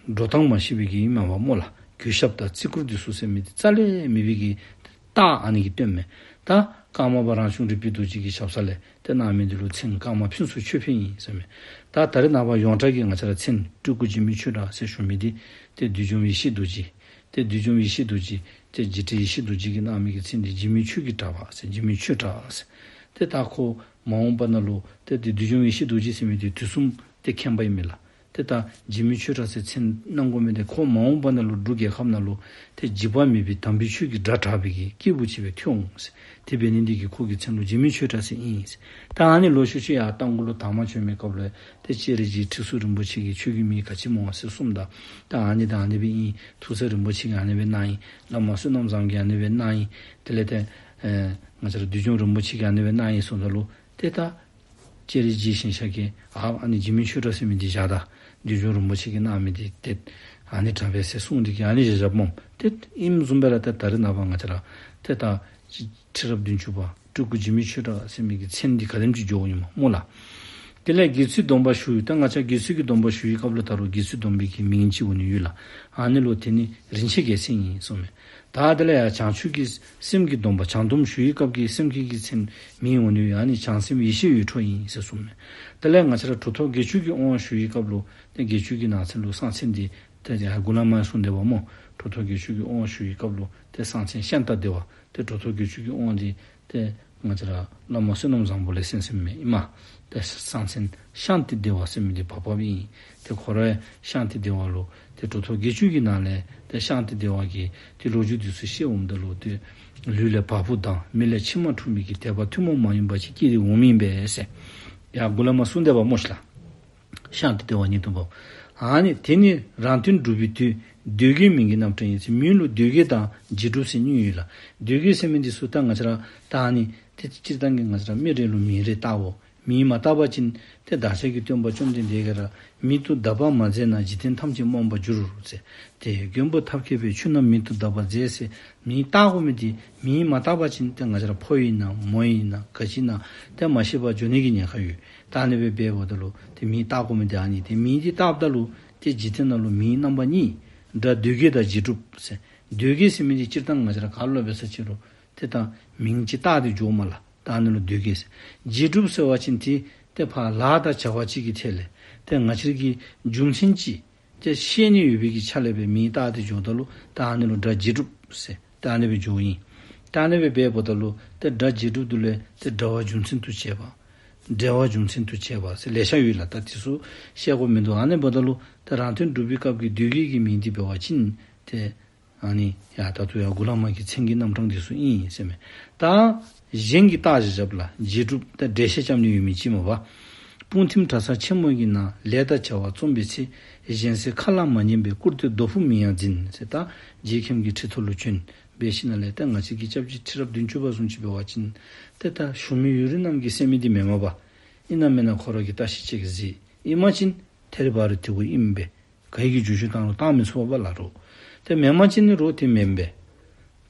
འགྲོ་སྟངས་མ་ཤེས་པའི་གི་ཨིནམ་མས་པ་སྨོ་ལགས། གུས་ཞབས་དང་བརྩི་བཀུར་འདི་ཚུ་ཟེར་མི་འདི་རྩ་ལས་མེད་པའི་གི་རྟགས་ཨ་ནི་གིས་སྟོནམ་མས། ད་ཀརྨ་པ་རང་བྱུང་རིག་པའི་རྡོ་རྗེ་གི་ཞབས་ས་ལས་ཏེ་གནང་མི་འདི་ལུ་མཚན་ཀརྨ་ཕུན་ཚོགས་ཆོས་འཕེལ་ཨིན་ཟེར་མས། ད་ད་རེས་ནངས་པ་ཡོངས་གྲགས་ཀྱི་ང་བཅས་ར་མཚན་སྤྲུལ་སྐུ་འཇིགས་མེད་ཆོས་གྲགས་ཟེར་ཞུ་མི་འདི་ཏེ་བདུད་འཇོམས་ཡེ་ཤེས་རྡོ་རྗེ། ཏེ་བདུད་འཇོམས་ཡེ་ཤེས་རྡོ་རྗེ། ཏེ་འཇིགས་བྲལ་ཡེ་ཤེས་རྡོ་རྗེ་གིས་གནང་མི་གི་མཚན་འདི་འཇིགས་མེད་ཆོས་ཀྱི་གྲགས་པ་ཟེར་འཇིགས་མེད་ཆོས་གྲགས་ཟེར། ཏེ་ད་ཁོ་མ་འོངས་པ་ནང་ལུ་ཏེ་ཏེ་བདུད་འཇོམས་ཡེ་ཤེས་རྡོ་རྗེ་ཟེར་མི་འདི་དུས་གསུམ་ཏེ་མཁྱེན་པ་ཨིན་མས་ལགས། ཏེ་ད་འཇིགས་མེད་ཆོས་གྲགས་ཟེར་མཚན་གནང་དགོ་མི་འདི་ཁོ་མ་འོངས་པ་ནང་ལུ་འབྲུག་རྒྱལ་ཁབ་ནང་ལུ་ཏེ་འཇིགས་པ་མེད་པའི་དམ་པའི་ཆོས་ཀྱི་སྒྲ་གྲགས་པའི་གི་སྐྱེས་བུ་ཅིག་སྦེ་ཐོན་འོང་ཟེར། དེ་འབད་ནི་འདི་གིས་ཁོ་གི་མཚན་ལུ་འཇིགས་མེད་ཆོས་གྲགས་ཟེར་ཨིན་ཟེར། ད་ཨ་ནི་ལོག་ཤུལ་ཤུལ་ཡར་རྟ་མགོ་ལུ་དར་མ་བྱོན་མི་སྐབས་ལུ་ཏེ་སྤྱན་རས་གཟིགས་ཁྲི་ཟུར་རིན་པོ་ཆེ་གིས་ཁྱོད་ཀྱི་མིང་ག་ཅི་སྨོ་ཟེར་གསུངམ་ད། ད་ཨ་ནི་ད་ཨ་ནི་སྦེ་ཨིན། ཐུགས་སྲས་རིན་པོ་ཆེ་གིས་ཨ་ནི་སྦེ་གནང་ཡི། བླ་མ་བསོད་ནམས་བཟང་གིས་ཨ་ནི་སྦེ་གནང་ཡི། དེ་ལས་ཏེ་ཨེ་ང་བཅས་ར་བདུད་འཇོམས་རིན་པོ་ཆེ་གིས་ཨ་ནི་སྦེ་གནང་ཡི་གསུངམ་ད་ལུ་ཏེ་ད་སྤྱན་རས་གཟིགས་ཞིང་གཤེགས་ཀྱིས་ཨ་ཨ་ནི་འཇིགས་མེད་ཆོས་གྲགས་ཟེར་མི་འདི་བཞག་ད། བདུད་འཇོམས་རིན་པོ་ཆེ་གིས་གནང་མི་འདི་ཏེ་ཨ་ནི་དྲག་པས་ཟེར་གསུངས་འདི་གིས་ཨ་ནི་བཞག་བཞགཔ་སྨོ། ཏེ་ཨིནམ་བཟུམ་སྦེ་ར་ཏེ་ད་རེས་ནངས་པ་ང་བཅས་ར་ཏེ་ད་ཁྲི་རབས་བདུན་ཅུ་པ་སྤྲུལ་སྐུ་འཇིགས་མེད་ཆོས་གྲགས་ཟེར་མི་གི་མཚན་འདི་ག་དེམ་ཅིག་འགྱོཝ་ཨིན་མས་སྨོ་ལགས། དེ་ལས་དགེ་ཚུལ་སྡོམ་པ་ཞུ་ཡི། ད་ང་བཅས་དགེ་ཚུལ་གྱི་སྡོམ་པ་ཞུ་བའི་སྐབས་ལུ་ད་རུང་དགེ་ཚུལ་སྡོམ་པའི་གི་མིང་ཅིག་འོང་ནི་ཡོད་ལགས། ཨ་ནི་ལུ་དེ་ནི་རིན་ཆེན་རྒྱལ་མཚན་ཨིན་གསུངམ་མས། ད་དེ་ལས་ཡར་བྱང་ཆུབ་ཀྱི་སེམས་ཀྱི་སྡོམ་པ་བྱང་སྡོམ་ཞུ་བའི་སྐབས་ཀྱི་སེམས་བསྐྱེད་ཀྱི་མཚན་མིང་འོང་ནི་ཡོད། ཨ་ནི་བྱང་སེམས་ཡེ་ཤེས་འོད་འཕྲོ་ཨིན་ཟེར་གསུངམ་མས། དེ་ལས་ང་བཅས་ར་གྲུབ་ཐོབ་དགེ་བཅུ་གི་དབང་ཞུ་བའི་སྐབས་ལུ་ཏེ་དགེ་བཅུ་གི་ནང་ཚན་ལུ་གསང་མཚན་འདི་ཏེ་ཡར་མགུ་ལས་མར་གསུངས་ཏེ་འབདཝ་སྨོ། གྲུབ་ཐོབ་དགེ་བཅུ་གི་དབང་ཞུ་བའི་སྐབས་ལུ་ཏེ་གསང་མཚན་ཤཱནྟ་དེ་བ། ཏེ་གྲུབ་ཐོབ་དགེ་བཅུ་གི་དབང་འདི་ཏེ་ང་བཅས་ར་བླ་མ་བསོད་ནམས་བཟང་པོ་ལས་གསན་གསནམ་ཨིན་མས། ཏེ་གསང་མཚན་ཤཱནྟི་དེ་བ་ཟེར་མི་འདི་བབས་བབསཔ་ཨིན། ཏེ་ཁོ་ར་ཤཱནྟི་དེ་བ་ལུ་ཏེ་གྲུབ་ཐོབ་དགེ་བཅུ་གི་ནང་ལས་ཏེ་ཤཱནྟི་དེ་བ་གིས་ཏེ་ལོ་རྒྱུས་འདི་ཚུ་བཤད་འོངམ་ད་ལུ་ཏེ་ལུས་ལས་བ་སྤུ་ལྡང་། མིག་ལས་མཆི་མ་འཁྲུག་མི་གི་དད་པ་ཐུན་མོང་མ་ཡིན་པ་ཅིག་སྐྱེས་ཏེ་འོངམ་ཨིན་པས་ཟེར། ཡར་མགུ་ལས་མར་གསུངས་ཏེ་འབདཝ་སྨོ་ཤིག་ལགས། ཤཱནྟི་དེ་བ་ཉིད་དུ་བབས། ཨ་ནི་དེ་ནི་རང་དོན་སྒྲུབ་པའི་དུས། འདོད་རྒུའི་མིང་གི་རྣམ་གྲངས་ཡིན་ཟེར། མིང་ལུ་འདོད་རྒུ་དང་རྗེས་སྒྲུབ་ཟེར་གཉིས་ཡོད་ལགས། འདོད་རྒུ་ཟེར་མི་འདི་ཚུ་ད་ང་བཅས་ར་ད་ཨ་ནི་ཏེ་སྤྱིར་བཏང་གི་ང་བཅས་ར་མི་རེ་ལུ་མིང་རེ་བཏགས་འོང་། མིང་མ་བཏགས་པ་ཅིན་ཏེ་བདག་ཅག་གི་སྟོན་པ་བཅོམ་ལྡན་འདས་ཀྱིས་ར་མིང་དུ་གདགས་པ་མ་མཛད་ན། འཇིག་རྟེན་ཐམས་ཅད་རྨོངས་པར་འགྱུར་ཟེར། ཏེ་མགོན་པོ་ཐབས་མཁས་པས་ཆོས་རྣམས་མིང་དུ་གདགས་པར་མཛད་ཟེར། མིང་བཏགས་དགོ་མི་འདི་མིང་མ་བཏགས་པ་ཅིན་ཏེ་ང་བཅས་ར་ཕོ་ཨིན་ན་མོ་ཨིན་ན་ག་ཅི་ཨིན་ན་ཏེ་མ་ཤེས་པར་འགྱོ་ནི་གི་ཉེན་ཁ་ཡོད། ད་ཨ་ནི་སྦེ་འབདཝ་ད་ལུ་ཏེ་མིང་བཏགས་དགོ་མི་འདི་ཨ་ནི། ཏེ་མིང་འདི་བཏགསཔ་ད་ལུ་ཏེ་འཇིག་རྟེན་ནང་ལུ་མིང་རྣམ་པ་གཉིས། སྒྲ་འདོད་རྒུ་དང་རྗེས་སྒྲུབ་ཟེར། འདོད་རྒུ་ཟེར་མི་འདི་སྤྱིར་བཏང་ང་བཅས་ར་ག་ལུ་འབད་ས་ཅིག་རུང་ཏེ་ད་མིང་ཅིག་བཏགས་ཏེ་འགྱོཝ་མས་ལགས། ད་ཨ་ནི་ལུ་འདོད་རྒུ་ཟེར། རྗེས་སྒྲུབ་ཟེར་བ་ཅིན་ཏེ་ཏེ་ཕར་ལཱ་དང་བྱ་བ་ཅིག་གི་ཐད་ལས་ཏེ་ང་བཅས་ར་གི་རྒྱུ་མཚན་ཅིག་ཏེ་ཤེས་ནི་ཡོད་པའི་གི་ཆ་ལས་སྦེ་མིང་བཏགས་ཏེ་འགྱོཝ་ད་ལུ་ད་ཨ་ནི་ལུ་སྒྲ་རྗེས་སྒྲུབ་ཟེར་ད་ཨ་ནི་སྦེ་འགྱོཝ་ཨིན། ད་ཨ་ནི་སྦེ་འབདཝ་ད་ལུ་ཏེ་སྒྲ་རྗེས་སྒྲུབ་འདི་ལས་ཏེ་འབྲེལ་བ་རྒྱུ་མཚན་དུ་བྱས་པ། འབྲེལ་བ་རྒྱུ་མཚན་དུ་བྱས་པ་ཟེར་ལེ་ཤ་ཡོད་ལགས། ད་འདི་ཚུ་བཤད་དགོཔ་མིན་འདུག། ཨ་ནི་འབདཝ་ད་ལུ་ཏེ་རང་དོན་སྒྲུབ་པའི་སྐབས་ཀྱི་འདོད་རྒུ་གི་མིང་འདི་འབད་བ་ཅིན་ཏེ་ ཨ་ནི་ཡ་ད་ལྟོ་ཡ་གུ་ལ་མ་གི་མཚན་གྱི་རྣམ་གྲངས་འདི་ཚུ་ཨིན་ཟེར་མས། ད་གཞན་གྱིས་བརྟག་ཞིབ་རྐྱབ་ལ་རྗེས་སྒྲུབ་ད་འགྲེལ་བཤད་རྐྱབ་ནི་ཡོད་མི་ཅིག་མས་པ། སྤུངས་ཐིམ་གྲྭ་ཚང་ཆེན་མོ་གི་ནང་ལས་དང་བྱ་བ་རྩོམ་པའི་ཚེ། གཞན་སེལ་ཁ་ལ་མ་ཉན་པའི་བཀུར་སྟོད་རྡོ་ཕུག་མིང་ཡང་འཛིན་ཟེར། ད་རྗེ་མཁན་གྱི་ཁྲི་ཐོག་ལུ་བྱོན་འབད་ཞིནམ་ལས་ད་ང་བཅས་ཀྱི་སྐྱབས་རྗེ་ཁྲི་རབས་བདུན་ཅུ་པ་བཟུམ་ཅིག་འབད་བ་ཅིན་ཏེ་ད་ཞུ་མི་ཡུན་རིང་རྣམས་ཀྱིས་གསན་མི་འདི་མེན་མས་པ། ཨིན་ན་མེན་ན་ཁོ་ར་གིས་བརྟག་ཞིབ་ཅིག་གཟིགས། ཨིན་པ་ཅིན་ཐད་རི་བ་རི་དེ་གུ་ཨིན་པས། ག་གིས་བསྒྱུར་བཅོས་བཏང་རུང་བཏང་མི་ཚུགས་པས་ལགས་རོ། ཏེ་མེན་པ་ཅིན་ནི་རོ་ཏེ་མེན་པས།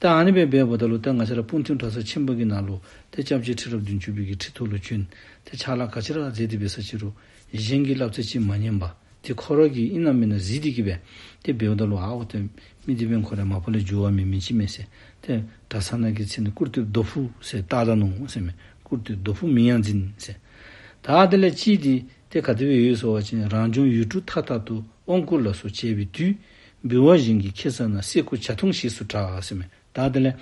ཏེ་ཨ་ནི་སྦེ་འབདཝ་ད་ལུ་ཏེ་ང་བཅས་ར་སྤུངས་ཐིམ་གྲྭ་ཚང་ཆེན་པོ་གི་ནང་ལུ་ཏེ་སྐྱབས་རྗེ་ཁྲི་རབས་བདུན་ཅུ་པའི་གི་ཁྲི་ཐོག་ལུ་བྱོན། ཏེ་ཕྱག་ལཱ་ག་ཅི་ར་མཛད་དེ་འབད་ས་ཅི་རུང་གཞན་གྱི་བསླབ་ཚིགས་ཅིག་མ་ཉན་པར་ཏེ་ཁོ་ར་གིས་ཨིན་ན་མེན་ན་གཟིགས་ཏེ་གིས་སྦེ་ཏེ་འབདཝ་ད་ལུ་ཨའོ་ཏེ་མི་འདི་འབདན་ཁོ་ར་མ་པ་ལས་འགྱུར་བ་མེད་མི་ཅིག་མས་ཟེར། ཏེ་གྲྭ་ཚང་ནང་གི་མཚན་ནི་བཀུར་སྟོད་རྡོ་ཕུག་ཟེར་བཏགས་ད་ནུག་ཟེར་མས། བཀུར་སྟོད་རྡོ་ཕུག་མིང་ཡང་འཛིན་ཟེར། ད་དེ་ལས་གཅིག་འདི་ཏེ་ག་དེ་སྦེ་ཡོད་ཟེར་བ་ཅིན་རང་བྱུང་ཡུལ་གྲུ་མཐའ་དག་ཏུ་དབང་བསྐུར་ལ་སོགས་བྱས་པའི་དུས། འབུལ་བ་གཞན་གྱིས་ཁྱེར་ས་ན་སེར་ཁུ་བྱ་ཐུང་ཞེས་སུ་གྲགས་ཟེར་མས། ད་དེ་ལས་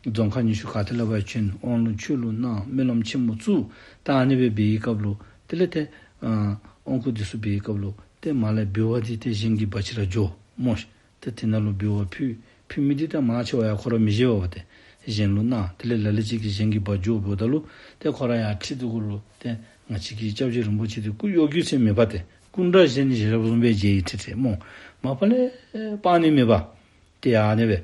རྫོང་ཁག་ཉི་ཤུ་ག་ཏེ་ལས་ཕར་བྱོན། དབང་ལུང་ཆོས་ལུང་གནང་། སྨོན་ལམ་ཆེན་མོ་བཙུགས། ད་ཨ་ནི་སྦེ་འབད་བའི་སྐབས་ལུ་དེ་ལས་ཏེ་ཨ་དབང་བསྐུར་འདི་ཚུ་འབད་བའི་སྐབས་ལུ་ཏེ་མར་ལས་འབུལ་བ་འདི་ཏེ་གཞན་གྱི་བ་ཅིག་ར་འགྱོ་སྨོ་ཤིག། ཏེ་དེ་ནང་ལུ་འབུལ་བ་ཕུལ། ཕུལ་མི་འདི་ད་མང་ཆེ་བ་ཡང་ཁོ་ར་མི་བཞེས་པས་པ། ཏེ་གཞན་ལུ་གནང་། དེ་ལས་ལ་ལུ་ཅིག་གིས་གཞན་གྱི་བ་འགྱོ་འབདཝ་ད་ལུ་ཏེ་ཁོ་ར་ཡར་ཁྲི་འདི་གུ་ལུ་ཏེ་ང་བཅས་ཀྱི་སྐྱབས་རྗེ་རིན་པོ་ཆེ་འདི་སྐུ་གཡོ་སྒྱུ་ཟེར་མེད་པ། ཏེ་སྐུ་འདྲ་བཞེངས་ནི་བཞེངས་རབས་བཟུམ་སྦེ་མཇལ་ཡི། ཁྲི་ཁྲི་སྨོ། མ་པ་ལས་སྤང་ནི་མེད་པ། ཏེ་ཨ་ནི་སྦེ་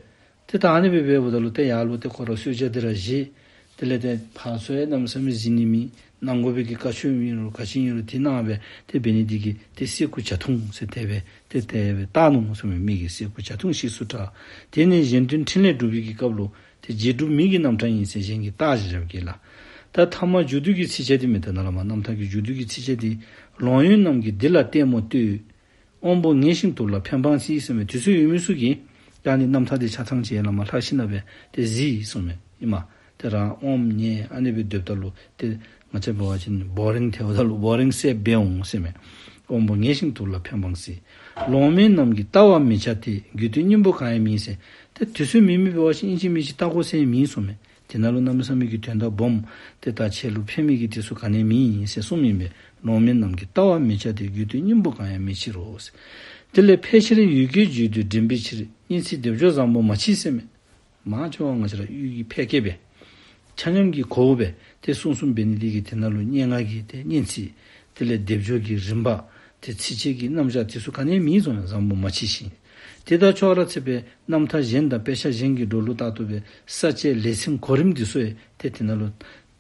ཏེ་ད་ཨ་ནི་སྦེ་འབདཝ་ད་ལུ་ཏེ་ཡར་ལུ་ཏེ་ཁོ་ར་གསོལ་ཇ་འདི་ར་བཞེས། དེ་ལས་ཏེ་ཕར་ཚུར་ཡང་གནམ་མེད་ས་མེད་གཟིགས་ནི་མེད། གནང་དགོ་པའི་གི་བཀའ་ཆོས་ཨིན་རུང་ག་ཅི་ཨིན་རུང་དེ་གནང་སྦེ་ཏེ་འབད་ནི་འདི་གིས་ཏེ་སེར་ཁུ་བྱ་ཐུང་ཟེར་དེ་སྦེ་ཏེ་དེ་སྦེ་བཏགས་ནུག་ཟེར་མས། མི་གིས་སེར་ཁུ་བྱ་ཐུང་ཞེས་སུ་གྲགས། དེ་ནི་གཞན་དོན་འཕྲིན་ལས་སྒྲུབ་པའི་གི་སྐབས་ལུ་ཏེ་རྗེས་སྒྲུབ་མི་གི་རྣམ་གྲངས་ཨིན་ཟེར་གཞན་གྱིས་བརྟག་ཞིབ་རྐྱབ་གེ་ལགས། ད་ཐ་མ་མཇུག་བསྡུ་གི་ཚིགས་བཅད་འདི་མས། ད་ནཱ་ལས་མར་རྣམ་ཐར་གྱི་མཇུག་བསྡུ་གི་ཚིགས་བཅད་འདི། ལོང་བའི་རྣམས་ཀྱིས་འདི་ལ་ལྟད་མོ་ལྟོས། དབང་པོ་ངལ་ཞིང་དུབ་ལ་ཕན་སྤང་སྲིད་ཟེར་མས། དུས་ཚོད་ཡོད་མི་ཚུ་གིས་ད་ཨ་ནི་རྣམ་ཐར་འདི་ཆ་ཚང་ཅིག་ཡར་ལས་མར་ལྷག་ཞིནམ་སྦེ་ཏེ་གཟིགས་ཟེར་མས། ཨིན་མས། ཏེ་རང་ཨོམ་ཉལ་ཨ་ནི་སྦེ་སྡོདཔ་ད་ལུ་ཏེ་ང་བཅས་འབད་བ་ཅིན་བོ་རིང་ཐལཝ་ད་ལུ་བོ་རིང་སེལ་འབད་འོང་ཟེར་མས། དབང་པོ་ངལ་ཞིང་དུབ་ལ་ཕན་སྤང་སྲིད། ལོང་མེད་རྣམས་ཀྱིས་བལྟ་བར་མི་བྱ་སྟེ། དགོས་འདོད་སྙིང་པོ་གང་ཡང་མེད་ཟེར། ཏེ་དུས་ཚོད་མེད་མི་འབད་བ་ཅིན་ཨིན་ཅི་མིན་ཅི་བལྟ་དགོ་ཟེར་མེད་ཟེར་མས། དེ་ནང་ལུ་གནམ་མེད་ས་མེད་ཀྱི་དོན་དག་སྦོམ་ཏེ་ད་ཁྱེད་ལུ་ཕན་མི་གི་དེ་ཚུ་ག་ནི་མེད་ཟེར་གསུངམ་ཨིན་པས། ལོང་མེད་རྣམས་ཀྱིས་བལྟ་བར་མི་བྱ་སྟེ། དགོས་འདོད་སྙིང་པོ་གང་ཡང་མེད་ཕྱིར་རོ་ཟེར། དེ་ལས་ཕལ་ཆེར་ཡུལ་གྱི་རྒྱུད་སྡེ་འདྲེན་པའི་ཕྱིར། སྙན་ཚིག་སྡེབ་སྦྱོར་བཟང་པོ་མ་མཆིས་ཟེར་མས། མང་ཆེ་བ་ང་བཅས་ར་ཡུལ་གྱི་ཕལ་སྐད་སྦེ་ཆ་མཉམ་གྱིས་གོཝ་སྦེ་ཏེ་གསུང་གསུངམ་འབད་ནི་འདི་གིས་དེ་ནང་ལུ་སྙན་ངག་གི་ཏེ་སྙན་ཚིག་དེ་ལས་སྡེབ་སྦྱོར་གྱི་རིམ་པ་ཏེ་ཚིགས་བཅད་ཀྱི་རྣམ་གཞག་དེ་ཚུ་ག་ནི་མེད་ཟེར་མས། བཟང་པོ་མ་མཆིས་ཤིང་། དེ་དང་ཕྱོགས་ར་འཚེ་བའི་རྣམ་ཐར་གཞན་དང་དཔེ་ཆ་གཞན་གྱི་འགྲོ་ལུགས་ལྟར་དུ་སྦེ་ས་བཅད་ལེ་ཚན་གོ་རིམ་འདི་ཚུ་ཡང་ཏེ་དེ་ནང་ལུ་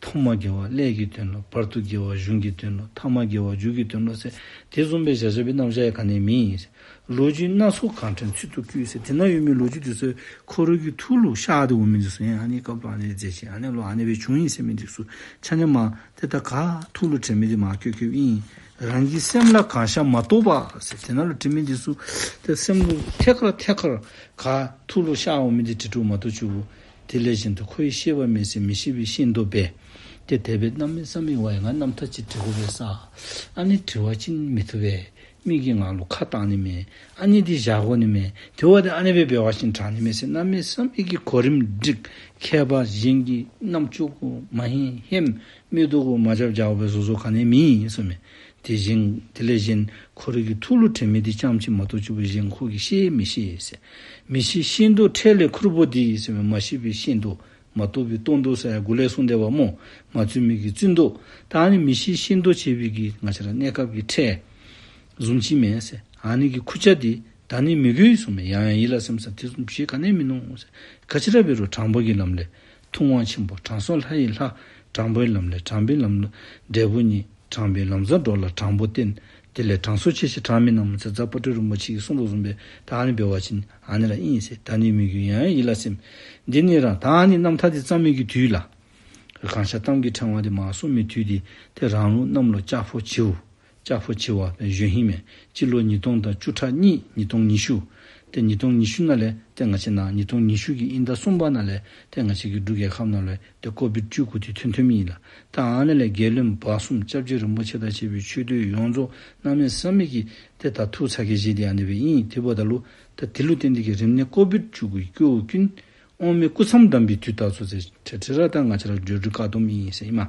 ཐོག་མ་དགེ་བ་ཀླད་ཀྱི་དོན་ལུ། བར་དུ་དགེ་བ་གཞུང་གི་དོན་ལུ། ཐ་མ་དགེ་བ་མཇུག་གི་དོན་ལུ་ཟེར་དེ་བཟུམ་སྦེ་བཞག་བཞག་པའི་རྣམ་གཞག་ཡང་ག་ནི་མེད་ཟེར། ལོ་རྒྱུས་སྣ་ཚོགས་གང་དྲན་ཚུལ་དུ་བཀོད་ཟེར། དེ་ནང་ཡོད་མི་ལོ་རྒྱུས་འདི་ཚུ་ཁོ་རའི་གི་ཐུགས་ལུ་ཤར་ཏེ་འོང་མི་འདི་ཚུ་ཡང་ཨ་ནི་སྐབས་ལུ་ཨ་ནི་མཛད་ཅི། ཨ་ནི་ལུ་ཨ་ནི་སྦེ་བྱུང་ཡི་ཟེར་མི་འདི་ཚུ་ཆ་མཉམ་མར་ཏེ་ད་ག་ཐུགས་ལུ་དྲན་མི་འདི་མར་བཀོད་བཀོདཔ་ཨིན། རང་གི་སེམས་ལ་གང་ཤར་མ་རྟོགས་པ་ཟེར། དེ་ནང་ལུ་དྲན་མི་འདི་ཚུ་ཏེ་སེམས་ལུ་ཐད་ཀར་ཐད་ཀར་ག་ཐུགས་ལུ་ཤར་འོང་མི་འདི་དྲན་དྲནམ་མ་གཏོགས་ཅིག་དེ་ལས་གཞན་དུ་ཁོ་ཡི་ཤེས་པ་མེད་ཟེར། མི་ཤེས་པའི་ཤེས་མདོག་འབད། ཏེ་དེ་སྦེ་གནམ་མེད་ས་མེད་ཝའི་ང་རྣམ་ཐར་ཅིག་འབྲི་དགོ་པས་ས། ཨ་ནི་འབྲི་བ་ཅིན་མི་བཏུབ་པས། མི་གིས་ང་ལུ་ཁ་བཏང་ནི་མས། ཨ་ནི་འདི་བཞག་དགོ་ནི་མས། དེ་བ་དེ་ཨ་ནི་སྦེ་འབད་བ་ཅིན་དྲག་ནི་མས་ཟེར་གནམ་མེད་ས་མེད་ཀྱི་གོ་རིམ་སྒྲིག། མཁས་པ་གཞན་གྱི་རྣམ་ཅོག་གུ་མ་ཧན་ཧེམ། མིག་ཏོ་གུ་མ་རྐྱབ་རྐྱབ་སྦེ་བཟོ་བཟོཝ་ག་ནི་མེད་ཟེར་མས། དེ་བཞིན་དེ་ལས་གཞན་ཁོ་རའི་གི་ཐུགས་ལུ་དྲན་མི་འདི་ཙམ་ཅིག་མ་གཏོགས་ཅིག་པོ་གཞན་ཁོ་གིས་ཤེས་མི་ཤེས་ཟེར། མི་ཤེས་ཤེས་མདོག་ཁྲེལ་ལས་ཁུར་པོ་འདི་ཟེར་མས། མ་ཤེས་པའི་ཤེས་མདོག་མ་རྟོགས་པའི་རྟོག་མདོག་ཟེར་ཡང་འགོ་ལས་གསུངས་ཏེ་བ་སྨོ། མ་བཙུན་མི་གི་བཙུན་མདོག་ད་ཨ་ནི་མི་ཤེས་ཤེས་མདོག་བྱེད་པའི་གི་ང་བཅས་ར་གནས་སྐབས་ཀྱི་ཁྲེལ་བཟུམ་ཅིག་མས་ཟེར། ཨ་ནི་གི་ཁུར་ཆ་འདི་ད་ནི་མི་དགོས་གསུངས་མས། ཡང་ཡང་ཡིད་ལ་སེམས་ས་དེ་བཟུམ་ཅིག་ག་ནི་མིན་ནུག་ཟེར། ག་ཅི་ར་འབད་རུང་དྲང་པོ་གི་ལམ་ལས་ཐུབ་དབང་ཆེན་པོ། དྲང་སྲོང་ལྷ་ཡི་ལྷ། དྲང་པོའི་ལམ་ལས་དྲང་པོའི་ལམ་ལུ་འབྲས་བུ་བརྙེས། དྲང་པོའི་ལམ་བཟང་འགྲོ་ལ་དྲང་པོ་བསྟེན། དེ་ལས་དྲང་སྲོང་ཆེ་ཞེས་གྲགས་མིན་ནམ་ཟེར་རྫ་དཔལ་སྤྲུལ་རིན་པོ་ཆེ་གིས་གསུངས་དོ་བཟུམ་སྦེ་ད་ཨ་ནི་འབད་བ་ཅིན་ཨ་ནི་ར་ཨིན་ཟེར། ད་ནི་མི་དགོས་ཡང་ཡང་ཡིད་ལ་སེམས། འདི་ནི་རང་ད་ཨ་ནི་རྣམ་ཐར་འདི་བརྩམ་མི་གི་དུས་ལ་གང་ཤར་གཏམ་གྱི་ཕྲེང་བ་འདི་མར་གསུངས་མི་དུས་འདི་ཏེ་རང་ལུགས་གནམ་ལོ་ལྕགས་ཕོ་བྱིའུ་ལྕགས་ཕོ་བྱི་བ་སྦེ་བཞོན་ཧིང་མས། སྤྱི་ལོ་ཉིས་སྟོང་དང་བཅུ་ཕྲག་གཉིས་ཉིས་སྟོང་ཉི་ཤུ། ཏེ་ཉིས་སྟོང་ཉི་ཤུ་ནང་ལས་ཏེ་ང་བཅས་ནང་ཉིས་སྟོང་ཉི་ཤུ་གི་དབྱིན་ཟླ་གསུམ་པ་ནང་ལས་ཏེ་ང་བཅས་ཀྱི་འབྲུག་རྒྱལ་ཁབ་ནང་ལུ་ཏེ་ཀོ་བིཌ་བཅུ་དགུ་འདི་ཐོན་ཐོནམ་ཨིན་ལགས། ད་ཨ་ནི་ལས་རྒྱལ་བློན་འབངས་གསུམ་སྐྱབས་རྗེ་རིན་པོ་ཆེ་དང་བཅས་པའི་ཆོས་སྡེ་ཡོངས་རྫོགས་གནམ་མེད་ས་མེད་ཀྱི་ཏེ་ད་ཐུགས་ཚ་གྱང་བཞེས་ཏེ་ཨ་ནི་སྦེ་ཨིན། དེ་འབདཝ་ད་ལུ་ད་དེ་ལུ་བརྟེན་ཏེ་གིས་རིམས་ནད་ཀོ་བིཌ་བཅུ་དགུའི་སྐྱེ་བོ་ཀུན། དབང་མེད་སྐུ་མཚམས་བསྡམས་པའི་དུས་ད་གཟོད་ཟེར། ཁྲེ་ཁྲེ་ར་ད་ང་བཅས་ར་འགྲོ་འགྲུལ་བཀག་སྡོམ་ཨིན་ཟེར་ཨིན་མས།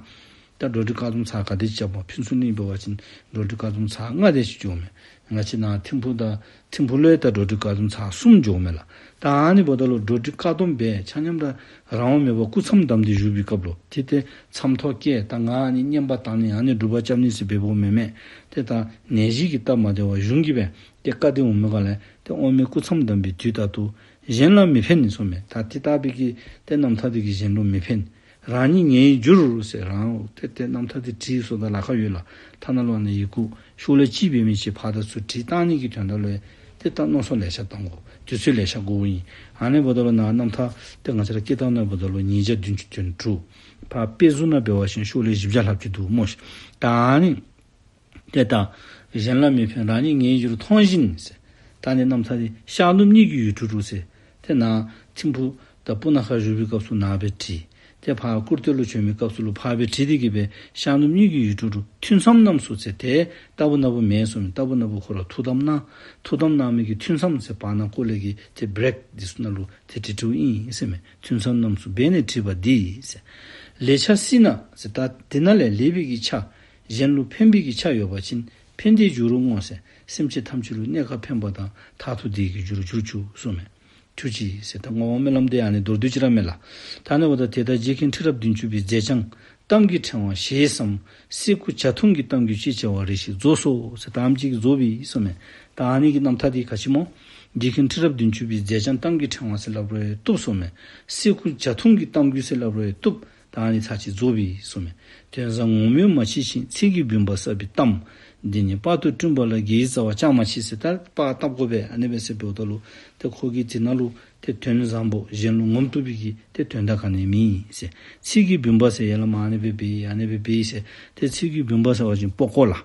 ད་འགྲོ་འགྲུལ་དཀག་འཛོམས་ཚར་ག་དེ་ཅིག་རྐྱབ་པ། ཕུན་ཚོགས་གླིང་འབད་བ་ཅིན་འགྲོ་འགྲུལ་དཀག་འཛོམས་ཚར་ལྔ་དེ་ཅིག་འགྱོཝ་མས། ང་བཅས་ནཱ་ཐིམ་ཕུག་དང་ཐིམ་ཕུག་ལུ་ཡང་ད་འགྲོ་འགྲུལ་དཀག་འཛོམས་ཚར་གསུམ་འགྱོཝ་མས་ལགས། ད་ཨ་ནི་འབདཝ་ད་ལུ་འགྲོ་འགྲུལ་དཀག་སྡོམ་འབད་ཆ་མཉམ་ར་རང་དབང་མེད་པར་སྐུ་མཚམས་བསྡམས་ཏེ་བཞུགས་པའི་སྐབས་ལུ་ཏེ་ཏེ་མཚམས་ཐོ་བཀལ། ད་ང་ཨ་ནི་བསྙེན་པ་བཏང་ནི་ཨ་ནི་སྒྲུབ་པ་རྐྱབ་ནི་ཟེར་འབདཝ་མེན་མས། ཏེ་ད་ནད་གཞི་གིས་སྟབས་མ་བདེ་བར་གཞུང་གིས་འབད་ཏེ་བཀའ་དེ་འོང་མི་སྒང་ལས་ཏེ་དབང་མེད་སྐུ་མཚམས་བསྡམས་པའི་དུས་ད་ལྟོ་གཞན་ལ་མི་ཕན་གསུངམ་མས། ད་དེ་ལྟ་བུའི་གི་ཏེ་རྣམ་ཐར་དེ་གིས་གཞན་ལུ་མི་ཕན། རང་ཉིད་ངེས་འགྱུར་ཟེར་རང་ཏེ་ཏེ་རྣམ་ཐར་དེ་བྲིས་སོ་ད་ལཱ་ཁག་ཡོད་ལགས། ཐ་ན་ལུ་ཨ་ནི་ཡི་གུ་ཤོག་ལེབ་གཅིག་འབད་མི་ཅིག་ཕར་དང་ཚུར་བྲིས་བཏང་ནི་གི་དོན་དག་ལུ་ཡང་ཏེ་ད་མནོ་བསམ་ལེ་ཤ་བཏང་དགོ། དུས་ཚོད་ལེ་ཤ་འགོརཝ་ཨིན། ཨ་ནི་འབདཝ་ད་ལུ་ནཱ་རྣམ་ཐར་ཏེ་ང་བཅས་ར་སྐད་བཏང་ནང་འབདཝ་ད་ལུ་ཉིས་བརྒྱ་བདུན་ཅུ་དོན་དྲུག། ཕར་དཔེ་གཟུགས་ནང་འབད་བ་ཅིན་ཤོག་ལེབ་བཞི་བརྒྱ་ལྷགཔ་ཅིག་འདུག་སྨོ་ཤིག། ད་ཨ་ནི་ཏེ་ད་གཞན་ལ་མི་ཕན་རང་ཉིད་ངེས་འགྱུར་མཐོང་བཞིན་ཟེར། ད་ཨ་ནི་རྣམ་ཐར་དེ་ཤར་ནུབ་གཉིས་ཀྱི་ཡུལ་གྲུ་རུ་ཟེར། ཏེ་ནཱ་ཐིམ་ཕུག་དང་སྤུ་ན་ཁ་བཞུགས་པའི་སྐབས་སུ་ནཱ་སྦེ་བྲིས། ཏེ་ཕར་ཀུར་སྟོད་ལུ་བྱོན་པའི་སྐབས་སུ་ལུ་ཕར་སྦེ་བྲིས་ཏེ་གི་སྦེ་ཤར་ནུབ་གཉིས་ཀྱི་ཡུལ་གྲུ་རུ་ཐུན་མཚམས་རྣམས་སུ་ཟེར་ཏེ་ལྟ་བུ་ན་བུ་མེན་གསུངམ་མས། ལྟ་བུ་ན་བུ་ཁོ་ར་ཐུགས་དམ་གནང་། ཐུགས་དམ་གནང་མི་གི་ཐུན་མཚམས་ཟེར་བར་ན་ཀོ་ལེ་གི་ཏེ་བྲེཀ་འདི་ཚུ་ནང་ལུ་ཏེ་བྲིས་བྲིསཝ་ཨིན་ཟེར་མས། ཐུན་མཚམས་རྣམས་སུ་འབད་ནས་བྲིས་པ་འདི་ཟེར། ལས་ཆ་སྲིད་ན་ཟེར་ད་དེ་ནང་ལས་ལེགས་པའི་གི་ཆ་གཞན་ལུ་ཕན་པའི་གི་ཆ་ཡོད་པ་ཅིན་ཕན་བདེའི་རྒྱུ་རུ་བསྔོ་ཟེར། སེམས་ཅན་ཐམས་ཅད་ལུ་གནས་སྐབས་ཕན་པ་དང་མཐར་ཐུག་བདེ་བའི་གི་རྒྱུ་རུ་འགྱུར་བཅུག་གསུངམ་མས། གྱུར་ཅིག་ཟེར། ད་བསྔོ་བ་སྨོན་ལམ་དེ་ཨ་ནི་མདོར་བསྡུས་ཅིག་ར་མས་ལགས། ད་ཨ་ནི་འབདཝ་ད་དེ་ལྟར་རྗེ་མཁན་ཁྲི་རབས་བདུན་ཅུ་པའི་མཛད་བྱང་གཏམ་གྱི་ཕྲེང་བ་ཞེས་སམ་སེ་གོལ་བྱ་ཐུང་གི་གཏམ་རྒྱུད་ཅེས་བྱ་བ་རེ་ཞིག་རྫོགས་སོ་ཟེར། དམ་ཅིག་རྫོགས་པས་གསུངམ་མས། ད་ཨ་ནི་གི་རྣམ་ཐར་དེ་ག་ཅི་སྨོ། རྗེ་མཁན་ཁྲི་རབས་བདུན་ཅུ་པའི་མཛད་བྱང་གཏམ་གྱི་ཕྲེང་བ་ཟེར་སླབ་རུང་ཡང་བཏུབ་གསུངམ་མས། སེ་གོལ་བྱ་ཐུང་གི་གཏམ་རྒྱུད་ཟེར་སླབ་རུང་ཡང་བཏུབ། ད་ཨ་ནི་ཚར་གཅིག་རྫོགས་པས་གསུངམ་མས། དོན་བཟང་ངོ་མས་མ་མཆིས་ཤིང་ཚིག་གི་བུམ་པ་བསགས་པའི་གཏམ། འདི་ཉིད་དཔག་ཏུ་བསྐྲུན་པ་ལ་དགེ་བའི་རྩ་བ་ཅང་མ་མཆིས་ཟེར། ད་པར་བཏབ་དགོ་པས། ཨ་ནི་སྦེ་ཟེར་འབདཝ་ད་ལུ་ཏེ་ཁོ་གིས་དེ་ནང་ལུ་ཏེ་དོན་བཟང་པོ་གཞན་ལུ་ངོམ་བཏུབ་པའི་གི་ཏེ་དོན་དག་ག་ནི་མེད་ཟེར། ཚིག་གི་བུམ་པ་ཟེར་ཡར་ལས་མར་ཨ་ནི་སྦེ་འབད་ཨ་ནི་སྦེ་འབད་ཟེར། ཏེ་ཚིག་གི་བུམ་པ་ཟེར་བ་ཅིན་པགས་ཀོ་ལགས།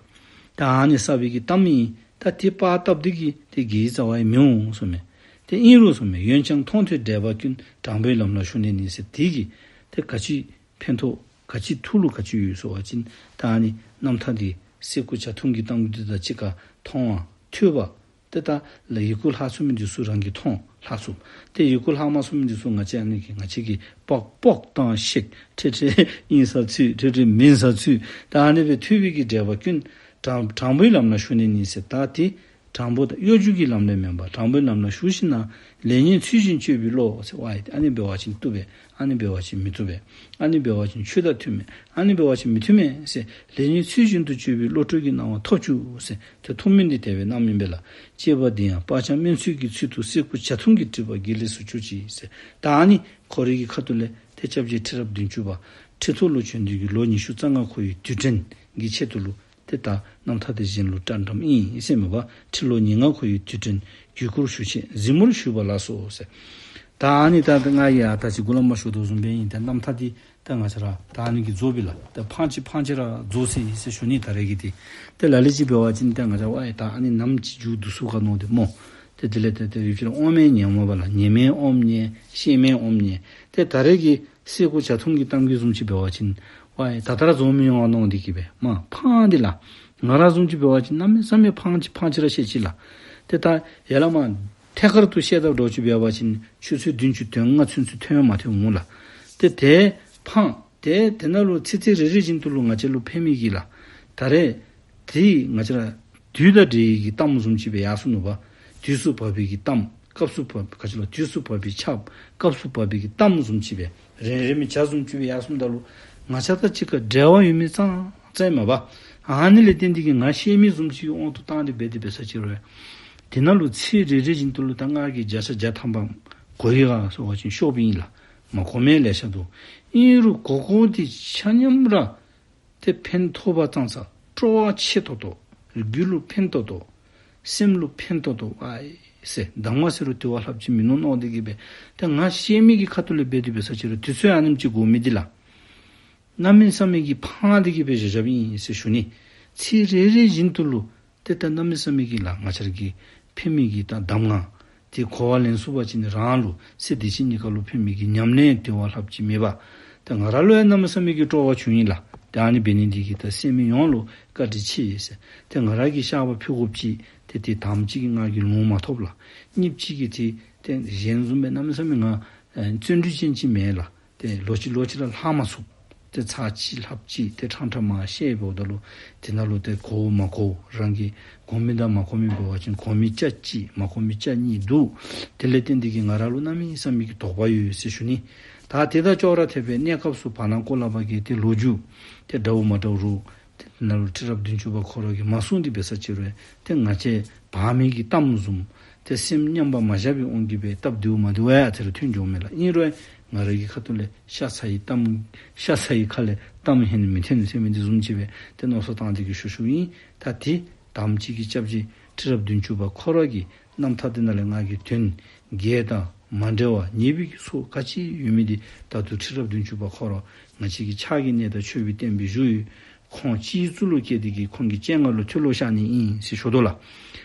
ད་ཨ་ནི་བསགས་པའི་གི་གཏམ་ཨིན། ད་དེ་པར་བཏབ་སྟེ་གི་ཏེ་དགེ་བའི་རྩ་བ་ཡང་མི་འོང་གསུངམ་མས། ཏེ་ཨིན་རུང་གསུངམ་མས། འོན་ཀྱང་མཐོང་ཐོས་འབྲེལ་པ་ཀུན། དྲང་པོའི་ལམ་ལ་ཞུགས་ནས་ནི་ཟེར། དེ་གིས་ཏེ་ག་ཅི་ཕན་ཐོགས་ག་ཅི་ཐུགས་ལུ་ག་ཅི་ཡོད་ཟེར་བ་ཅིན་ད་ཨ་ནི་རྣམ་ཐར་འདི་སེ་གོལ་བྱ་ཐུང་གི་གཏམ་རྒྱུད་དང་གཅིག་ཁར་མཐོང་བ་ཐོས་པ། ཏེ་ད་ལ་ཡི་གུ་ལྷག་ཚུགས་མི་འདི་ཚུ་རང་གིས་མཐོང་ལྷག་ཚུགས། ཏེ་ཡི་གུ་ལྷག་མ་ཚུགས་མི་འདི་ཚུ་ང་བཅས་ཨ་ནི་གི་ང་བཅས་ཀྱིས་པགས་པོག་བཏང་བཤད། འཕྲལ་འཕྲལ་ཨིན་ས་ཚུད། འཕྲལ་འཕྲལ་མིན་ས་ཚུད། ད་ཨ་ནི་སྦེ་ཐོས་པའི་གི་འབྲེལ་པ་ཀུན། དྲང་དྲང་པོའི་ལམ་ལ་ཞུགས་ནས་ནི་ཟེར། ད་དེ་དྲང་པོ་དང་གཡོ་སྒྱུ་གི་ལམ་ལས་མེན་པར་དྲང་པོའི་ལམ་ལ་ཞུགས་ཞིནམ་ལས་ལེགས་ཉེས་ཚུལ་བཞིན་དཔྱོད་པའི་བློ་ཟེར་བ་ཡི། ཨ་ནི་འབད་བ་ཅིན་བཏུབ་པས། ཨ་ནི་འབད་བ་ཅིན་མི་བཏུབ་པས། ཨ་ནི་འབད་བ་ཅིན་ཆོས་དང་མཐུན་མས། ཨ་ནི་འབད་བ་ཅིན་མི་མཐུན་མས་ཟེར་ལེགས་ཉེས་ཚུལ་བཞིན་དུ་དཔྱོད་པའི་བློ་གྲོས་ཀྱི་སྣང་བ་ཐོབ་བཅུག་ཟེར། ཏེ་ཐུགས་སྨོན་འདི་དེ་སྦེ་གནངམ་ཨིན་པས་ལགས། ཅེས་པ་འདི་ཡང་དཔག་བྱ་སྨོན་ཚིག་གི་ཚུལ་དུ་སེ་གོལ་བྱ་ཐུང་གིས་བྲིས་པ་དགེ་ལེགས་སུ་གྱུར་ཅིག་ཟེར། ད་ཨ་ནི་ཁོ་རའི་གི་ཁ་ཐུག་ལས་ཏེ་སྐྱབས་རྗེ་ཁྲི་རབས་བདུན་ཅུ་པ་ཁྲི་ཐོག་ལུ་བྱོན་ཏེ་གི་ལོ་ཉི་ཤུ་རྩ་ལྔ་འཁོར་བའི་དུས་དྲན་གྱི་ཆེད་དུ་ལུ་ཏེ་ད་རྣམ་ཐར་དེ་གཞན་ལུ་བཀྲམ་བཀྲམ་ཨིན་ཟེར་མས་པ། ཁྲི་ལོ་ཉེར་ལྔ་འཁོར་བའི་དུས་དྲན་གྱི་སྐུར་ཞུ་ཆེད་གཟིགས་མོར་ཞུས་པ་ལགས་སོ་ཟེར། ད་ཨ་ནི་ད་ད་ང་གིས་ཨ་ད་ཅི་འགོ་ལས་མར་ཞུ་དོ་བཟུམ་སྦེ་ཨིན། ད་རྣམ་ཐར་འདི་ད་ང་བཅས་ར་ད་ཨ་ནི་གིས་རྫོགས་པས་ལགས། ད་ཕངས་ཅིག་ཕངས་ཅིག་ར་རྫོགས་སོ་ཡི་ཟེར་ཞུ་ནི། ད་རེས་ཀྱི་འདི་ཏེ་ལ་ལུ་ཅིག་འབད་བ་ཅིན་ད་ང་བཅས་ཨའི་ད་ཨ་ནི་ནམ་ཅིག་མཇུག་བསྡུ་ཚུགས་ག་མནོ་སྟེ་སྨོ། ཏེ་དེ་ལས་ཏེ་ཏེ་ཡུལ་ཕྱིར་ཨོམ་ཡང་ཉལ་མ་པ་ལགས། ཉལ་མི་ཨོམ་ཉལ་བཤལ་མི་ཨོམ་ཉལ། ཏེ་ད་རེས་ཀྱི་སེ་གོལ་བྱ་ཐུང་གི་གཏམ་རྒྱུད་བཟུམ་ཅིག་འབད་བ་ཅིན་ཝའི་ད་ལྟོ་ར་རྫོགས་མི་འོང་མནོ་སྟེ་གི་སྦེ་མ་ཕངས་ཏེ་ལགས། ང་ར་བཟུམ་ཅིག་འབད་བ་ཅིན་གནམ་མེད་ས་མེད་ཕངས་ཅིག་ཕངས་ཅིག་ར་བཤད་ཅི་ལགས། ཏེ་ད་ཡར་ལས་མར་ཐད་ཀར་དུ་བཤད་ད་འདྲཝ་ཅིག་འབད་བ་ཅིན་ཆུ་ཚོད་བདུན་ཅུ་དོན་ལྔ་ཚུན་ཚོད་ཐོན་མ་ཐོན་འོང་ལགས། ཏེ་དེ་ཕངས། ཏེ་དེ་ནང་ལུ་ཚིག་ཚིག་རེ་རེ་བཞིན་དུ་ལུ་ང་བཅས་ལུ་ཕན་མི་གི་ལགས། ད་རེས་དེ་ང་བཅས་ར་དུས་དང་འབྲེལ་གྱི་གཏམ་བཟུམ་ཅིག་སྦེ་ཡར་སོང་ནུག་པ། དུས་སུ་བབ་པའི་གི་གཏམ། སྐབས་སུ་བབ་ག་ཅི་ལོ་དུས་སུ་བབ་པའི་ཆརཔ། སྐབས་སུ་བབ་པའི་གི་གཏམ་བཟུམ་ཅིག་སྦེ་རན་རན་མི་ཇ་བཟུམ་ཅིག་སྦེ་ཡར་སོངམ་ད་ལུ་ང་བཅས་དང་གཅིག་ཁར་འབྲེལ་བ་ཡོད་མི་ཙང་ཙང་མས་པ། ཨ་ནི་ལས་བརྟེན་ཏེ་གི་ང་བཤད་མི་བཟུམ་ཅིག་གི་དབང་དུ་བཏང་སྟེ་འབད་དེ་འབད་ས་ཅིག་རུང་དེ་ནང་ལུ་ཚིག་རེ་རེ་བཞིན་དུ་ལུ་ད་ང་གིས་བརྒྱ་ཆ་བརྒྱ་ཐམ་པ་གོ་ཡི་ག་ཟེར་བ་ཅིན་ཤོབ་ཨིན་ལགས། མ་གོ་མི་ལེ་ཤ་འདུག། ཨིན་རུང་གོ་གོཝ་འདི་ཆ་མཉམ་ར་ཏེ་ཕན་ཐོགས་པ་ཙང་ཙ་སྤྲོ་བ་ཆེ་ཏོག་ཏོ། རྒྱུད་ལུ་ཕན་ཏོག་ཏོ། སེམས་ལུ་ཕན་ཏོག་ཏོ་ཝའི་ཟེར་གདམས་ངག་ཟེར་རུང་དེ་བ་ལྷགཔ་ཅིག་མིན་ནུག་མནོ་སྟེ་གི་སྦེ་ཏེ་ང་བཤད་མི་གི་ཁ་ཐུག་ལས་འབད་དེ་འབད་ས་ཅིག་རུང་དུས་ཚོད་ཨ་ནེམ་ཅིག་འགོར་མི་འདི་ལགས། གནམ་མེད་ས་མེད་ཀྱི་ཕངས་ཏེ་གི་སྦེ་བཞག་བཞགཔ་ཨིན་ཟེར་ཞུ་ནི། ཚིག་རེ་རེ་བཞིན་དུ་ལུ་ཏེ་ད་གནམ་མེད་ས་མེད་ཀྱི་ལགས་ང་བཅས་ར་གི་ཕན་མི་གི་ད་གདམས་ངག་དེ་གོ་བ་ལེན་ཚུགས་པ་ཅིན་རང་ལུ་ཚེ་འདི་ཕྱི་གཉིས་ཀ་ལུ་ཕན་མི་གི་ཉམས་ལེན་དེ་བ་ལྷགཔ་ཅིག་མེད་པ། ཏེ་ང་ར་ལུ་ཡང་གནམ་མེད་ས་མེད་ཀྱི་སྤྲོ་བ་བྱུང་ཡི་ལགས། ཏེ་ཨ་ནི་འབད་ནི་འདི་གིས་ད་གསན་མི་ཡོངས་ལུ་བཀའ་དྲིན་ཆེ་ཟེར། ཏེ་ང་ར་གིས་བཤགས་པ་ཕུལ་དགོཔ་ཅིག་ཏེ་དེ་དང་པ་ཅིག་གིས་ང་གིས་ལོང་མ་ཐོབ་ལགས། གཉིས་པ་ཅིག་གིས་ཏེ་ཏེ་གཞན་བཟུམ་སྦེ་གནམ་མེད་ས་མེད་ང་ཨེ་བརྩོན་འགྲུས་ཅན་ཅིག་མེན་ལགས། ཏེ་ལོག་ཅི་ལོག་ཅི་ར་ལྷག་མ་ཚུགས། ཏེ་ཚར་གཅིག་ལྷགཔ་ཅིག་ཏེ་ཕྲང་ཕྲང་མར་བཤད་འབདཝ་ད་ལུ་དེ་ནང་ལུ་ཏེ་གོཝ་མ་གོཝ་རང་གིས་གོ་མི་དང་མ་གོ་མི་འབད་བ་ཅིན་གོ་མི་ཆ་གཅིག་མ་གོ་མི་ཆ་གཉིས་འདུག། དེ་ལས་བརྟེན་ཏེ་གིས་ང་ར་ལུ་གནམ་མེད་ས་མེད་ཀྱི་དོགས་པ་ཡོད་ཟེར་ཞུ་ནི། ད་དེ་དང་ཅོག་ར་འཐདཔ་སྦེ་གནས་སྐབས་སུ་བར་སྣང་ཀོ་ལ་པ་གིས་ཏེ་ལོ་རྒྱུས་ཏེ་འདྲཝ་མ་འདྲཝ་རུང་ཏེ་ནང་ལུ་ཁྲི་རབས་བདུན་ཅུ་པ་ཁོ་ར་གིས་མ་གསུངས་ཏེ་འབད་ས་ཅིག་རུང་ཏེ་ང་བཅས་བག་མེད་ཀྱི་གཏམ་བཟུམ་ཏེ་སེམས་མཉམ་པར་མ་བཞག་པའི་དབང་གིས་སྦེ་སྟབས་བདེཝ་མ་བདེཝ་ཡང་ཏེ་ར་ཐོན་འགྱོཝ་མས་ལགས། ཨིན་རུང་ང་ར་གི་ཁ་ཐུག་ལས་ཤ་ཚ་བའི་གཏམ་ཤ་ཚ་བའི་ཁ་ལས་གཏམ་ཧན་མི་ཐོན་ཟེར་མི་འདི་བཟུམ་ཅིག་སྦེ་ཏེ་མནོ་བསམ་བཏང་སྟེ་གིས་ཞུ་ཞུཝ་ཨིན། ད་དེ་དང་པ་ཅིག་གིས་སྐྱབས་རྗེ་ཁྲི་རབས་བདུན་ཅུ་པ་ཁོ་ར་གི་རྣམ་ཐར་དེ་ནང་ལས་ང་གིས་དོན་བརྒྱད་དང་མ་འདྲཝ་ཉེས་པའི་གི་ཚུལ་ག་ཅི་ཡོད་མི་འདི་ད་ལྟོ་ཁྲི་རབས་བདུན་ཅུ་པ་ཁོ་ར་ང་བཅས་ཀྱི་ཕྱག་གི་གནས་དང་མཆོད་པའི་བསྟན་པའི་བཞུགས་ཡུལ་ཁོང་སྤྱིའི་གཙུག་ལུ་བཀལ་ཏེ་གིས་ཁོང་གི་སྤྱན་སྔར་ལུ་མཐོལ་ལོ་བཤགས་ནི་ཨིན་ཟེར་ཞུ་དོ་ལགས།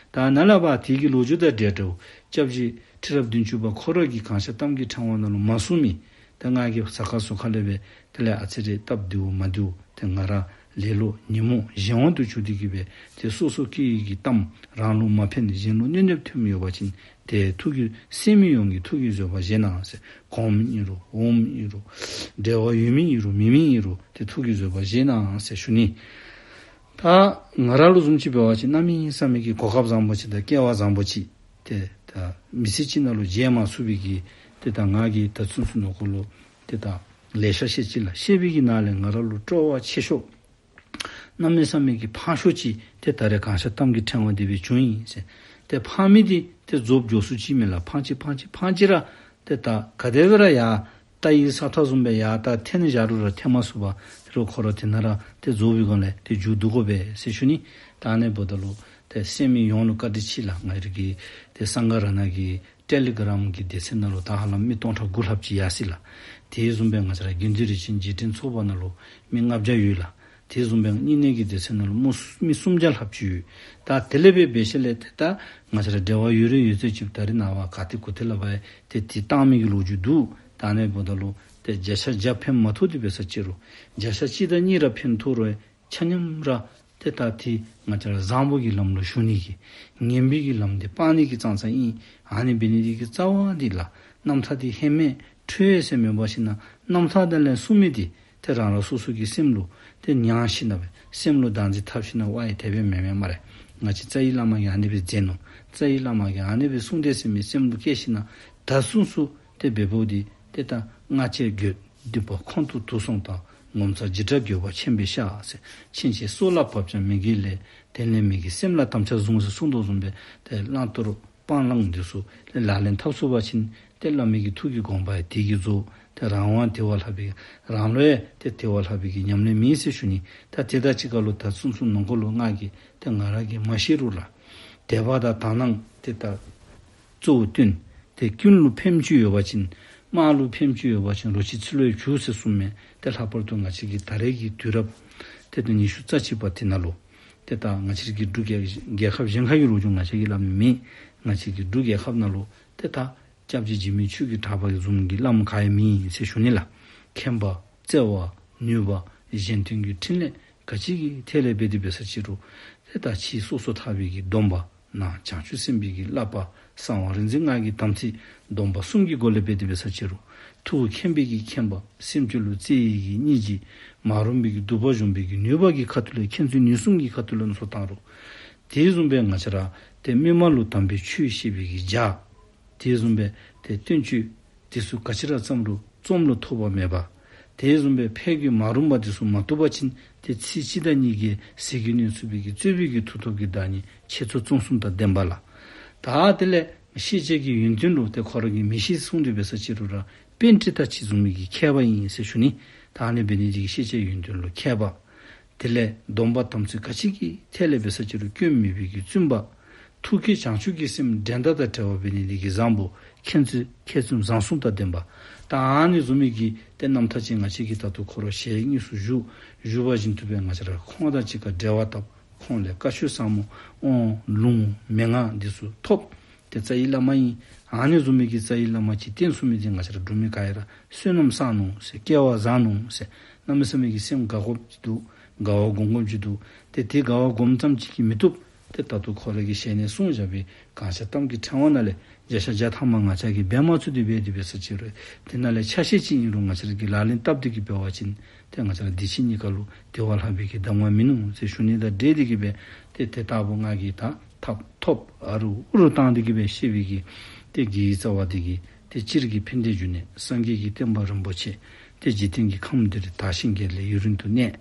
ད་ནཱ་ལས་ཕར་དེ་གི་ལོ་རྒྱུས་དང་འབྲེལ་འདྲཝ་སྐྱབས་རྗེ་ཁྲི་རབས་བདུན་ཅུ་པ་ཁོ་ར་གིས་གང་ཤར་གཏམ་གྱི་ཕྲེང་བ་ནང་ལུ་མ་གསུངས་མི་ད་ང་གིས་ཟ་ཁང་ཟུར་ཁ་ལས་སྦེ་དེ་ལས་ཨ་ཙི་རེ་སྟབས་བདེཝ་མ་བདེཝ་ཏེ་ང་ར་ལེ་ལོ་ཉོན་མོངས་གཞན་དབང་དུ་གྱུར་ཏེ་གིས་སྦེ་ཏེ་སོ་སོ་སྐྱེ་བོའི་གི་གཏམ་རང་ལུ་མ་ཕན་གཞན་ལུ་གནོད་གནོདཔ་ཐོནམ་ཡོད་པ་ཅིན་ཏེ་ཐུགས་ཀྱི་སེམས་མི་ཡོངས་ཀྱི་ཐུགས་ཀྱི་བཟོད་པ་བཞེས་གནང་ཟེར། གོངམ་ཨིན་རུང་འོགམ་ཨིན་རུང་འབྲེལ་བ་ཡོད་མི་ཨིན་རུང་མེད་མི་ཨིན་རུང་ཏེ་ཐུགས་ཀྱི་བཟོད་པ་བཞེས་གནང་ཟེར་ཞུ་ནི། ད་ང་ར་ལུ་བཟུམ་ཅིག་འབད་བ་ཅིན་གནམ་མེད་ས་མེད་ཀྱི་གོ་སྐབས་བཟང་པོ་ཅིག་དང་སྐལ་བ་བཟང་པོ་ཅིག་ཏེ་ད་མི་ཚེ་གཅིག་ནང་ལུ་མཇལ་མ་ཚུགས་པའི་གི་ཏེ་ད་ང་གིས་ད་ཚུན་ཚོད་ནང་འཁོད་ལུ་ཏེ་ད་ལེ་ཤ་བཤད་ཅི་ལགས། བཤད་པའི་གི་ནང་ལས་ང་ར་ལུ་སྤྲོ་བ་ཆེ་ཤོས་གནམ་མེད་ས་མེད་ཀྱི་ཕངས་ཤོས་ཅིག་ཏེ་ད་རེས་གང་ཤར་གཏམ་གྱི་ཕྲེང་བ་འདི་སྦེ་བྱུང་ཡི་ཟེར། ཏེ་ཕངས་མི་འདི་ཏེ་རྫོགས་འགྱོ་སུ་ཅིག་མེད་ལགས། ཕངས་ཅི་ཕངས་ཅི་ཕངས་ཅི་ར་ཏེ་ད་ག་དེ་སྦེ་ར་ཡར་རྟ་ཡི་ས་མཐའ་བཟུམ་སྦེ་ཡར་ད་འཐེན་བཞག་རུང་ར་འཐེན་མ་ཚུགས་པར་ཏེ་རོགས་ཁོ་ར་དེ་ནང་ར་ཏེ་རྫོགས་པའི་སྒང་ལས་ཏེ་མཇུག་བསྡུ་དགོ་པས་ཟེར་ཞུ་ནི། ད་ཨ་ནི་འབདཝ་ད་ལུ་ཏེ་གསན་མི་ཡོངས་ལུ་བཀའ་དྲིན་ཆེ་ལགས། ང་རའི་གི་ཏེ་སང་ག་ར་ནང་གི་ཊེ་ལི་གི་རམ་གྱི་སྡེ་ཚན་ནང་ལུ་ད་ཧ་ལམ་མི་སྟོང་ཕྲག་དགུ་ལྷགཔ་ཅིག་ཡར་སོ་ཡི་ལགས། དེ་བཟུམ་སྦེ་ང་བཅས་ར་དགེ་འདུན་རིན་ཆེན་འཇིག་རྟེན་ཚོགས་པ་ནང་ལུ་མི་ལྔ་བརྒྱ་ཡོད་ལགས། དེ་བཟུམ་སྦེ་བསྙེན་གནས་ཀྱི་སྡེ་ཚན་ནང་ལུ་མི་སུམ་བརྒྱ་ལྷགཔ་ཅིག་ཡོད། ད་དེ་ལས་སྦེ་འབད་ཞིནམ་ལས་ཏེ་ད་ང་བཅས་ར་འབྲེལ་བ་ཡོད་རིགས་ཡོད་ཚད་ཅིག་ད་རེས་ནངས་པ་ག་ཏེ་གུ་ཏེ་ལུ་འབད་ཏེ་དེ་བཏང་མི་གི་ལོ་རྒྱུས་འདུག། ད་ཨ་ནི་འབདཝ་ད་ལུ་ཏེ་བརྒྱ་ཆ་བརྒྱ་ཕན་མ་ཐོགས་ཏེ་འབད་ས་ཅིག་རུང་བརྒྱ་ཆ་གཅིག་དང་གཉིས་ར་ཕན་ཐོགས་རུང་ཆ་མཉམ་ར་ཏེ་ད་དེ་ང་བཅས་ར་བཟང་པོ་གི་ལམ་ལུ་ཞུགས་ནི་གི་ངན་པའི་གི་ལམ་འདི་སྤང་ནི་གི་ཙང་ཙང་ཨིན། ཨ་ནི་འབད་ནི་འདི་གི་རྩ་བ་འདི་ལགས་རྣམ་ཐར་འདི་ཧེ་མས་འཕྲོས་ཡོད་ཟེར་མེན་པར་ཞིན་ན་རྣམ་ཐར་དང་ལེན་ཚུགས་མི་འདི་ཏེ་རང་རང་སོ་སོ་གི་སེམས་ལུ་ཏེ་མྱང་ཞིན་ན་སྦེ་སེམས་ལུ་བདག་འཛིན་འཐབ་ཞིན་ན་ཝའི་དེ་སྦེ་མེན་མས་སྨ་རེ། ང་བཅས་རྩ་བའི་བླ་མ་གིས་ཨ་ནི་སྦེ་མཛད་ནུག། རྩ་བའི་བླ་མ་གིས་ཨ་ནི་སྦེ་གསུངས་དེས་ཟེར་མི་སེམས་ལུ་བསྐྱེད་ཞིན་ན་ད་ཚུན་ཚོད་ཏེ་འབདཝ་འདི་ཏེ་ད་སྔ་ཕྱི་དགོས་སྡིག་པ་ཁོང་དུ་དུག་སོང་དང་། ངོ་མཚར་འཇིགས་སྐྲག་འགྱོད་པ་ཆེན་པོས་བཤགས་ཟེར། ཕྱིན་ཆད་སྲོག་ལ་བབ་ཀྱང་མི་དགེ་ལས། དེ་ལས་མི་དགེ་སེམས་ལ་དམ་བཅའ་བཟུང་ཟེར་གསུངས་དོ་བཟུམ་སྦེ་ཏེ་བླང་དོར་སྤང་བླང་འདི་ཚུ་ཏེ་ལག་ལེན་འཐབ་ཚུགས་པ་ཅིན་ཏེ་བླ་མའི་གི་ཐུགས་ཀྱི་དགོངས་པ་ཡང་དེ་གིས་རྫོགས། ཏེ་རང་དབང་དེ་བ་ལྷག་པའི་རང་ལུ་ཡང་ཏེ་དེ་བ་ལྷག་པའི་གི་ཉམས་ལེན་མེད་ཟེར་ཞུ་ནི། ད་དེ་དང་གཅིག་ཁར་ལུ་ད་ཚུན་ཚོད་ནང་འཁོད་ལུ་ང་གིས་ཏེ་ང་ར་གིས་མ་ཤེས་རུང་ལགས། དད་པ་དང་དག་སྣང་ཏེ་ད་གཙོ་བོ་བཏོན། ཏེ་ཀུན་ལུ་ཕནམ་ཅིག་ཡོད་པ་ཅིན་དམངས་ལུ་ཕནམ་ཅིག་ཡོད་པ་ཅིན་རོ་ཁྱི་ཚུ་ལུ་ཡང་བྱུག་ཟེར་གསུངས་མས། ཏེ་ལྷག་པར་དུ་ང་བཅས་ཀྱི་ད་རེས་ཀྱི་དུས་རབས་ཏེ་ད་ཉི་ཤུ་རྩ་གཅིག་པ་དེ་ནང་ལུ་ཏེ་ད་ང་བཅས་ཀྱི་འབྲུག་རྒྱལ་རྒྱལ་ཁབ་གཞན་ཁར་གྱི་ལོ་རྒྱུས་ང་བཅས་ཀྱིས་སླབ་ནི་མེད། ང་བཅས་ཀྱི་འབྲུག་རྒྱལ་ཁབ་ནང་ལུ་ཏེ་ད་སྐྱབས་རྗེ་འཇིགས་མེད་ཆོས་ཀྱི་གྲགས་པ་བཟུམ་གྱི་བླམ་ག་ཡང་མེད་ཟེར་ཞུ་ནི་ལགས། མཁྱེན་པ་བརྩེ་བ་ནུས་པ་གཞན་དོན་གྱི་ཕྲིན་ལས་ག་ཅི་གི་ཐད་ལས་འབད་དེ་འབད་ས་ཅིག་རུང་ཏེ་ད་ཕྱི་སོ་སོར་ཐར་པའི་གི་སྡོམ་པ་ནང་བྱང་ཆུབ་སེམས་དཔའི་གི་བསླབ་པ་གསང་བ་རིག་འཛིན་སྔགས་ཀྱི་དམ་ཚིག་སྡོམ་པ་གསུམ་གྱི་སྒོ་ལས་འབད་དེ་འབད་ས་ཅིག་རུང་ཐུ་བོ་མཁྱེན་པའི་གི་མཁྱེན་པ་སེམས་ཅན་ལུ་བརྩེ་བའི་གི་སྙིང་རྗེ་མ་རུངས་པའི་གི་སྡིག་པ་སྦྱོང་བའི་གི་ནུས་པ་གི་ཁ་ཐུག་ལས་མཁྱེན་བརྩེ་ནུས་གསུམ་གྱི་ཁ་ཐུག་ལས་མནོ་བསམ་བཏང་རུང་དེ་བཟུམ་སྦེ་ང་བཅས་ར་ཏེ་མི་མང་ལུ་དམ་པའི་ཆོས་བཤད་པའི་གི་ཇ་དེ་བཟུམ་སྦེ་ཏེ་བསྟན་བཅོས་དེ་ཚུ་ག་ཅི་ར་བརྩམས་རུང་རྩོམ་ལུ་ཐོགས་པ་མེད་པ། དེ་བཟུམ་སྦེ་ཕས་རྒོལ་མ་རུངས་པ་དེ་ཚུ་མ་བཏུབ་པ་ཅིན་ཏེ་ཚིག་གཅིག་དང་གཉིས་ཀྱིས་ཟིལ་གྱིས་གནོན་ཚུགས་པའི་གི་རྩོད་པའི་གི་མཐུ་སྟོབས་ཀྱི་བདག་ཉིད་ཆེ་ཚུལ་རྩོམ་གསུམ་དང་ལྡན་པ་ལགས། ད་དེ་ལས་ཤེས་བྱའི་གི་ཡོན་ཏན་ལུ་ཏེ་ཁོ་ར་གིས་མི་ཤེས་གསུངས་ཏེ་འབད་ས་ཅིག་རུང་ར་པཎྜི་ཏ་ཅིག་བཟུམ་མའི་གི་མཁས་པ་ཨིན་ཟེར་ཞུ་ནི། ད་ཨ་ནི་འབད་ནི་དེ་གིས་ཤེས་བྱའི་ཡོན་ཏན་ལུ་མཁས་པ། དེ་ལས་སྡོམ་པ་དམ་ཚིག་ག་ཅི་གི་ཐད་ལས་འབད་ས་ཅིག་རུང་སྐྱོན་མེད་པའི་གི་བཙུན་པ། ཐུགས་བསྐྱེད་བྱང་ཆུབ་ཀྱི་སེམས་འགྲན་ཟླ་དང་བྲལ་བ་འབད་ནི་དེ་གིས་བཟང་པོ། མཁྱེན་བརྩེ་མཁས་བཙུན་བཟང་གསུམ་དང་ལྡན་པ། ད་ཨ་ནི་བཟུམ་མའི་གི་ཏེ་རྣམ་ཐར་ཅིག་ང་བཅས་ཀྱིས་ད་ལྟོ་ཁོ་ར་ཞལ་དངོས་སུ་བཞུགས་བཞུགས་པ་བཞིན་དུ་སྦེ་ང་བཅས་ར་ཁོང་དང་གཅིག་ཁར་འབྲེལ་བ་འཐབ། ཁོང་ལས་བཀའ་ཆོས་ཟབ་མོ་དབང་ལུང་མན་ངག་འདི་ཚུ་ཐོབ། ཏེ་རྩ་བའི་བླ་མ་ཨིན། ཨ་ནི་བཟུམ་མའི་གི་རྩ་བའི་བླ་མ་ཅིག་བསྟེན་ཚུགས་མི་འདི་ང་བཅས་ར་འབྲུག་མི་ག་ཡ་ར་བསོད་ནམས་བསགས་ནུག་ཟེར། སྐལ་བ་བཟང་ནུག་ཟེར། གནམ་མེད་ས་མེད་ཀྱི་སེམས་དགའ་དགོཔ་ཅིག་འདུག། དགའ་བ་སྒོམ་དགོཔ་ཅིག་འདུག། ཏེ་དེ་དགའ་བ་སྒོམ་ཙམ་ཅིག་གིས་མི་བཏུབ། ཏེ་ད་ལྟོ་ཁོ་ར་གི་ཞལ་ནས་གསུངས་བཞག་པའི་གང་ཤར་གཏམ་གྱི་ཕྲེང་བ་ནང་ལས་ བརྒྱ་ཆ་བརྒྱ་ཐམ་པ་ང་བཅས་ཀྱིས་འབད་མ་ཚུགས་ཏེ་འབད་དེ་འབད་ས་ཅིག་རུང་དེ་ནང་ལས་ཆ་ཤས་ཅིག་ཨིན་རུང་ང་བཅས་ར་གིས་ལག་ལེན་བསྟར་ཏེ་གིས་འབད་བ་ཅིན་ཏེ་ང་བཅས་ར་འདི་ཕྱི་གཉིས་ཀ་ལུ་དེ་བ་ལྷག་པའི་གི་གདམས་ངག་མིན་ནུག་ཟེར་ཞུ་ནི་དང་འབྲེལ་ཏེ་གིས་འབད་ཏེ་དེ་ལྟ་བུ་ང་གིས་ད་ཐབས་ཐོབ་ཨ་རུ་ཨུ་རུ་བཏང་སྟེ་གིས་འབད་བཤད་པའི་གི་ཏེ་དགེ་བའི་རྩ་བ་འདི་གིས་ཏེ་སྤྱིར་གྱི་ཕན་བདེའི་འབྱུང་གནས་སངས་རྒྱས་ཀྱི་བསྟན་པ་རིན་པོ་ཆེ་ཏེ་འཇིག་རྟེན་གྱི་ཁམས་འདིར་དར་ཞིང་རྒྱས་ལ་ཡུན་རིང་དུ་གནས།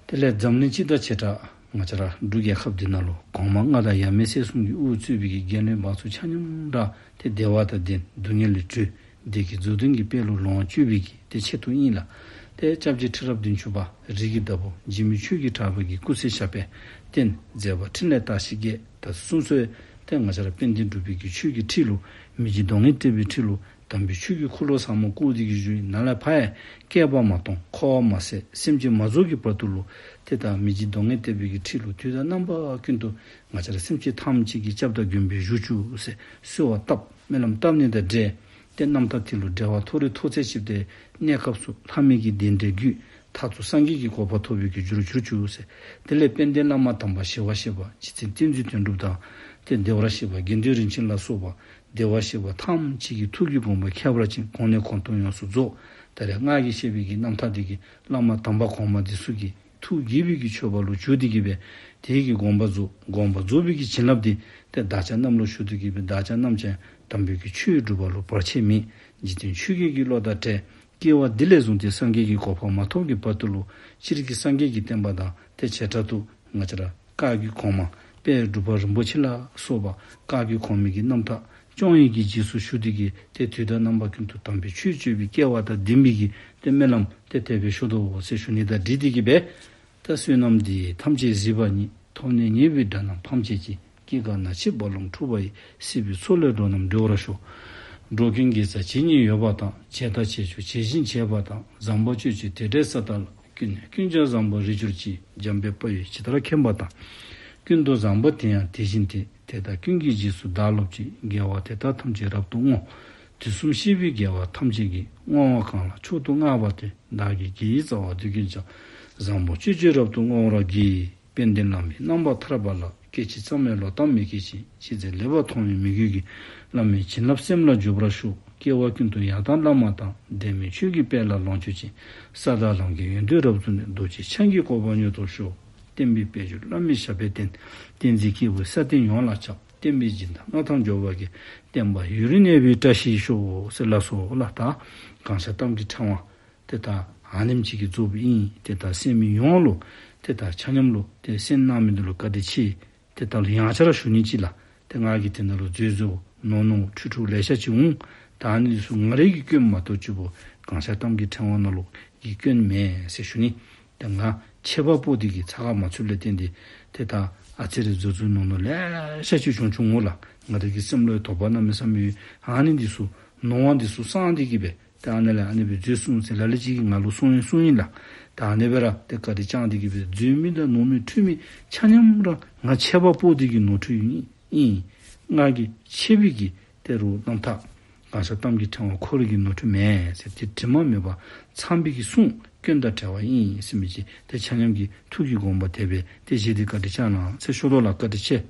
དེ་ལས་འཛམ་གླིང་སྤྱི་དང་བྱེ་བྲག་ང་བཅས་ར་འབྲུག་རྒྱལ་ཁབ་འདི་ནང་ལུ་གོང་མ་མངའ་བདག་ཡབ་མེས་སྲས་གསུམ་གྱིས་དབུ་གཙོས་པའི་གི་རྒྱལ་བློན་འབངས་ཚུ་ཆ་མཉམ་ར་ཏེ་བདེ་བ་དང་ལྡན་སྡུག་བསྔལ་ལས་གྲོལ་བདེ་སྐྱིད་རྫོགས་ལྡན་གྱི་དཔལ་ལུ་ལོངས་སྤྱོད་པའི་གི་ཏེ་ཆེད་དུ་ཨིན་ལགས། ཏེ་སྐྱབས་རྗེ་ཁྲི་རབས་བདུན་ཅུ་པ་རིགས་ཀྱི་བདག་པོ་འཇིགས་མེད་ཆོས་ཀྱི་གྲགས་པ་གིས་སྐུ་ཚེ་ཞབས་པད་བརྟན་མཛད་པ་འཕྲིན་ལས་རྟགས་བཞི་རྒྱས་ད་གསུངས་སོ། ཏེ་ང་བཅས་ར་དཔལ་ལྡན་འབྲུག་པའི་གི་ཆོས་ཀྱི་ཁྲིད་ལུ་མི་འཇིགས་གདོང་ལྔས་བཏེགས་པའི་ཁྲིད་ལུ་དམ་པའི་ཆོས་ཀྱི་འཁོར་ལོ་ཟབ་མོ་བསྐོར་ཏེ་གིས་བཞུགས་ཡོད་ནཱ་ལས་ཕར་ཡང་བསྐལ་པ་མ་སྟོངས་འཁོར་བ་མ་ཟད་སེམས་ཅན་མ་རྫོགས་ཀྱི་བར་དུ་ལུ་ཏེ་ད་མི་འཇིགས་གདོང་ལྔས་བཏེགས་པའི་གི་ཁྲིད་ལུ་དུས་དང་རྣམ་པ་ཀུན་ཏུ་ང་བཅས་ར་སེམས་ཅན་ཐམས་ཅད་ཀྱི་སྐྱབས་དང་མགོན་པོ་བཞུགས་བཅུག་ཟེར་གསོལ་བ་བཏབ་སྨོན་ལམ་བཏབ་ནི་དང་འབྲེལ་ཏེ་རྣམ་ཐར་དེ་ལུ་འགྲེལ་བ་མཐོ་རིས་མཐོ་ཚད་ཅིག་ཏེ་གནས་སྐབས་སུ་ལྷ་མི་གི་གདན་འདྲེན་བརྒྱུད་མཐར་ཐུག་སངས་རྒྱས་ཀྱི་གོ་འཕང་ཐོབ་པའི་གི་རྒྱུར་གྱུར་བཅུག་ཟེར། དེ་ལས་དཔལ་ལྡན་བླ་མ་དམ་པ་ཞི་བ་ཞེས་པ་རྗེ་བཙུན་བསྟན་འཛིན་དོན་གྲུབ་དང་ཏེ་བདེ་བར་གཤེགས་པ་དགེ་འདུན་རིན་ཆེན་ལ་སོགས་པ་བདེ་བར་གཤེགས་པ་ཐམས་ཅད་ཀྱི་ཐུགས་ཀྱི་དགོངས་པ་ཁྱད་པར་ཅན་གོང་ནས་གོང་དུ་ཡོངས་སུ་རྫོགས། ད་རེས་ང་གིས་བཤད་པའི་གི་རྣམ་ཐར་འདི་གིས་བླ་མ་དམ་པ་གོང་མ་འདི་ཚུ་གི་ཐུགས་དགྱེས་པའི་གི་མཆོད་པ་ལུ་གྱུར་ཏེ་གིས་འབད་དེ་གི་དགོངས་པ་རྫོགས། དགོངས་པ་རྫོགས་པའི་གི་བྱིན་རླབས་འདི་ཏེ་བདག་ཅག་རྣམས་ལུ་ཞུགས་ཏེ་གིས་འབད་བདག་ཅག་རྣམས་ཀྱང་དམ་པའི་གི་ཆོས་སྒྲུབ་པ་ལུ་བར་ཆད་མེད་འཇིག་རྟེན་ཆོས་བརྒྱད་ཀྱི་བློ་དང་བྲལ། སྐྱེ་བ་འདི་ལས་བཟུང་སྟེ་སངས་རྒྱས་ཀྱི་གོ་འཕང་མ་ཐོབ་ཀྱི་བར་དུ་ལུ་སྤྱིར་གྱི་སངས་རྒྱས་ཀྱི་བསྟན་པ་དང་ཏེ་བྱེ་བྲག་ཏུ་ང་བཅས་ར་བཀའ་བརྒྱུད་གོང་མ་དཔལ་འབྲུག་པ་རིན་པོ་ཆེ་ལ་སོགས་པ་བཀའ་བརྒྱུད་གོང་མའི་གི་རྣམ་ཐར་སྐྱོང་བའི་གི་རྗེས་སུ་ཞུགས་ཏེ་གིས་ཏེ་དུས་དང་རྣམ་པ་ཀུན་ཏུ་དམ་པའི་ཆོས་སྤྱོད་པའི་སྐལ་བ་དང་ལྡན་པའི་གི་ཏེ་སྨོན་ལམ་ཏེ་དེ་སྦེ་ཞུ་དོ་ཟེར་ཞུ་ནི་དང་འབྲེལ་ཏེ་གིས་འབད། ད་བསོད་ནམས་འདི་ཡིས་ཐམས་ཅད་གཟིགས་པ་ཉིད། ཐོབ་ནས་ཉེས་པའི་དགྲ་རྣམས་ཕམ་བྱས་ཤིང་། སྐྱེ་རྒ་ན་འཆིའི་རྦ་ཀློང་འཁྲུགས་པ་ཡི། སྲིད་པའི་མཚོ་ལས་འགྲོ་རྣམས་སྒྲོལ་བར་ཤོག། འགྲོ་ཀུན་དགེ་རྩ་ཇི་སྙེད་ཡོད་པ་དང་། བྱས་དང་བྱེད་འགྱུར་བྱེད་བཞིན་བྱེད་པ་དང་། བཟང་པོ་སྤྱོད་ཕྱིར་དེ་འདྲའི་ས་དག་ལ། ཀུན་ནས་ཀུན་ཀྱང་བཟང་པོར་རེག་གྱུར་ཅིག། འཇམ་དཔལ་དཔའ་བོས་ཇི་ལྟར་མཁྱེན་པ་དང་། ཀུན་ཏུ་བཟང་པོ་དེ་ཡང་དེ་བཞིན་ཏེ། དེ་དག་ཀུན་གྱི་རྗེས་སུ་བདག་སློབ་ཅིང་། དགེ་བ་དེ་དག་ཐམས་ཅད་རབ་ཏུ་བསྔོ། དུས་གསུམ་གཤེགས་པའི་རྒྱལ་བ་ཐམས་ཅད་ཀྱིས། བསྔོ་བ་གང་ལ་མཆོག་ཏུ་བསྔགས་པ་དེས། བདག་གི་དགེ་བའི་རྩ་བ་དེ་ཀུན་ཀྱང་། བཟང་པོ་སྤྱོད་ཕྱིར་རབ་ཏུ་བསྔོ་བར་བགྱི། དཔལ་ལྡན་བླ་མའི་རྣམ་པར་ཐར་པ་ལ། སྐད་ཅིག་ཙམ་ཡང་ལོག་ལྟ་མི་སྐྱེ་ཞིང་། ཅི་མཛད་ལེགས་པར་མཐོང་བའི་མོས་གུས་ཀྱིས། བླ་མའི་བྱིན་རླབས་སེམས་ལ་འཇུག་པར་ཤོག། སྐྱེ་བ་ཀུན་ཏུ་ཡང་དག་བླ་མ་དང་། དད་མོས་ཆོས་ཀྱི་དཔལ་ལ་ལོངས་སྤྱོད་ཅིང་། ས་དང་ལམ་གྱི་ཡོན་ཏན་རབ་རྫོགས་ནས། རྡོ་རྗེ་འཆང་གི་གོ་འཕང་མྱུར་ཐོབ་ཤོག། བསྟན་པའི་དཔལ་འབྱོར་བླ་མའི་ཞབས་པད་བརྟན། བསྟན་འཛིན་སྐྱེས་བུ་ས་སྟེང་ཡོངས་ལ་ཁྱབ། བསྟན་པའི་སྦྱིན་བདག་མངའ་ཐང་འབྱོར་བར་བགྱི། བསྟན་པ་ཡུན་རིང་གནས་པའི་བཀྲ་ཤིས་ཤོག་ཟེར་ལགས་སོ་ལགས། ད་གང་ཤར་གཏམ་གྱི་ཕྲེང་བ་ཏེ་ད་ཨ་ནེམ་ཅིག་གིས་རྫོགསཔ་ཨིན། ཏེ་ད་གསན་མི་ཡོངས་ལུ་ཏེ་ད་ཆ་མཉམ་ལུ་ཏེ་གསན་གནང་མི་འདི་ལུ་བཀའ་དྲིན་ཆེ། ཏེ་ད་ལུ་ཡང་བསྐྱར་ཞུ་ནི་ཅིག་ལགས། ཏེ་ང་གིས་དེ་ནང་ལུ་འཛོལ་འཛོལཝ་ནོར་ནོརཝ་འཁྲུལ་འཁྲུལཝ་ལེ་ཤ་ཅིག་འོང་། ད་ཨ་ནི་འདི་ཚུ་ང་རའི་གི་སྐྱོན་མ་གཏོགས་ཅིག་པོ་གང་ཤར་གཏམ་གྱི་ཕྲེང་བ་ནང་ལུ་གི་སྐྱོན་མེན་ཟེར་ཞུ་ནི། ཏེ་ང་ཆད་པ་ཕོག་སྟེ་གིས་ཚ་ཁ་མ་ཚུད་ལས་བརྟེན་ཏེ་ཏེ་ད་ཨ་ཙི་རེ་འཛོལ་འཛོལཝ་ནོར་ནོརཝ་ལེ་ཤ་ཅིག་བྱུང་བྱུངམ་འོང་ལགས། ང་རའི་གི་སེམས་ལུ་ཡང་དོགས་པ་གནམ་མེད་ས་མེད་ཡོད། ཨ་ནི་འདི་ཚུ་ནོར་བ་འདི་ཚུ་སངས་ཏེ་གིས་སྦེ་ཏེ་ཨ་ནི་ལས་ཨ་ནི་སྦེ་འཛོལ་སོང་ཟེར་ལ་ལུ་ཅིག་གིས་ང་ལུ་གསུངས་ཡི་གསུངས་ཡི་ལགས། ད་ཨ་ནི་སྦེ་ར་ཏེ་བཀའ་དྲིན་བསྐྱངས་ཏེ་གིས་སྦེ་འཛོལ་མི་དང་ནོར་མི་འཁྲུལ་མི་ཆ་མཉམ་ར་ང་ཆད་པ་ཕོག་སྟེ་གིས་ནོར་འཁྲུལ་ཨིན། ཨིན། ང་གིས་ཆད་པའི་གི་ཏེ་རུང་རྣམ་ཐར་གང་ཤར་གཏམ་གྱི་ཕྲེང་བ་ཁོ་རའི་གི་ནོར་འཁྲུལ་མེན་ཟེར། ཏེ་དྲི་མ་མེད་པ་ཚངས་པའི་གི་གསུང་སྐྱོན་དང་བྲལ་བ་ཨིན་ཟེར་མི་ཅིག་ཏེ་ཆ་མཉམ་གྱི་ཐུགས་ཀྱི་དགོངས་པ་དེ་སྦེ་ཏེ་བཞེས་ཏེ་བཀའ་དྲིན་བསྐྱངས་གནང་ཟེར་ཞུ་དོ་ལགས། བཀའ་དྲིན་ཆེ།